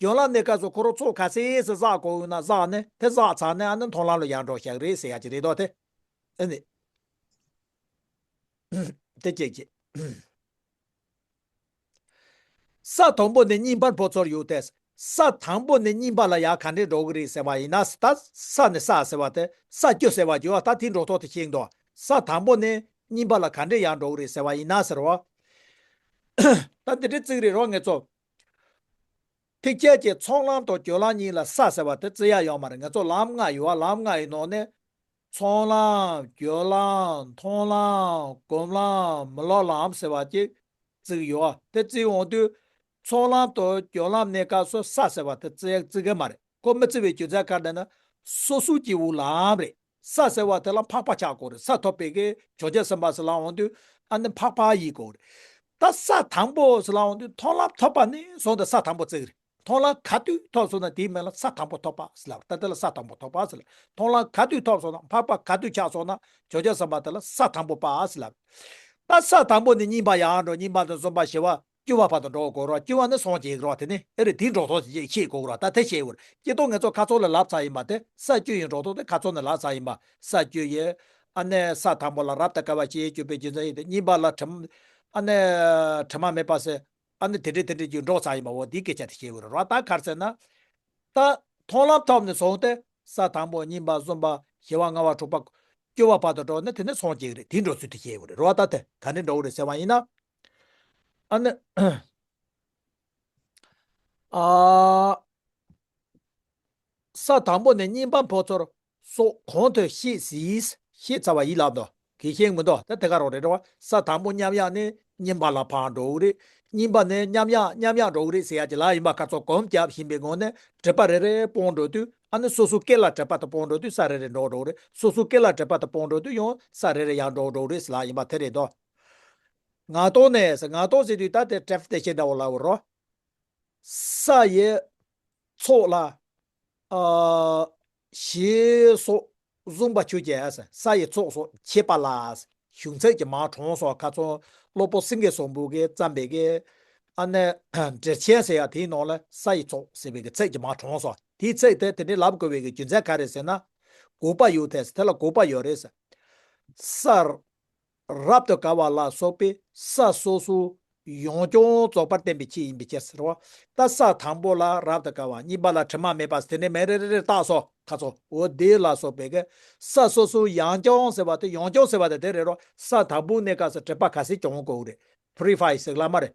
སྦྱོར་ལམ་གནས་སྐབས་སུ་ཁོ་རང་ཚོགས་ག་ཚད་སུ་བསགས་དགོས་ཡོད་ན་བསགས་ནས་དེ་བསགས་ཚར་ནས་ཨ་ནི་མཐོང་ལམ་ལ་ཡར་འགྲོ་བཞག་རེད་ཟེར་ཡ་ཅིག་རེད་དོ་དེ། ཨ་ནི། དེ་གཅིག་གཅིག་ས་དང་པོ་ནས་གཉིས་པར་འཕོ་ཚུལ་ཡོད་དེ། ས་དང་པོ་ནས་གཉིས་པ་ལ་ཡར་ག་འདྲས་འགྲོ་གི་རེད་ཟེར་བ་ཡིན་ན། ད་ས་ནས་ས་ཟེར་བ་དེ་ས་བཅུ་ཟེར་བ་བརྗོད་བ་ད་དེ་འགྲོ་ཐོག་ཏུ་ཤེས་འདུག་ས་དང་པོ་ནས་གཉིས་པ་ལ་ག་འདྲས་ཡར་འགྲོ་གི་རེད་ཟེར་བ་ཡིན་ན་ཟེར་བ། ད་འདི་འདྲས་བརྩི་གི་རེད་རོ་ངེད་ཚོ། ཐེག་ཆེན་གྱི་ཚོགས་ལམ་དང་སྦྱོར་ལམ་གཉིས་ལ་ས་ཟེར་བ་དེ་བརྩི་ཡ་ཡོད་མ་རེད། ང་ཚོ་ལམ་ལྔ་ཡོད་པ། ལམ་ལྔ་ཡི་ནང་ནས་ཚོགས་ལམ་སྦྱོར་ལམ་མཐོང་ལམ་སྒོམ་ལམ་མི་སློབ་ལམ་ཟེར་བ་ཅིག་བརྩི་གི་ཡོད་པ། དེ་བརྩི་འོང་དུས་ཚོགས་ལམ་དང་སྦྱོར་ལམ་གནས་སྐབས་སུ་ས་ཟེར་བ་དེ་བརྩི་ཡ་བརྩི་གི་མ་རེད། ཁོ་མི་བརྩི་བའི་རྒྱུ་མཚན་ག་རེ་ན། སོ་སོ་སྐྱེ་བོའི་ལམ་རེད། ས་ཟེར་བ་དེ་ལ་འཕགས་པ་ཆགས་དགོས་རེད། ས་ཐོབ་པའི་གི་ཕྱོགས་ཆོས་གསུམ་པ་ཟེར་ལ་འོང་དུས་ཨ་ནི་འཕགས་པ་ཡིན་དགོས་རེད། ད་ས་དང་པོ་ཟེར་ལ་འོང་དུས་མཐོང་ལམ་ཐོབ་པ་ནས་བཟུང་སྟེ་ས་དང་པོ་བརྩི་གི་རེད། མཐོང་ལམ་ག་དུས་ཐོབ་སོང་ན་དེའི་མིང་ལ་ས་དང་པོ་ཐོབ་པ་ཟེར་ལབ། ད་དེ་ལ་ས་དང་པོ་ཐོབ་པ་ཟེར་ལབ། མཐོང་ལམ་ག་དུས་ཐོབ་སོང་ན་འཕགས་པ་ག་དུས་ཆགས་སོང་ན་ཕྱོགས་ཆོས་གསུམ་པ་དེ་ལ་ས་དང་པོ་པ་ཟེར་ལབ། ད་ས་དང་པོ་ནས་གཉིས་པ་ཡར་འགྲོ། གཉིས་པ་ནས་གསུམ་པ་བཞི་པ། བཅུ་པ་བར་དུ་འགྲོ་དགོས་རོགས། བཅུ་པ་ནི་སངས་རྒྱས་རོགས། དེ་ནི་ཨེ་རེད། དེའི་འགྲོ་སོང་ཞིག་ཤེས་དགོས་རོགས། ད་དེ་ཤེས་དགོས་རེད། སྐྱེ་སྟོང་ངེད་ཚོ་ཁ་ཚོ་ལ་ལབ་ཚར་ཡིན་པ་དེ། ས་བཅུ་ཡི་འགྲོ་སོང་དེ་ཁ་ཚོ་ནས་ལབ་ཚར་ཡིན་པ། ས་བཅུ་ཡི་ཨ་ནི་ས་དང་པོ་ལ་རབ་ཏུ་དགའ་བ་ཞེས་གྱུར་པའི་རྒྱུ་མཚན་ཡིན་ཏེ། གཉིས་པ་ལ་དྲི་མ་ཨ་ནི་དྲི་མ་མེད་པ་ཟེར། ཨ་ནི་དེ་འདྲས་དེ་འདྲས་ཀྱི་འགྲོ་ཚར་ཡིན་པ། འོ་དེའི་སྐད་ཆ་དེ་ཤེས་དགོས་རེད་རོགས། ད་ག་རེ་ཟེར་ན། ད་མཐོང་ལམ་ཐོབ་ནས་བཟུང་སྟེ་ས་དང་པོ་གཉིས་པ་གསུམ་པ་བཞི་པ་ལྔ་པ་དྲུག་པ་བཅུ་པ་བར་དུ་འགྲོ་ནས་དེ་ནས་སངས་རྒྱས་ཀྱི་རེད། དེའི་འགྲོ་ཚུལ་དེ་ཤེས་དགོས་རེད་རོགས། ད་དེ་ག་འདྲས་འགྲོ་གི་རེད་ཟེར་བ་ཡིན་ན། ཨ་ནི། ཨ། ས་དང་པོ་ནས་གཉིས་པ་འཕོ་ཚུལ་སོགས་གོང་དུ་བཤད་ཟིན། བཤད་ཚར་བ་ཡིན་ལབ་འདུག་གི་ཤེས་མི་འདུག་ད་དེ་ག་རང་རེད་རེད་བ། ས་དང་པོ་མཉམ་ཡག་ནས་གཉིས་པ་ལ་ཕར་འགྲོ་གི་རེད། གཉིས་པ་ནས་མཉམ་ཡག་མཉམ་ཡག་འགྲོ་གི་རེད་ཟེར་ཡག་ཅིག་ལ་ཡིན་པ། ཁ་ཚོ་གོམ་རྒྱབ་བཞིན་པའི་སྒང་ནས་དྲེགས་པ་རེ་རེ་སྤོང་འགྲོ་དུས། ཨ་ནི་སོ་སོ་སྐེ་ལ་དྲེགས་པ་དེ་སྤོང་འགྲོ་དུས་ས་རེ་རེ་འགྲོ་འགྲོ་གི་རེད། སོ་སོ་སྐེ་ལ་དྲེགས་པ་དེ་སྤོང་འགྲོ་དུས་ཡང་ས་རེ་རེ་ཡར་འགྲོ་འགྲོ་གི་རེད་ཟེར་ལ་ཡིན་པ་དེ་རེད་དོ། ངག་ཐོག་ནས་ཟེར། ངག་ཐོག་ཟེར་དུས་ད་དེ་ཊེབ་དེ་ཤེས་འདྲ་བོ་ལབ་རོགས། ས་ཡི་ཚོགས་ལ། ཨ། ཞེས་སོགས་གསུངས་པ་ཁྱོད་ཀྱིས། ས་ཡི་ཚོགས་སོགས་མཆེད་པ་ལ། གཞུང་ཚིག་གི་མར་དྲངས་སོང་། ཁ་ཚོ་སློབ་དཔོན་སེང་གེ་བཟང་པོ་གིས་བརྩམས་པའི་གི་ཨ་ནི་འགྲེལ་ཆེན་ཟེར་ཡ་དེའི་ནང་ལ་ས་ཡི་ཚོགས་ཟེར་བའི་གི་ཚིག་གི་མར་དྲངས་སོང་། དེའི་ཚིག་དེ་དེ་འདྲའི་ལབ་དགོས་པའི་གི་རྒྱུ་མཚན་ག་རེ་ཟེར་ན། དགོས་པ་ཡོད་དེ། དེ་ལ་དགོས་པ་ཡོད་རེད་ཟེར། ས་རབ་ཏུ་དགའ་བ་ལ་སོགས་པའི་ས་སོ་སོའི་ཡང་བསྐྱར་རྫོགས་པར་བསྟན་པའི་ཆེད་ཡིན་པའི་ཕྱིར་ཟེར་བ། ད་ས་དང་པོ་ལ་རབ་ཏུ་དགའ་བ། གཉིས་པ་ལ་དྲི་མ་མེད་པ་ཟེར་ནས་མིང་རེ་རེ་རེ་བཏགས་སོང་། ཁ་ཚོ་འོ་དེ་ལ་སོགས་པའི་གི་ས་སོ་སོའི་ཡང་བསྐྱར་ཟེར་བ་དེ། ཡང་བསྐྱར་ཟེར་བ་དེ་དེ་རེད་རོ། ས་དང་པོ་གནས་སྐབས་སུ་དྲེགས་པ་ག་ཚད་བྱུང་དགོས་རེད། པུ་རི་ཕའི་ཟེར་ལབ་མ་རེད།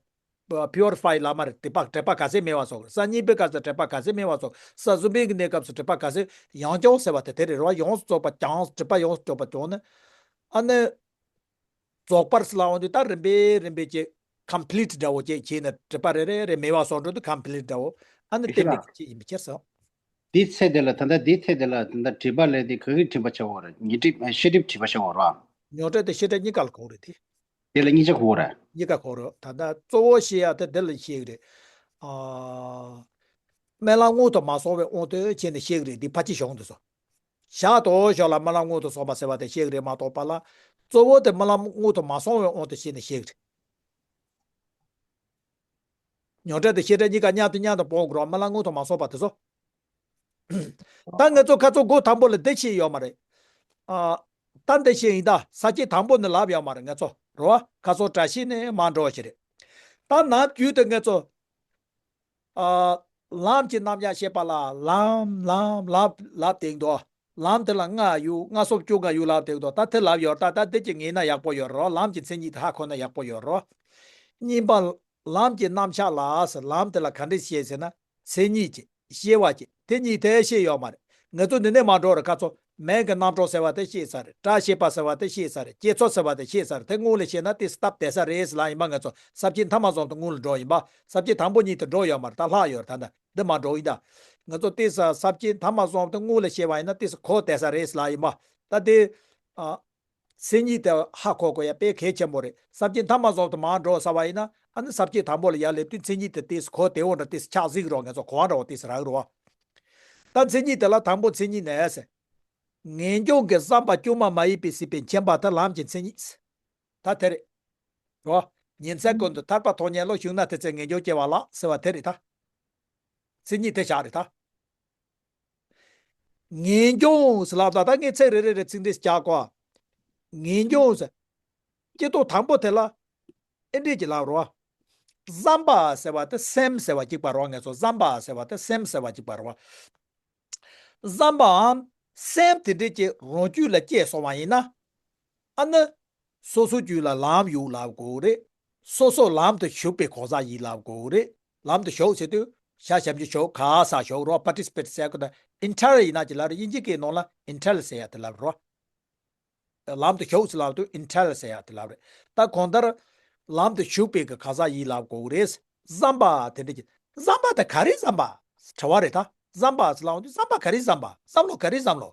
པུ་རི་ཕའི་ལབ་མ་རེད། དྲེགས་པ་དྲེགས་པ་ག་ཚད་མེད་པ་བཟོ་དགོས། ས་གཉིས་པའི་སྐབས་སུ་དྲེགས་པ་ག་ཚད་མེད་པ་བཟོ། ས་གསུམ་པའི་གི་གནས་སྐབས་སུ་དྲེགས་པ་ག་ཚད། ཡང་བསྐྱར་ཟེར་བ་དེ་དེ་རེད་རོ། ཡོངས་སུ་རྫོགས་པ་བྱང་། དྲེགས་པ་ཡོངས་སུ་རྫོགས་པ་བྱུང་ནས། ཨ་ནི། རྫོགས་པར་ཟེར་ལབ་འོང་དུས་ད་རིམ་པས་རིམ་པས་ཀྱི་ཀམ་པི་ལིཊ་འདྲ་བོ་ཅིག་བྱས་ནས་དྲེགས་པ་རེ་རེ་རེ་མེད་པ་བཟོ་འགྲོ་དུས་ཀམ་པི་ལིཊ་འདྲ་བོ། ཨ་ནི་བསྟན་པའི་ཆེད་ཡིན་པའི་ཕྱིར་ཟེར། དེའི་ཚེ་དེ་ལ་ད་ལྟ་དེའི་ཚེ་དེ་ལ་ད་ལྟ་དྲེགས་པ་ལས་དེ་ག་གི་དྲེགས་པ་ཆགས་ཡོད་རེད། ཉོན་དྲེགས་ཤེས་སྒྲིབ་དྲེགས་པ་ཆགས་ཡོད་རེད། ཉོན་དྲེགས་དེ་ཤེས་སྒྲིབ་གཉིས་ཀ་ལ་གོ་རེད་དེ། དེ་ལ་གཉིས་ཆ་གོ་རེད། གཉིས་ཀ་གོ་རེད། ད་ལྟ་གཙོ་བོ་ཤེས་ཡ་དེ་འདི་ལ་ཤེས་ཀྱི་རེད། ཨ། རྨི་ལམ་སྔོན་དུ་མ་སོང་བའི་དབང་དུ་བྱས་ནས་ཤེས་ཀྱི་རེད། འདི་ཕལ་ཆེར་གཞུང་དེ་ཚོ། ཞག་དང་ཞོགས་ལ་རྨི་ལམ་སྔོན་དུ་སོང་བ་ཟེར་བ་དེ་ཤེས་ཀྱི་རེད་མ་གཏོགས་པ་ལ། གཙོ་བོ་དེ་རྨི་ལམ་སྔོན་དུ་མ་སོང་བའི་དབང་དུ་བྱས་ནས་ཤེས་ཀྱི་རེད། ཉོན་དྲེགས་དང་ཤེས་སྒྲིབ་གཉིས་ཀ་མཉམ་དུ་མཉམ་དུ་སྤོང་དགོས་རོགས། རྨི་ལམ་སྔོན་དུ་མ་སོང་བ་དེ་ཚོ། ད་ངེད་ཚོ་ཁ་ཚོ་འགོ་དང་པོ་ལ་འདི་ཤེས་ཡོད་མ་རེད། ཨ། ད་འདི་ཤེས་ཡིན་ད། ས་བཅད་དང་པོ་ནས་ལབ་ཡོད་མ་རེད་ངེད་ཚོ་རོ། ཁ་ཚོ་བཀྲ་ཤིས་ནས་མར་འགྲོ་བ་ཞིག་རེད། ད་ནམ་རྒྱུན་དུ་ངེད་ཚོ། ཨ། ལམ་གྱི་རྣམ་གཞག་བཤད་པ་ལ་ལམ་ལམ་ལབ་ལབ་བསྡད་འདུག་ལམ་དེ་ལ་ལྔ་ཡོད། ལྔ་གསུམ་བཅོ་ལྔ་ཡོད་ལབ་བསྡད་འདུག་ད་དེ་ལབ་ཡོད། ད་ད་འདི་ཅིག་ངེས་ན་ཡག་པོ་ཡོད་རོ། ལམ་གྱི་མཚན་ཉིད་དེ་ཧ་གོ་ན་ཡག་པོ་ཡོད་རོ། གཉིས་པ། ལམ་གྱི་རྣམ་གཞག་ལ་ཟེར། ལམ་དེ་ལ་ག་འདྲས་བཤད་ཟེར་ན། མཚན་ཉིད་ཀྱི། ཤེས་པ་ཀྱི། དེ་གཉིས་དེ་ཤེས་ཡོད་མ་རེད། ངེད་ཚོ་འདི་ནས་མར་འགྲོ་རེད། ཁ་ཚོ་མིང་གི་རྣམ་གྲངས་ཟེར་བ་དེ་ཤེས་ཚར་རེད། སྒྲ་ཤེས་པ་ཟེར་བ་དེ་ཤེས་ཚར་རེད། བསྐྱེད་ཚོགས་ཟེར་བ་དེ་ཤེས་ཚར་རེད། དེ་སྔོན་ལ་ཤེས་ན་དེ་སྟབས་བདེ་ས་རེད་ཟེར་ལབ་ཡིན་པ། ང་ཚོ་ས་བཅད་མཐའ་མ་བཟུང་སྟེ་སྔོན་ལ་འགྲོ་ཡིན་པ། ས་བཅད་དང་པོ་གཉིས་དེ་འགྲོ་ཡོད་མ་རེད། ད་ལྷག་ཡོད་རེད། ད་ད་འདི་མར་འགྲོ་ཡིན་ད། ང་ཚོ་དེ་ས་ས་བཅད་མཐའ་མ་བཟུང་སྟེ་སྔོན་ལ་ཤེས་པ་ཡིན་ན་དེ་ས་གོ་བདེ་ས་རེད་ཟེར་ལབ་ཡིན་པ། ད་དེ། ཨ། མཚན་ཉིད་དེ་ཧ་གོ་དགོས་ཡ་དཔེ་གལ་ཆེན་པོ་རེད། ས་བཅད་མཐའ་མ་བཟུང་སྟེ་མར་འགྲོ་ཟེར་བ་ཡིན་ན། ཨ་ནི་ས་བཅད་དང་པོ་ལ་ཡར་སླེབས་དུས་མཚན་ཉིད་དེ་ཏིས་གོ་བདེ་བོ་འདྲ་ཏིས་ཆགས་ཟིག་རོགས། ངེད་ཚོ་གོ་བ་འདྲ་བོ་ཏིས་རག་རོགས། ད་མཚན་ཉིད་དེ་ལ་དང་པོ་མཚན་ཉིད་ནས་ཟེར། ངེས་འབྱུང་གི་བསམ་པ་བཅོས་མ་མ་ཡིན་པའི་སྲིད་པའི་མཁྱེན་པ་དེ་ལམ་གྱི་མཚན་ཉིད་ཟེར། ད་དེ་རེད། རོ། ཉིན་མཚན་ཀུན་ཏུ་ཐར་པ་ཐོབ་ཉེན་བློ་ཞུགས་ན་དེ་ཚེ་ངེས་འབྱུང་སྐྱེ་བ་ལགས་ཟེར་བ་དེ་རེད་ད། མཚན་ཉིད་དེ་བཞག་རེད་ད། ངེས་འབྱུང་ཟེར་ལབ་ད་ད་ངས་ཚིག་རེ་རེ་རེ་ཚིག་འདི་རྒྱག་གོ། ངེས་འབྱུང་ཟེར། སྐྱེ་སྟོབས་དང་པོ་དེ་ལ་ཨེ་འདྲས་ཀྱི་ལབ་རོ། བསམ་པ་ཟེར་བ་དེ་སེམས་ཟེར་བ་གཅིག་པ་རོ། ངས་ཚོ་བསམ་པ་ཟེར་བ་དེ་སེམས་ཟེར་བ་གཅིག་པ་རོ། བསམ་པའམ་སེམས་དེ་འདྲས་ཀྱི་རང་རྒྱུད་ལ་སྐྱེས་སོང་བ་ཡིན་ན། ཨ་ནི། སོ་སོ་རྒྱུད་ལ་ལམ་ཡོད་ལབ་དགོས་རེད། སོ་སོ་ལམ་དུ་ཞུགས་པའི་གོ་ས་ཡིན་ལབ་དགོས་རེད། ལམ་དུ་ཞུགས་ཟེར་དུས་ཤ་ཞབས་ཀྱུ་ཞུགས་ག་ས་ཞུགས་རོ། པར་ཊི་སི་པེ་ཊི་ཟེར་དགོས་ན་ཨིན་ཊར་ཡིན་ན་ཅི་ལབ་རེད། དབྱིན་ཇི་སྐད་ནང་ལ་ཨིན་ཊར་ཟེར་ཡ་དེ་ལབ་རོ། ལམ་དུ་ཞུགས་ཟེར་ལབ་དུས་ཨིན་ཊར་ཟེར་ཡ་དེ་ལབ་རེད། ད་གང་ལྟར་ལམ་དུ་ཞུགས་པའི་གི་ག་ས་ཡིན་ལབ་དགོས་རེད། བསམ་པ་དེ་འདྲ་གྱི་བསམ་པ་དེ་ག་རེ་བསམ་པ་དྲི་བ་རེད་ད། བསམ་པ་ཟེར་ལབ་དུས་བསམ་པ་ག་རེ་བསམ་པ་བསམ་བློ་ག་རེ་བསམ་བློ།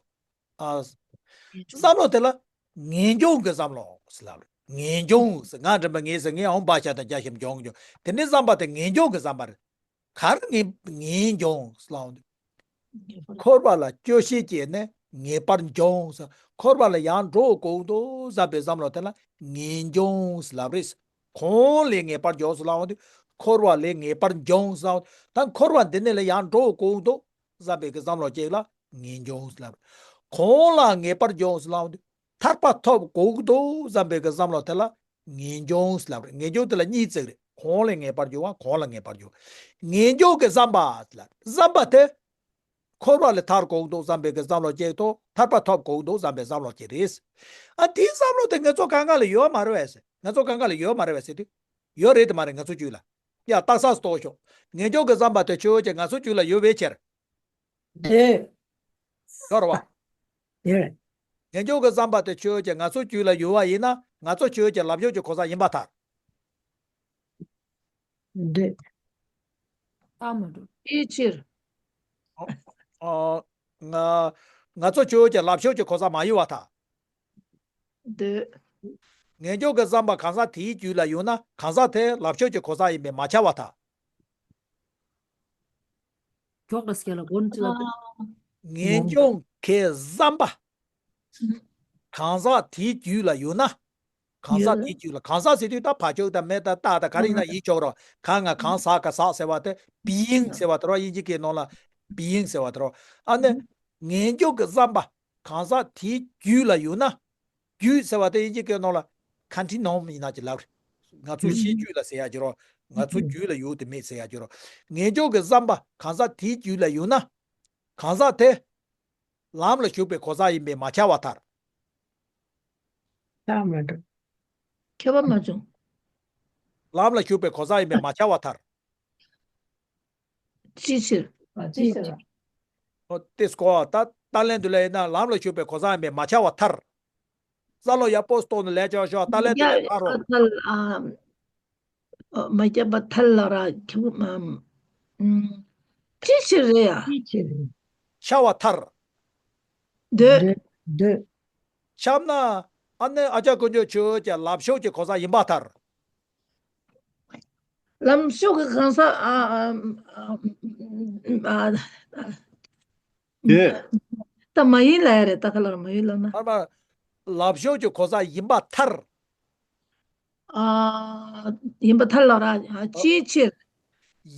ཨ། བསམ་བློ་དེ་ལ་ངེས་འབྱུང་གི་བསམ་བློ་ཟེར་ལབ་རེད། ངེས་འབྱུང་ཟེར་ང་དྲན་པ་ངེས་ཟེར་ངས་འོང་པ་ཤ་དང་རྒྱ་ཞིམ་འབྱུང་འབྱུང་དེ་འདྲའི་བསམ་པ་དེ་ངེས་འབྱུང་གི་བསམ་པ་རེད། གར་ངེས་ངེས་འབྱུང་ཟེར་ལབ་འདུག་འཁོར་བ་ལ་སྐྱོ་ཤས་སྐྱེས་ནས་ངེས་པར་འབྱུང་ཟེར། འཁོར་བ་ལ་ཡང་འགྲོ་དགོས་འདུག་བསམ་པའི་བསམ་བློ་དེ་ལ་ངེས་འབྱུང་ཟེར་ལབ་རེད། གང་ལས་ངེས་པར་འབྱུང་ཟེར་ལབ་འདུག་འཁོར་བ་ལས་ངེས་པར་འབྱུང་ཟེར་ལབ། ད་འཁོར་བ་འདི་ནས་ལ་ཡང་འགྲོ་དགོས་འདུག་བསམ་པའི་གི་བསམ་བློ་ཅིག་ལ་ངེས་འབྱུང་ཟེར་ལབ་རེད། གང་ལ་ངེས་པར་འབྱུང་ཟེར་ལབ་འདུག་ཐར་པ་ཐོབ་དགོས་འདུག་བསམ་པའི་གི་བསམ་བློ་དེ་ལ་ངེས་འབྱུང་ཟེར་ལབ་རེད། ངེས་འབྱུང་དེ་ལ་གཉིས་བརྩི་གི་རེད། གང་ལས་ངེས་པར་འབྱུང་བ་གང་ལ་ངེས་པར་འབྱུང་། ངེས་འབྱུང་གི་བསམ་པ་ཟེར་ལབ་རེད། བསམ་པ་དེ། འཁོར་བ་ལས་ཐར་དགོས་འདུག་བསམ་པའི་གི་བསམ་བློ་སྐྱེས་ཐོག་ཐར་པ་ཐོབ་དགོས་འདུག་བསམ་པའི་བསམ་བློ་སྐྱེས་རེད། ཨ་དེའི་བསམ་བློ་དེ་ང་ཚོ་གང་ག་ལ་ཡོད་མ་རེད་བས་ཟེར། ང་ཚོ་གང་ག་ལ་ཡོད་མ་རེད་བས་ཟེར་དུས། ཡོད་རེད་དེ་མ་རེད་ང་ཚོ་རྒྱུད་ལ། ཡ་རྟགས་གསལ་རྟོགས་ཤོག་ངེས་འབྱུང་གི་བསམ་པ་དེ་ཆོས་ཅན་ང་ཚོ་རྒྱུད་ལ་ཡོད་པའི་ཕྱིར། འདོད། ཡོད་རེད་བ། ཡོད་རེད། ངེས་འབྱུང་གི་བསམ་པ་དེ་ཆོས་ཅན་ང་ཚོ་རྒྱུད་ལ་ཡོད་པ་ཡིན་ན་ང་ཚོ་ཆོས་ཅན་ལབ་ཕྱོགས་ཀྱི་གོ་ས་ཡིན་པར་ཐལ། འདོད། ཨ་མ་འགྲོ། ཅིའི་ཕྱིར། ཨ། ང་ང་ཚོ་ཆོས་ཅན་ལབ་ཕྱོགས་ཀྱི་གོ་ས་མ་ཡིན་པར་ཐལ། འདོད། ངེས་འབྱུང་གི་བསམ་པ་གང་ཟག་དེའི་རྒྱུད་ལ་ཡོད་ན་གང་ཟག་དེ་ལབ་ཕྱོགས་ཀྱི་གོ་ས་ཡིན་པས་མ་ཁྱབ་པར་ཐལ། ཁྱོག་ལ་སྐྱེ་ལ་སྒོ་ནི་ཅི་ལ། ངེས་འབྱུང་གི་བསམ་པ། གང་ཟག་དེའི་རྒྱུད་ལ་ཡོད་ན། གང་ཟག་དེའི་རྒྱུད་ལ་གང་ཟག་ཟེར་དུས་ད་བ་ཕྱོགས་དང་མེ་དང་རྟགས་དང་ག་རེ་ཡིན་ན་ཡིན་ཆོག་རོགས། གང་ང་གང་ཟག་ག་ཟག་ཟེར་བ་དེ་བི་ཡིང་ཟེར་བ་དེ་རོ། དབྱིན་ཇི་སྐད་ནང་ལ་བི་ཡིང་ཟེར་བ་དེ་རོ། ཨ་ནི་ངེས་འབྱུང་གི་བསམ་པ་གང་ཟག་དེའི་རྒྱུད་ལ་ཡོད་ན། རྒྱུད་ཟེར་བ་དེ་དབྱིན་ཇི་སྐད་ནང་ལ་ཀོན་ཊི་ནུམ་ཡིན་ན་ཅི་ལབ་རེད། ང་ཚོ་ཤེས་རྒྱུད་ལ་ཟེར་ཡ་ཅི་རོ། ང་ཚོ་རྒྱུད་ལ་ཡོད་དེ་མེད་ཟེར་ཡ་ཅི་རོ། ངེས་འབྱུང་གི་བསམ་པ་གང་ཟག་དེའི་རྒྱུད་ལ་ཡོད་ན། གང་ཟག་དེ། ལམ་ལ་ཞུགས་པའི་གོ་ས་ཡིན་པས་མ་ཁྱབ་པར་ཐལ། ཐལ་མ་འགྲོ། ཁྱབ་པ་མ་བྱུང་། ལམ་ལ་ཞུགས་པའི་གོ་ས་ཡིན་པས་མ་ཁྱབ་པར་ཐལ། ཅིའི་ཕྱིར། ཅིའི་ཕྱིར། ཨོ་ཏེ་སྐོ་ད་ད་ལན་དུ་ལ་ཡིན་ན་ལམ་ལ་ཞུགས་པའི་གོ་ས་ཡིན་པས་མ་ཁྱབ་པར་ཐལ། ས་ལོ་ཡ་པོ་སྟོང་ནས་ལས་ཆོག་ཤོག་ད་ལན་དུ་ལ་ཁ་རོ། ཐལ་ཨ། མ་ཁྱབ་པ་ཐལ་ལ་ར་ཁྱབ་ཨམ། ཅིའི་ཕྱིར་རེད་ཡ། ཅིའི་ཕྱིར། ཁྱབ་པར་ཐལ། འདོད། འདོད། འདོད། ཁྱབ་ན་ཨ་ནི་ཨ་ཅག་དཀོན་མཆོག་ཆོས་ཀྱི་ལབ་ཕྱོགས་ཀྱི་གོ་ས་ཡིན་པར་ཐལ། ལམ་ཕྱོགས་ཀྱི་གང་ཟག་ཨ་ཨ་ཨ་ཨ་ད་མ་ཡིན་ལ་ཡ་རེད། ད་ག་ལ་མ་ཡིན་ལབ་ན། ཨ་མ། ལབ་ཕྱོགས་ཀྱི་གོ་ས་ཡིན་པར་ཐལ། ཨ། ཡིན་པར་ཐལ་ལ་ར། ཅིའི་ཕྱིར།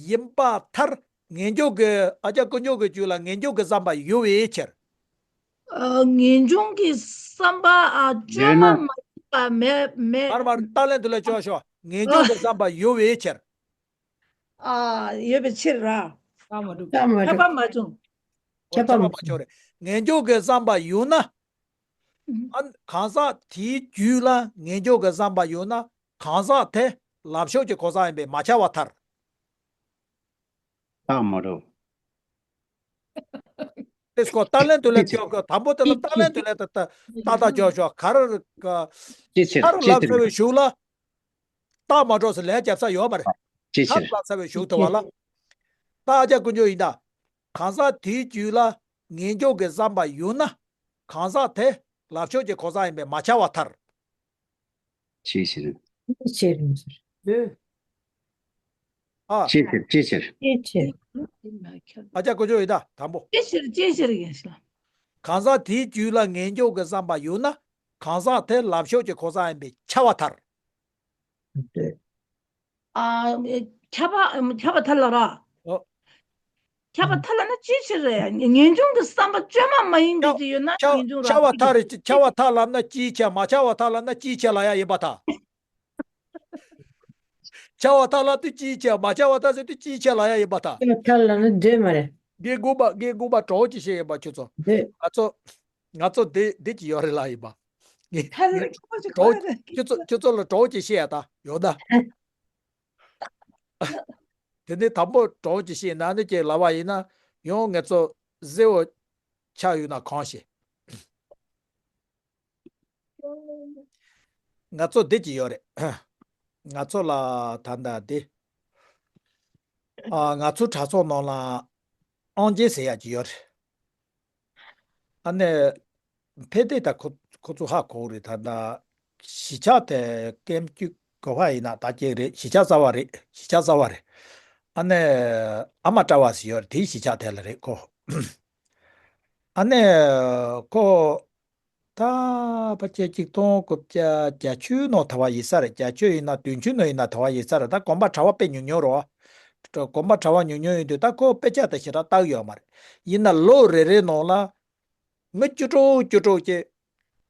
ཡིན་པར་ཐལ། ངེས་འབྱུང་གི་ཨ་ཅག་དཀོན་མཆོག་གི་རྒྱུད་ལ་ངེས་འབྱུང་གི་བསམ་པ་ཡོད་པའི་ཕྱིར། ཨ། ངེས་འབྱུང་གི་བསམ་པ་ཨ་བཅོས་མ་མ་ཡིན་པ་མེད་མེད། མར་མར་ད་ལན་དུ་ལ་ཅོག་ཤོག་ངེས་འབྱུང་གི་བསམ་པ་ཡོད་པའི་ཕྱིར། ཨ། ཡོད་པའི་ཕྱིར་ར། ཁྱབ་པ་མ་བྱུང་། ཁྱབ་པ་མ་བྱུང་། ཁྱབ་པ་མ་བྱུང་རེད། ངེས་འབྱུང་གི་བསམ་པ་ཡོད་ན། ཨ་གང་ཟག་དེའི་རྒྱུད་ལ་ངེས་འབྱུང་གི་བསམ་པ་ཡོད་ན་གང་ཟག་དེ་ལབ་ཕྱོགས་ཀྱི་གོ་ས་ཡིན་པས་མ་ཁྱབ་པར་ཐལ། ཐལ་མ་འགྲོ། ཏེ་སྐོ་ད་ལན་དུ་ལན་ཅིའི་ཕྱིར། ཅོག་གི་དང་པོ་དེ་ལ་ད་ལན་དུ་ལན་ད་ད་ད་ད་ཅོག་ཤོག་ག་རེ་ག་ཅིའི་ཕྱིར། ག་རེ་ཅིའི་ལབ་ཕྱིར། ཚར་བའི་གཞུག་ལ་རྟགས་མ་འགྲོ་ཟེར་ལན་རྒྱབ་ས་ཡོད་མ་རེད། ཅིའི་ག་རེ་ཕྱིར། ལབ་ཚར་བའི་གཞུག་དུ་བ་ལ་ད་ཨ་ཅག་དཀོན་མཆོག་ཡིན་ད། གང་ཟག་དེའི་རྒྱུད་ལ་ངེས་འབྱུང་གི་བསམ་པ་ཡོད་ན་གང་ཟག་དེ་ལབ་ཕྱོགས་ཀྱི་གོ་ས་ཡིན་པས་མ་ཁྱབ་པར་ཐལ། ཅིའི་ཕྱིར། ཅིའི་ཕྱིར། ཨ། ཅིའི་ཕྱིར། ཅིའི་ཕྱིར། ཅིའི་ཕྱིར། ཨ་ཅག་དཀོན་མཆོག་ཡིན་ད་དང་པོ། ཅིའི་ཕྱིར་ཅིའི་ཕྱིར་ཡིན་ཞེ་ན། གང་ཟག་དེའི་རྒྱུད་ལ་ངེས་འབྱུང་གི་བསམ་པ་ཡོད་ན་གང་ཟག་དེ་ལབ་ཕྱོགས་ཀྱི་གོ་ས་ཡིན་པས་ཁྱབ་པར་ཐལ། འདོད། ཨ། ཁྱབ་པ་ཁྱབ་པ་ཐལ་ལབ་ར། ཨོ། ཁྱབ་པ་ཐལ་ལབ་ན་ཅི་ཕྱིར་རེད། ངེས་འབྱུང་གི་བསམ་པ་བཅོས་མ་མ་ཡིན་པའི་ཅིག་ཡོད་ན། ཁྱབ་ངེས་འབྱུང་ར། ཁྱབ་པ་ཐལ་རེད། ཁྱབ་པ་ཐལ་ལབ་ན་ཅིའི་ཕྱིར། མ་ཁྱབ་པ་ཐལ་ལབ་ན་ཅིའི་ཕྱིར་ལབ་ཡ་ཡིན་པར་ཐལ། ཁྱབ་པ་ཐལ་ལབ་དུས་ཅིའི་ཕྱིར། མ་ཁྱབ་པ་ཐལ་ཟེར་དུས་ཅིའི་ཕྱིར་ལབ་ཡ་ཡིན་པར་ཐལ། ཁྱབ་པ་ཐལ་ལབ་ན་འདོད་མ་རེད། རྒན་དགོན་པ་རྒན་དགོན་པ་གྲོགས་ཀྱི་བཤད་ཡིན་པ། ཁྱོད་ཚོ། འདོད། ང་ཚོ་ང་ཚོ་འདི་འདི་ཅི་ཡོད་རེད་ལབ་ཡིན་པ། ངས་ཐལ་ངས་ལ་ཁྱོད་ཚོ་གྲོགས་ཁྱོད་ཚོ་ཁྱོད་ཚོ་ལ་གྲོགས་ཀྱི་བཤད་ཡ་ད་ཡོད་ད། དེ་ནས་དང་པོ་གྲོགས་ཀྱི་བཤད་ན་ནི་ཅེས་ལབ་པ་ཡིན་ན། ཡང་ངེད་ཚོ་གཟེ་བོ་ཆགས་ཡོད་ན་གང་ཤེས། ང་ཚོ་འདི་ཅི་ཡོད་རེད། ང་ཚོ་ལ་ད་ལྟ་འདི། ཨ། ང་ཚོ་གྲྭ་ཚང་ནང་ལ་ཨང་རྒྱན་ཟེར་ཡག་ཅིག་ཡོད་རེད། ཨ་ནི་ཕལ་ཆེར་ད་ཁོ་ཁོ་ཚོ་ཧ་གོ་གི་རེད། ད་ལྟ་གཞིས་ཆགས་དེ་ཀེམ་ཅུ་གོ་བ་ཡིན་ན་ད་ཅིག་རེད། གཞིས་ཆགས་གསར་པ་རེད། གཞིས་ཆགས་གསར་པ་རེད། ཨ་ནི་ཨ་མ་བཀྲ་བ་ཟེར་ཡོད་རེད། དེའི་གཞིས་ཆགས་དེ་ལ་རེད་ཁོ། ཨ་ནི་ཁོ། ད་ཕལ་ཆེར་ཆིག་སྟོང་དགུ་བརྒྱ་བརྒྱད་ཅུ་ནང་དར་བ་ཡིན་ས་རེད། བརྒྱད་ཅུ་ཡིན་ན་བདུན་ཅུ་ནང་ཡིན་ན་དར་བ་ཡིན་ས་རེད། ད་གོམ་པ་གྲྭ་པ་དཔེ་ཉུང་ཉུང་རེད་པ། གོམ་པ་གྲྭ་པ་ཉུང་ཉུང་ཡིན་དུས་ད་ཁོ་དཔེ་ཆ་དེ་ཞེ་དྲག་ལྟ་གི་ཡོད་མ་རེད། ཡིན་ན་ལོ་རེ་རེ་ནང་ལ་མི་བཅུ་དྲུག་བཅུ་དྲུག་ཅིག་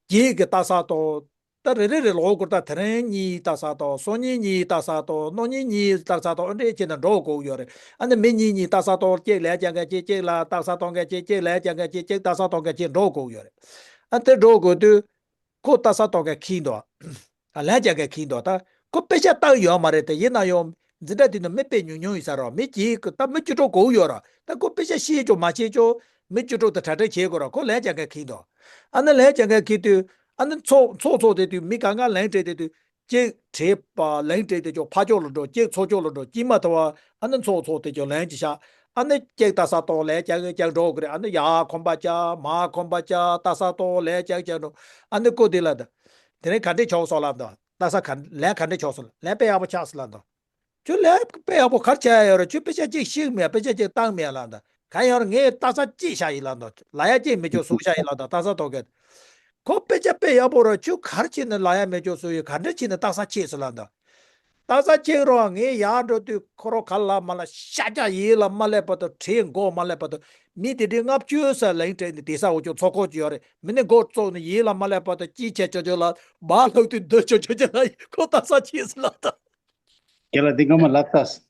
གིས་ལྟ་ས་དང་། ད་རེ་རེ་རེ་ལོ་སྐོར་ད་དེ་རིང་གཉིས་ལྟ་ས་དང་། སང་ཉིན་གཉིས་ལྟ་ས་དང་། གནངས་ཉིན་གཉིས་ལྟ་ས་དང་། ཨ་འདྲས་བྱས་ནས་འགྲོ་དགོས་ཀྱི་ཡོད་རེད། ཨ་ནི་མི་གཉིས་གཉིས་ལྟ་ས་དང་། གཅིག་ལས་རྒྱག་མཁན་གཅིག་གཅིག་ལ་ལྟ་ས་གཏོང་མཁན་གཅིག་གཅིག་ལས་རྒྱག་མཁན་གཅིག་གཅིག་ལྟ་ས་གཏོང་མཁན་གཅིག་འགྲོ་དགོས་ཀྱི་ཡོད་རེད། ཨ་དེ་འགྲོ་དགོས་དུས་ཁོ་ལྟ་ས་གཏོང་མཁན་ཁེལ་འདུག་ཨ། ལས་རྒྱག་མཁན་ཁེལ་འདུག་ད་ཁོ་དཔེ་ཆ་ལྟ་གི་ཡོད་མ་རེད། དེ་ཡིན་ན་ཡང་འཛིན་གྲྭ་དེ་ནང་མི་དཔེ་ཉུང་ཉུང་ཡིན་ས་རེད། མི་གཅིག་གིས་ད་མི་བཅུ་དྲུག་སྒུག་ཡོད་རེད། ད་ཁོ་དཔེ་ཆ་ཤེས་ཀྱང་མ་ཤེས་ཀྱང་མི་བཅུ་དྲུག་དང་གྲ་སྒྲིག་བྱེད་དགོས་རེད། ཁོ་ལས་རྒྱག་མཁན་ཁེལ་འདུག་ཨ་ནི་ལས་རྒྱག་མཁན་ཁེལ་དུས་ཨ་ནི་ཚོགས་ཚོགས་ཚོགས་དེ་དུས་མི་གང་ག་ལན་སྤྲད་དེ་དུས། གཅིག་བྲེས་པ་ལན་སྤྲད་དེ་ཅོག་ཕར་ཕྱོགས་ལ་འགྲོ། གཅིག་ཚུར་ཕྱོགས་ལ་འགྲོ། གཅིག་མ་ཐུབ་པ་ཨ་ནི་ཚོགས་ཚོགས་དེ་ཅོག་ལན་གཅིག་བཞག་ཨ་ནི་གཅིག་ལྟ་ས་གཏོང་ལན་རྒྱག་རྒྱག་འགྲོ་གི་རེད། ཨ་ནི་ཡར་གོམ་པ་རྒྱག་མར་གོམ་པ་རྒྱག་ལྟ་ས་གཏོང་ལན་རྒྱག་རྒྱག་འགྲོ། ཨ་ནི་ཀོ་དེ་ལ་ད། དེ་རིང་ག་འདྲས་བྱུང་སོང་ལབ་དང་། ལྟ་ས་ག་ལན་ག་འདྲས་བྱུང་སོང་། ལན་དཔེ་ཡག་པོ་ཆགས་སོང་ལབ་དང་། ཁྱོད་ལས་དཔེ་ཡག་པོ་ག་རེ་བྱས་ཡོད་རེད། ཁྱོད་དཔེ་ཆ་གཅིག་ཤེས་མེད། དཔེ་ཆ་གཅིག་བཏང་མེད་ལབ་དང་། གང་ཡང་ངས་ལྟ་ས་གཅིག་བཞག་ཡིན་ལབ་དང་། ལབ་ཡ་གཅིག་མེད་ཅོག་བཟོས་བཞག་ཡིན་ལབ་དང་། ལྟ་ས་གཏོང་མཁན། ཁོ་དཔེ་ཆ་དཔེ་ཡག་པོ་རེད། ཁྱོད་ག་རེ་བྱས་ནས་ལབ་ཡ་མེད་ཅོག་བཟོས་ཡོད། ག་འདྲ་བྱས་ནས་ལྟ་ས་ཆད་སོང་ལབ་དང་། ལྟ་ས་ཆད་རོགས། ངས་ཡར་འགྲོ་དུས་ཁོ་རང་ག་ལ་ལབ་མ་ལབ་ཤ་རྒྱགས་ཡིན་ལབ་མ་ལབ་བར་དུ། བྲེས་མགོ་མ་ལབ་བར་དུ། མི་དེ་འདྲའི་ལྔ་བཅུ་ཙམ་ལན་སྤྲད་ནས་བསྡད་ས་འོ་ཅོག་ཚོགས་ཁག་ཅིག་ཡོད་རེད། མི་ནི་མགོ་བཙུགས་ནས་ཡིན་ལབ་མ་ལབ་བར་དུ་ཅི་བྱེད་ཅོག་ཅོག་ལ་མར་ལྷུག་དུས་འདི་ཅོག་ཅོག་ཅོག་ལ་ཁོ་ལྟ་ས་ཆད་སོང་ལབ་དང་། རྒན་ལགས་འདི་སྔ་མ་ལབ་ས།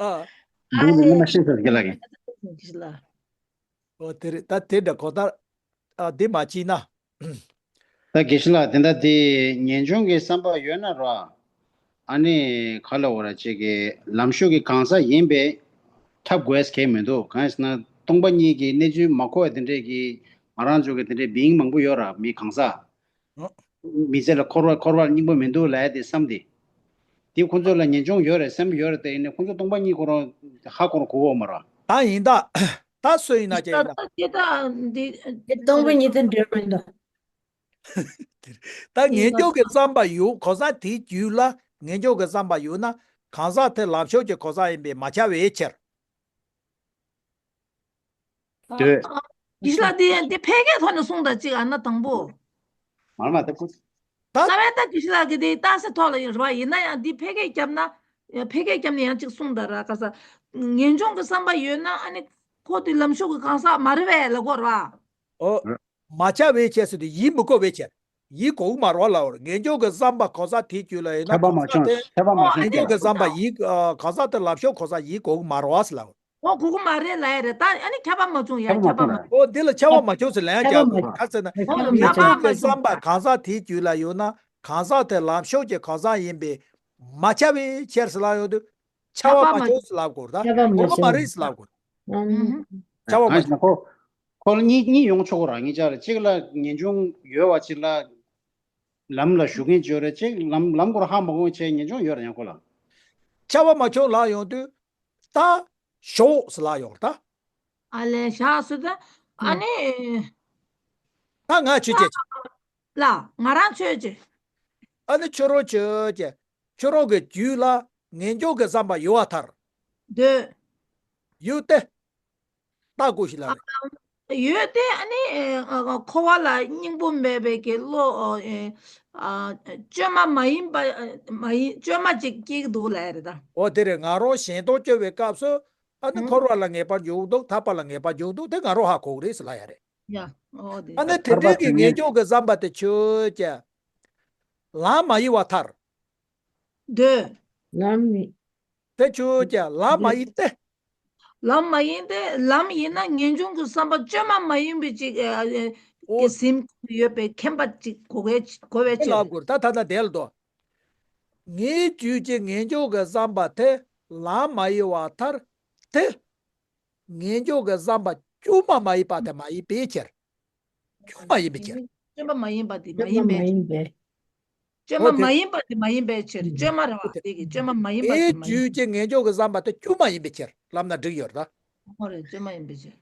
ཨ། འདུག་ནི་སྔ་མ་ཤེས་ས་རྒན་ལགས་ཀྱིས། ཨོ་དེ་རེད། ད་དེ་འདྲ་གོ་ད། ཨ་འདི་མ་བྱིན་ན། ད་དགེ་བཤེས་ལགས་དེ་འདྲ་དེ་ངེས་འབྱུང་གི་བསམ་པ་ཡོད་ན་ར། ཨ་ནི་ག་ལ་འོ་ར་ཅིག་གི་ལམ་ཞུགས་ཀྱི་གང་ཟག་ཡིན་པས་ཁྱབ་དགོས་གལ་མི་འདུག་གང་ཡིན་ཟེར་ན་སྟོང་པ་ཉིད་ཀྱི་གནས་ཚུལ་མ་གོ་བ་དེ་འདྲས་ཀྱི་ང་རང་ཚོ་གི་དེ་འདྲའི་བིང་མང་པོ་ཡོད་ར། མི་གང་ཟག་མི་ཚེ་ལ་འཁོར་བ་འཁོར་བ་སྙིང་པོ་མི་འདུག་ལབ་ཡ་དེ་བསམ་སྟེ། དེ་ཁོ་ཚོ་ལ་ངེས་འབྱུང་ཡོད་རེད་བསམ་ཡོད་རེད་དེ། ཡིན་ནའི་ཁོ་ཚོ་སྟོང་པ་ཉིད་ཁོ་རང་ཧ་ཁོ་རང་གོ་གི་ཡོད་མ་རེད། ད་ཡིན་ད། ད་སུ་ཡིན་ན་ཅི་ཡིན་ད། དེ་ད་འདི་དེ་སྟོང་པ་ཉིད་དེ་འདྲ་མི་འདུག་ད་ངེས་འབྱུང་གི་བསམ་པ་ཡོད། གང་ཟག་དེའི་རྒྱུད་ལ་ངེས་འབྱུང་གི་བསམ་པ་ཡོད་ན་གང་ཟག་དེ་ལམ་ཞུགས་ཀྱི་གང་ཟག་ཡིན་པས་མ་ཁྱབ་པའི་ཕྱིར། འདོད། ཨ། དགེ་བཤེས་ལགས་དེ་དེ་ཕལ་སྐད་ཐོག་ནས་གསུངས་དང་གཅིག་ཨ་ན་དང་པོ། མར་མ་ད་ཁུ། ད། རྩ་བའི་ད་དགེ་བཤེས་ལགས་ཀྱི་དེ་རྟགས་གསལ་ཐོག་ལ་ཡོད་རེད་པ། ཡིན་ན་ཡང་འདི་ཕལ་སྐད་བརྒྱབ་ན། ཕལ་སྐད་བརྒྱབ་ནས་ཡང་གཅིག་གསུངས་དང་ར་ག་ས། ངེས་འབྱུང་གི་བསམ་པ་ཡོད་ན་ཨ་ནི་ཁོ་དེ་ལམ་ཞུགས་ཀྱི་གང་ཟག་མ་རེད་པས་ལབ་དགོས་རེད་པ། ཨོ། མ་ཁྱབ་པའི་ཕྱིར་ཟེར་དུས་ཡིད་མི་དགོས་པའི་ཕྱིར། ཡིད་དགོས་ཀྱི་མ་རེད་པ་ལབ་པ་རེད། ངེས་འབྱུང་གི་བསམ་པ་གང་ཟག་དེའི་རྒྱུད་ལ་ཡོད་ན་ཁྱབ་པ་མ་གང་ཟག་བྱུང་། དེ། ཁྱབ་པ་མ་ཨོ་ངེས་བྱུང་འབྱུང་གི་བསམ་པ་ཡིད། ཨ། གང་ཟག་དེ་ལམ་ཞུགས་གང་ཟག་ཡིད་དགོས་ཀྱི་མ་རེད་པ་ཟེར་ལབ་པ་རེད། ཨོ་དགོས་ཀྱི་མ་རེད་ལབ་ཡ་རེད། ད་ཨ་ནི་ཁྱབ་པ་མ་བྱུང་ཡ། ཁྱབ་པ་མ་ཁྱབ་པ་མ་བྱུང་། ཨོ་འདི་ལ་ཁྱབ་པ་མ་བྱུང་ཟེར་ལབ་ཡ་རྒྱག་དགོས། ག་ཟེར་ན་ཨོ་ངེས་འབྱུང་གི་བསམ་པ་གང་ཟག་དེའི་རྒྱུད་ལ་ཡོད་ན་གང་ཟག་དེ་ལམ་ཞུགས་ཀྱི་གང་ཟག་ཡིན་པས་མ་ཁྱབ་པའི་ཕྱིར་ཟེར་ལབ་ཡོང་དུས། ཁྱབ་པ་མ་བྱུང་ཟེར་ལབ་དགོས་རེད་ད། ཁྱབ་པ་མ་དགོས་ཀྱི་མ་བྱུང་། རེད་ཟེར་ལབ་དགོས་རེད། ཨུམ། ཁྱབ་པ་མ་གང་ཞིག་བྱུང་། ན་ཁོ། ཁོ་ལ་གཉིས་གཉིས་ཡོང་ཆོག་གི་རེད། གཉིས་ཆ་ལ་གཅིག་ལ་ངེས་འབྱུང་ཡོད་པ་ཅིག་ལ། ལམ་ལ་ཞུགས་མཁན་ཅིག་ཡོད་རེད། གཅིག་ལམ་ལམ་སྐོར་ཧ་མ་གོ་མཁན་ཅིག་ངེས་འབྱུང་ཡོད་རེད་ཡང་ཁོ་ལ། ཁྱབ་པ་མ་བྱུང་ལབ་ཡོང་དུས། ད་ཞོག་ཟེར་ལབ་ཡོང་ད། ཨ་ལས་བཞག་ཟེར་ད། ཨ་ནི། ད་ང་ཆོས་བྱེད་ཅིག་ལ་ང་རང་ཆོས་བྱེད། ཨ་ནི་ཁྱོད་རང་ཆོས་བྱེད། ཁྱོད་རང་གི་རྒྱུད་ལ་ངེས་འབྱུང་གི་བསམ་པ་ཡོད་པར་ཐལ། འདོད། ཡོད་དེ། ལྟ་དགོས་ཤིག་ལབ་རེད། ཡོད་དེ་ཨ་ནི་ཨ་འཁོར་བ་ལ་སྙིང་པོ་མེད་པའི་གི་བློ་ཨ་བཅོས་མ་མ་ཡིན་པ་མ་ཡིན་བཅོས་མ་ཅིག་སྐྱེ་གི་འདུག་ལབ་ཡ་རེད་ད། འོ་དེ་རེད། ང་རང་གཞན་དོན་བཅོ་བའི་སྐབས་སུ་ཨ་ནི་འཁོར་བ་ལ་ངེས་པར་འཇུག་འདུག་ཐར་པ་ལ་ངེས་པར་འཇུག་འདུག་དེ་ང་རང་ཧ་གོ་གི་རེད་ཟེར་ལབ་ཡ་རེད། ཡ། འོ་དེ། ཨ་ནི་དེ་འདྲའི་གི་ངེས་འབྱུང་གི་བསམ་པ་དེ་ཆོས་ཅན། ལམ་མ་ཡིན་པར་ཐར། འདོད། ལམ་མི། དེ་ཆོས་ཅན། ལམ་མ་ཡིན་ཏེ། ལམ་མ་ཡིན་ཏེ། ལམ་ཡིན་ན་ངེས་འབྱུང་གི་བསམ་པ་བཅོས་མ་མ་ཡིན་པའི་ཅིག་ཨ་ཨ་འོ། གི་ཟིན་ཡོད་པའི་མཁྱེན་པ་ཅིག་གོ་གལ་གོ་བའི་དེ་ཕྱིར། ལབ་དགོས་ད་ད་ལྟ་དེ་ལ་དོ། ངེས་འབྱུང་གི་ངེས་འབྱུང་གི་བསམ་པ་དེ་ལམ་མ་ཡིན་པར་ཐར། དེ། ངེས་འབྱུང་གི་བསམ་པ་བཅོས་མ་མ་ཡིན་པ་དེ་མ་ཡིན་པའི་ཕྱིར། བཅོས་མ་ཡིན་པའི་ཕྱིར། བཅོས་མ་མ་ཡིན་པ་དེ་མ་བཅོས་མ་ཡིན་མ་པས། ཡིན་པས། བཅོས་འོ་མ་དེ། མ་ཡིན་པ་དེ་མ་ཡིན་པའི་ཕྱིར། བཅོས་མ་རེད་བ། དེ་གི་བཅོས་མ་མ་ཡིན་པ་ངེས་དེ་མ་ཡིན། འབྱུང་གི་ངེས་འབྱུང་གི་བསམ་པ་དེ་བཅོས་མ་ཡིན་པའི་ཕྱིར་ལབ་ན་འགྲིག་ཡོད་རེད་ད། འོ་རེད། བཅོས་མ་ཡིན་པའི་ཕྱིར།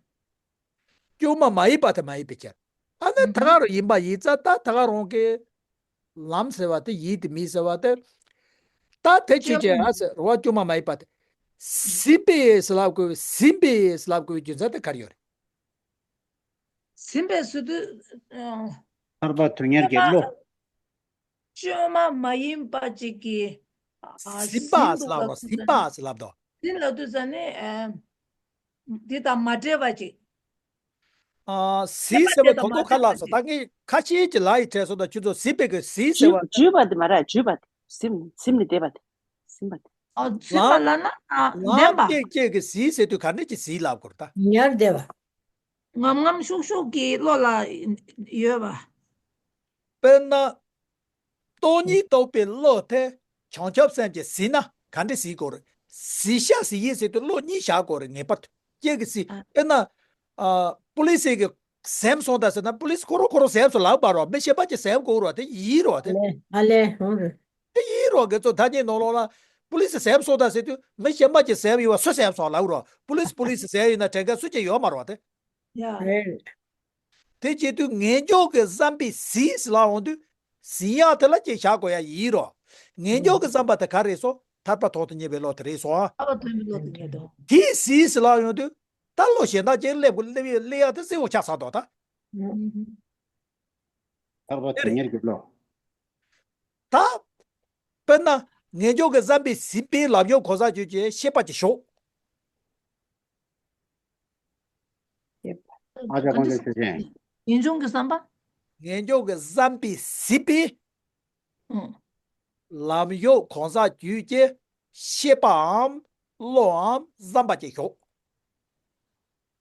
བཅོས་མ་མ་ཡིན་པ་དེ་མ་ཡིན་པའི་ཕྱིར། ཨ་ནི་ད་ག་རང་ཡིན་པ་ཡིན་ཙང་ད་ད་ག་རང་གི་ལམ་ཟེར་བ་དེ་ཡིན་དེ་མིན་ཟེར་བ་དེ། ད་དེ་ཆོས་ཅན་ཨ་ཟེར་རོ་བ་བཅོས་མ་མ་ཡིན་པ་དེ། ཟིན་པས་ཟེར་ལབ་དགོས་པའི་ཟིན་པས་ཟེར་ལབ་དགོས་པའི་རྒྱུ་མཚན་དེ་ག་རེ་ཡོད་རེད། ཟིན་པས་ཟེར་དུས། ཨ། ཐར་པ་དོན་གཉེར་གྱི་བློ། བཅོས་མ་མ་ཡིན་པ་ཅིག་གིས། ཨ། ཟིན་པ་ཟིན་ཟེར་ལབ་དགོས། ཟིན་པ་ཟེར་ལབ་དོ། ཟིན་ལབ་དུས་ཙ་ནས། ཨ། འདི་དང་མ་འབྲེལ་བ་ཅིག་ཨ། ཟིན་ཟེར་བ་ད་དོ་ཁ་ལགས་སོ། ད་ངས་ཁ་ཤས་ཀྱི་ལ་ཡི་བྲལ་སོང་ད་ཁྱོད་ཚོ་ཟིན་པའི་གི་ཟིན་ཟེར་བ། བརྗོད་པ་དེ་མ་རེད། བརྗོད་པ་དེ་ཟིན་ཟིན་ནས་བསྡད་པ་དེ་ཟིན་པ་དེ། ཨ། ཟིན་པ་ལབ་ན་ཨ་ལམ་བདེན་པ། ཀྱེ་ཀྱེ་གི་ཟིན་ཟེར་དུས་ག་འདྲ་གི་ཟིན་ལབ་དགོས་རེད་ད། ཉར་བསྡད་པ། ངམ་ངམ་ཤུགས་ཤུགས་ཀྱི་བློ་ལ་ཡོད་པ། དཔེར་ན། སྟོང་ཉིད་རྟོགས་པའི་བློ་དེ་བྱང་ཆུབ་སེམས་ཀྱིས་ཟིན་ན་ག་འདྲ་ཟིན་དགོས་རེད། ཟིན་ཤེས་ཟིན་ཡིན་ཟེར་དུས་བློ་གཉིས་བཞག་དགོས་རེད། ངེས་པར་དུ་ཀྱེ་གི་ཟིན། ཨ། དཔེར་ན། ཨ། པུ་ལི་སི་གིས་ཟིན་སོང་ད་ཟེར་ན་པུ་ལི་སི་ཁོ་རང་ཁོ་རང་ཟིན་སོང་ལབ་པ་རོ། མི་གཞན་པ་ཅིག་ཟིན་དགོས་རོ། དེ་ཡིན་རོ་དེ། ཨ་ལས་ཨ་ལས་ཧོ་རེད། དེ་ཡིན་རོ། དགེ་ཚོགས་ཐ་སྙད་ནང་ལོགས་ལ་པུ་ལི་སི་ཟིན་སོང་ད་ཟེར་དུས་མི་གཞན་པ་ཅིག་ཟིན་ཡོད་པ་སུ་ཟིན་སོང་ལབ་རོ། པུ་ལི་སི་པུ་ལི་སི་ཟིན་ཡོད་ན་དྲན་མཁན་སུ་ཅིག་ཡོད་མ་རོ་དེ། ཡ། རེད། དེ་བྱེད་དུས་ངེས་འབྱུང་གི་བསམ་པས་ཟིན་ཟེར་ལབ་ཡོང་དུས་ཟིན་ཡག་དེ་ལ་ཅིག་བཞག་དགོས་ཡ་ཡིན་རོ། ངེས་འབྱུང་གི་བསམ་པ་དེ་ག་རེ་སོང་། ཐར་པ་ཐོག་ཏུ་གཉེར་བའི་བློ་དེ་རེད་སོང་ཨ། ཐར་པ་ཐོག་ཏུ་གཉེར་བའི་བློ་དེ་ངེས་འདུག་དེས་ཟིན་ཟེར་ལབ་ཡོང་དུས་ད་བློ་གཞན་དག་ཅིག་སླེབས་དགོས། སླེབས་ཡ་སླེབས་ཡ་དེ་གསལ་བོ་ཆགས་ཚར་འདུག་ད། ཐར་པ་དོན་གཉེར་གྱི་བློ། ད། དཔེར་ན། ངེས་འབྱུང་གི་བསམ་པས་ཟིན་པའི་ལམ་ཡོད་གང་ཟག་རྒྱུད་ཀྱི་ཤེས་པ་ཅིག་ཞོག་ཨ་ཅག་དཀོན་མཆོག་ཆོས་ཅན། ངེས་འབྱུང་གི་བསམ་པ། ངེས་འབྱུང་གི་བསམ་པས་ཟིན་པའི་ཨང་། ལམ་ཡོད་གང་ཟག་རྒྱུད་ཀྱི་ཤེས་པའམ་བློའམ་བསམ་པ་ཅིག་ཞོག་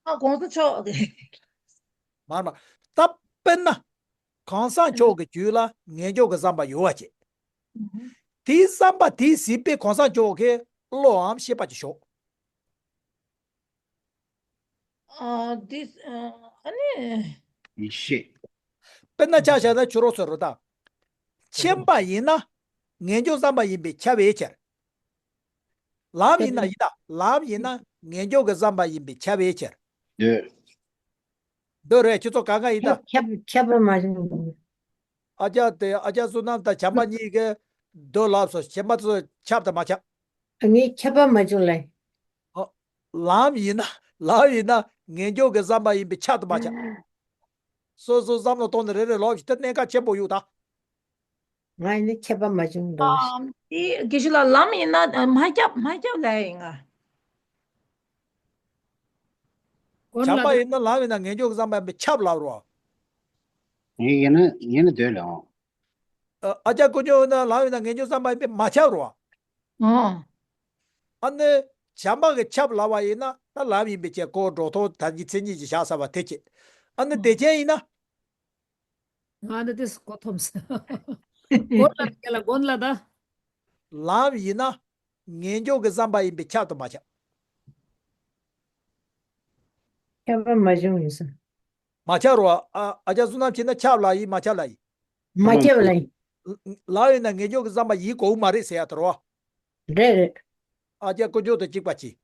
ཨ་གོང་ས་མཆོག་མར་མར། ད་དཔེར་ན། གོང་ས་མཆོག་གི་རྒྱུད་ལ་ངེས་འབྱུང་གི་བསམ་པ་ཡོད་པ་བྱེད། དེའི་བསམ་པ་དེས་ཟིན་པའི་གོང་ས་མཆོག་གི་བློའམ་ཤེས་པ་ཅིག་ཞོག་ཨ་འདི་ཨ་ནི། ཡེ་ཤེས། དཔེར་ན་ཆ་བཞག་ན་ཆུ་རོ་སོ་རོ་དང་། མཁྱེན་པ་ཡིན་ན་ངེས་འབྱུང་བསམ་པ་ཡིན་པས་ཁྱབ་པའི་ཕྱིར། ལམ་ཡིན་ན་ཡིན་ད། ལམ་ཡིན་ན་ངེས་འབྱུང་གི་བསམ་པ་ཡིན་པས་ཁྱབ་པའི་ཕྱིར། འདོད། འདོད་རེད། ཁྱེད་ཚོ་གང་ག་ཡིན་ད། ཁྱབ་ཁྱབ་པ་མ་བྱུང་། ཨ་ཅག་དེ་ཨ་ཅག་བསོད་ནམས་དང་བྱམས་པ་གཉིས་ཀས་འདོད་ལབ་སོང་། བྱམས་པ་ཚོ་ཁྱབ་དང་མ་ཁྱབ། ངས་ཁྱབ་པ་མ་བྱུང་ལ། ཨོ། ལམ་ཡིན་ན་ལམ་ཡིན་ན་ངེས་འབྱུང་གི་བསམ་པ་ཡིན་པས་ཁྱབ་དང་མ་ཁྱབ། སོ་སོ་བསམ་བློ་གཏོང་ནས་རེ་རེ་ལོག་ཞིག་དེ་གནད་འགག་ཆེན་པོ་ཡོད་ད། ང་ཡིན་ན་ཁྱབ་པ་མ་བྱུང་འདུག་ཨ་དེ་དགེ་བཤེས་ལགས་ལམ་ཡིན་ན་མ་ཁྱབ་མ་ཁྱབ་ལབ་ཡིན་ང་། བྱམས་པ་ཡིན་ན་ལམ་ཡིན་ན་ངེས་འབྱུང་གི་བསམ་པ་ཡིན་པས་ཁྱབ་ལབ་རོ། ངས་ཡིན་ན་ཡིན་ན་འདོད་ལ་འོང་། ཨ་ཅག་དཀོན་མཆོག་ཡིན་ན་ལམ་ཡིན་ན་ངེས་འབྱུང་བསམ་པ་ཡིན་པས་མ་ཁྱབ་རོ། ཨོ། ཨ་ནི་བྱམས་པ་གི་ཁྱབ་ལབ་པ་ཡིན་ན་ད་ལམ་ཡིན་པའི་ཕྱིར་ཁོ་འགྲོ་ཐོག་ད་གི་མཚན་ཉིད་ཀྱི་བཞག་ས་བ་དེ་ཅི། ཨ་ནི་དེ་ཅན་ཡིན་ན། ང་འདི་དེ་གོ་ཐོམ་ས། གོ་ལ་དེ་ལ་གོན་ལ་ད། ལམ་ཡིན་ན་ངེས་འབྱུང་གི་བསམ་པ་ཡིན་པས་ཁྱབ་དང་མ་ཁྱབ། ཁྱབ་པ་མ་བྱུང་ཡིན་ས། མ་ཁྱབ་རོ། ཨ་ཨ་ཅག་བསོད་ནམས་བྱས་ན་ཁྱབ་ལ་ཡིན་མ་ཁྱབ་ལ་ཡིན། མ་ཁྱབ་ལ་ཡིན། ལམ་ཡིན་ན་ངེས་འབྱུང་གི་བསམ་པ་ཡིན་དགོས་མ་རེད་ཟེར་ཡ་དེ་རོ། རེད་རེད། ཨ་ཅག་དཀོན་མཆོག་དང་གཅིག་པ་གྱིས།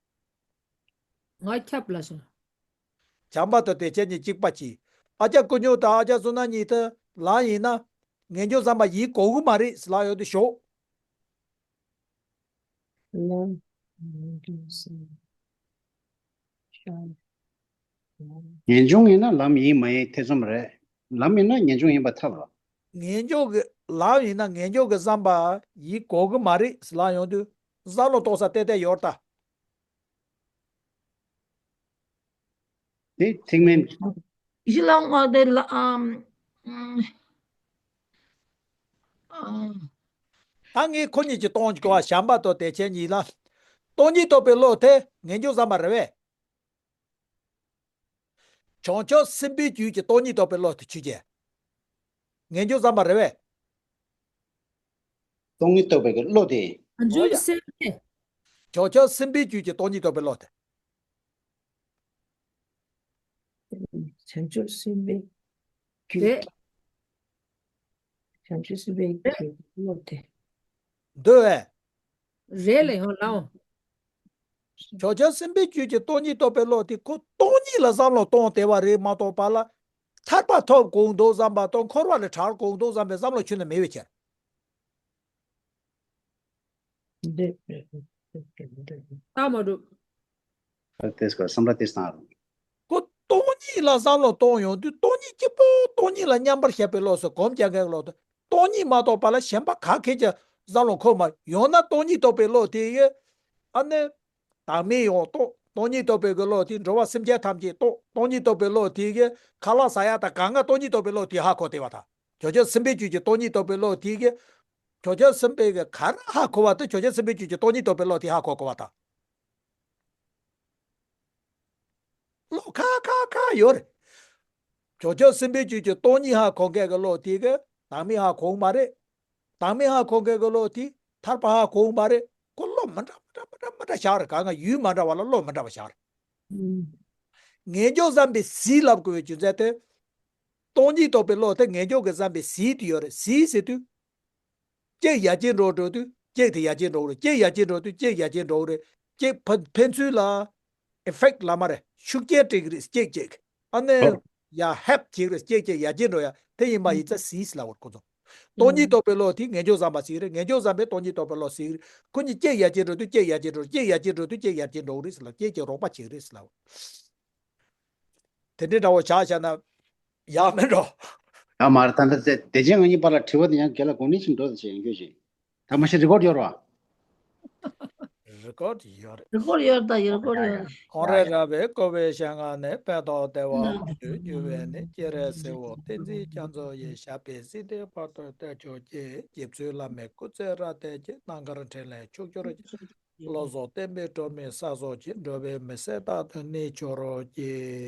ང་ཁྱབ་ལ་ཞོ། བྱམས་པ་དང་དེ་ཅན་གཉིས་གཅིག་པ་གྱིས། ཨ་ཅག་དཀོན་མཆོག་དང་ཨ་ཅག་བསོད་ནམས་གཉིས་དེ་ལམ་ཡིན་ན་ངེས་འབྱུང་བསམ་པ་ཡིན་དགོས་ཀྱི་མ་རེད་ཟེར་ལབ་ཡོང་དུས་ཞོག་ལམ་ངེས་འབྱུང་བསམ་པ་ཤར། ངེས་འབྱུང་ཡིན་ན་ལམ་ཡིན་མ་ཡིན་ཐེ་ཚོམ་རེད། ལམ་ཡིན་ན་ངེས་འབྱུང་ཡིན་པ་ཐལ་བ། ངེས་འབྱུང་གི་ལམ་ཡིན་ན་ངེས་འབྱུང་གི་བསམ་པ་ཡིན་དགོས་ཀྱི་མ་རེད་ཟེར་ལབ་ཡོང་དུས་བསམ་བློ་གཏོང་ས་ཏན་ཏན་ཡོད་ད། དེ་ཐེག་དམན། ཡིད་ལ་མ་དེ་ལ་ཨམ། ཨམ། ད་ངས་ཁོ་གཉིས་ཀྱི་སྟོང་གི་བ་བྱམས་པ་དང་བདེ་ཆེན་གཉིས་ལ། སྟོང་ཉིད་རྟོགས་པའི་བློ་དེ་ངེས་འབྱུང་བསམ་པ་རེད་བས། བྱང་ཆུབ་སེམས་དཔའི་རྒྱུད་ཀྱི་སྟོང་ཉིད་རྟོགས་པའི་བློ་དེ་ཆོས་ཅན། ངེས་འབྱུང་བསམ་པ་རེད་བས། སྟོང་ཉིད་རྟོགས་པའི་གི་བློ་དེ། བྱང་ཆུབ་སེམས་དཔའི། བྱང་ཆུབ་སེམས་དཔའི་རྒྱུད་ཀྱི་སྟོང་ཉིད་རྟོགས་པའི་བློ་དེ། བྱང་ཆུབ་སེམས་དཔའི་རྒྱུད། དེ། བྱང་ཆུབ་སེམས་དཔའི་རྒྱུད་ཀྱི་བློ་དེ། འདོད་བས། རེད་ལ་ཡོང་ལའོ། བྱང་ཆུབ་སེམས་དཔའི་རྒྱུད་ཀྱི་སྟོང་ཉིད་རྟོགས་པའི་བློ་དེ་ཁོ་སྟོང་ཉིད་ལ་བསམ་བློ་གཏོང་བདེ་བ་རེད་མ་གཏོགས་པ་ལ། ཐར་པ་ཐོབ་དགོས་འདུག་བསམ་པ་དང་འཁོར་བ་ལས་གྲོལ་དགོས་འདུག་བསམ་པའི་བསམ་བློ་ཁྱོན་ནས་མེད་པའི་ཕྱིར། འདི། ད་མ་འགྲུབ། དེ་སྐོར་བསམ་བློ་དེ་བཏང་རུང་། ཁོ་སྟོང་ཉིད་ལ་བསམ་བློ་གཏོང་ཡོང་དུས་སྟོང་ཉིད་གཅིག་པོ་སྟོང་ཉིད་ལ་མཉམ་པར་བཞག་པའི་བློ་སོགས་གོམས་རྒྱག་མཁན་གྱི་བློ་དེ། སྟོང་ཉིད་མ་གཏོགས་པ་ལ་གཞན་པ་ག་གེ་ཀྱང་བསམ་བློ་འཁོར་མ་ཡོང་ན་སྟོང་ཉིད་རྟོགས་པའི་བློ་དེ་ཡི། ཨ་ནི། བདག་མེད་ཡང་རྟོགས། སྟོང་ཉིད་རྟོགས་པའི་གི་བློ་དེ་འགྲོ་བ་སེམས་ཅན་ཐམས་ཅད་རྟོགས། སྟོང་ཉིད་རྟོགས་པའི་བློ་དེ་གི་ཁ་ལག་ཟ་ཡ་དང་གང་ག་སྟོང་ཉིད་རྟོགས་པའི་བློ་དེ་ཧ་གོ་བདེ་བ་དང་། བྱང་ཆུབ་སེམས་དཔའི་རྒྱུད་ཀྱི་སྟོང་ཉིད་རྟོགས་པའི་བློ་དེ་གི། བྱང་ཆུབ་སེམས་དཔའི་གི་ག་རེ་ཧ་གོ་བ་དེ་བྱང་ཆུབ་སེམས་དཔའི་རྒྱུད་ཀྱི་སྟོང་ཉིད་རྟོགས་པའི་བློ་དེ་ཧ་གོ་དགོས་བ་དང་། བློ་ཁ་ཁ་ཁ་ཡོད་རེད། བྱང་ཆུབ་སེམས་དཔའི་རྒྱུད་ཀྱི་སྟོང་ཉིད་ཧ་གོ་མཁན་གྱི་བློ་དེ་གི་བདག་མེད་ཧ་གོ་མ་རེད། བདག་མེད་ཧ་གོ་མཁན་གྱི་བློ་དེ་ཐར་པ་ཧ་གོ་མ་རེད། ཁོ་བློ་མི་འདྲ་མི་འདྲ་མི་འདྲ་མི་འདྲ་བཞག་རེད། གང་ག་ཡུལ་མ་འདྲ་བ་ལ་བློ་མི་འདྲ་བ་བཞག་རེད། ཨུམ། ངེས་འབྱུང་བསམ་པའི་གཟིགས་ལབ་དགོས་པའི་རྒྱུ་མཚན་དེ། སྟོང་ཉིད་རྟོགས་པའི་བློ་དེ་ངེས་འབྱུང་གི་བསམ་པའི་གཟིགས་དེ་ཡོད་རེད། གཟིགས་ཟེར་དུས། གཅིག་ཡར་རྒྱས་འགྲོ་འགྲོ་དུས་གཅིག་དེ་ཡར་རྒྱས་འགྲོ་གི་རེད། གཅིག་ཡར་རྒྱས་འགྲོ་དུས་གཅིག་ཡར་རྒྱས་འགྲོ་གི་རེད། གཅིག་ཕན་ཕན་ཚུན་ལ་ཨི་ཕེག་ལབ་མ་རེད། ཤུགས་རྐྱེན་སྤྲད་ཀྱི་རེད། གཅིག་གཅིག་ཨ་ནི་ཡར་ཧེབ་བྱེད་ཀྱི་རེད། གཅིག་གཅིག་ཡར་རྒྱས་འགྲོ་ཡ་དེ་ཡིན་པ་ཡིན་ཙང་གཟིགས་ལབ་པ་རེད་ཁོ་ཚོ། སྟོང་ཉིད་རྟོགས་པའི་བློ་དེ་ངེས་འབྱུང་བསམ་པ་ཟིག་རེད། ངེས་འབྱུང་བསམ་པས་སྟོང་ཉིད་རྟོགས་པའི་བློ་ཟིག་རེད། ཁོ་གཉིས་གཅིག་ཡར་རྒྱས་འགྲོ་དུས་གཅིག་ཡར་རྒྱས་འགྲོ། གཅིག་ཡར་རྒྱས་འགྲོ་དུས་གཅིག་ཡར་རྒྱས་འགྲོ་གི་རེད་ཟེར་ལབ། གཅིག་གཅིག་རོགས་པ་བྱེད་ཀྱི་རེད་ཟེར་ལབ། དེ་འདྲའི་འདྲ་བོ་ཆགས་བཞག་ན་ཡག་མེད་འགྲོ། ཡང་མ་རེད། ད་ལྟ་དེ་དེ་རྗེས་ང་གཉིས་བར་ལ་དྲི་བ་དེ་ཡང་རྒན་ལགས་དགོངས་ནས་ཕྱིན་འགྲོ་དེ་བྱས་ཡིན་རྒྱུ་ཞིག་ད་མ་གཞི་རི་ཀོར་ཡོད་རེད་བ། རི་ཀོར་ཡོད་རེད། རི་ཀོར་ཡོད་ད་ཡོད་རི་ཀོར་ཡོད། ཁོང་རེ་ར་བའི་བཀོད་པའི་ཞལ་སྔ་ནས། ཕན་འདོགས་བདེ་བ་མ་ལུས་འགྱུར་བའི་གནས། སྤྱན་རས་གཟིགས་དབང་བསྟན་འཛིན་རྒྱ་མཚོ་ཡི། ཞབས་པད་སྲིད་མཐའི་བར་དུ་བརྟན་གྱུར་ཅིག་རྗེ་བཙུན་བླ་མའི་སྐུ་ཚེ་རབ་བརྟན་ཅིག་རྣམ་དཀར་འཕྲིན་ལས་ཕྱོགས་བཅུར་སྤེལ། བློ་བཟང་བསྟན་པའི་སྒྲོན་མེ་གསལ་སོགས་ཀྱིས། འགྲོ་བའི་མི་སེར་རྟག་ཏུ་གནས་གྱུར་ཅིག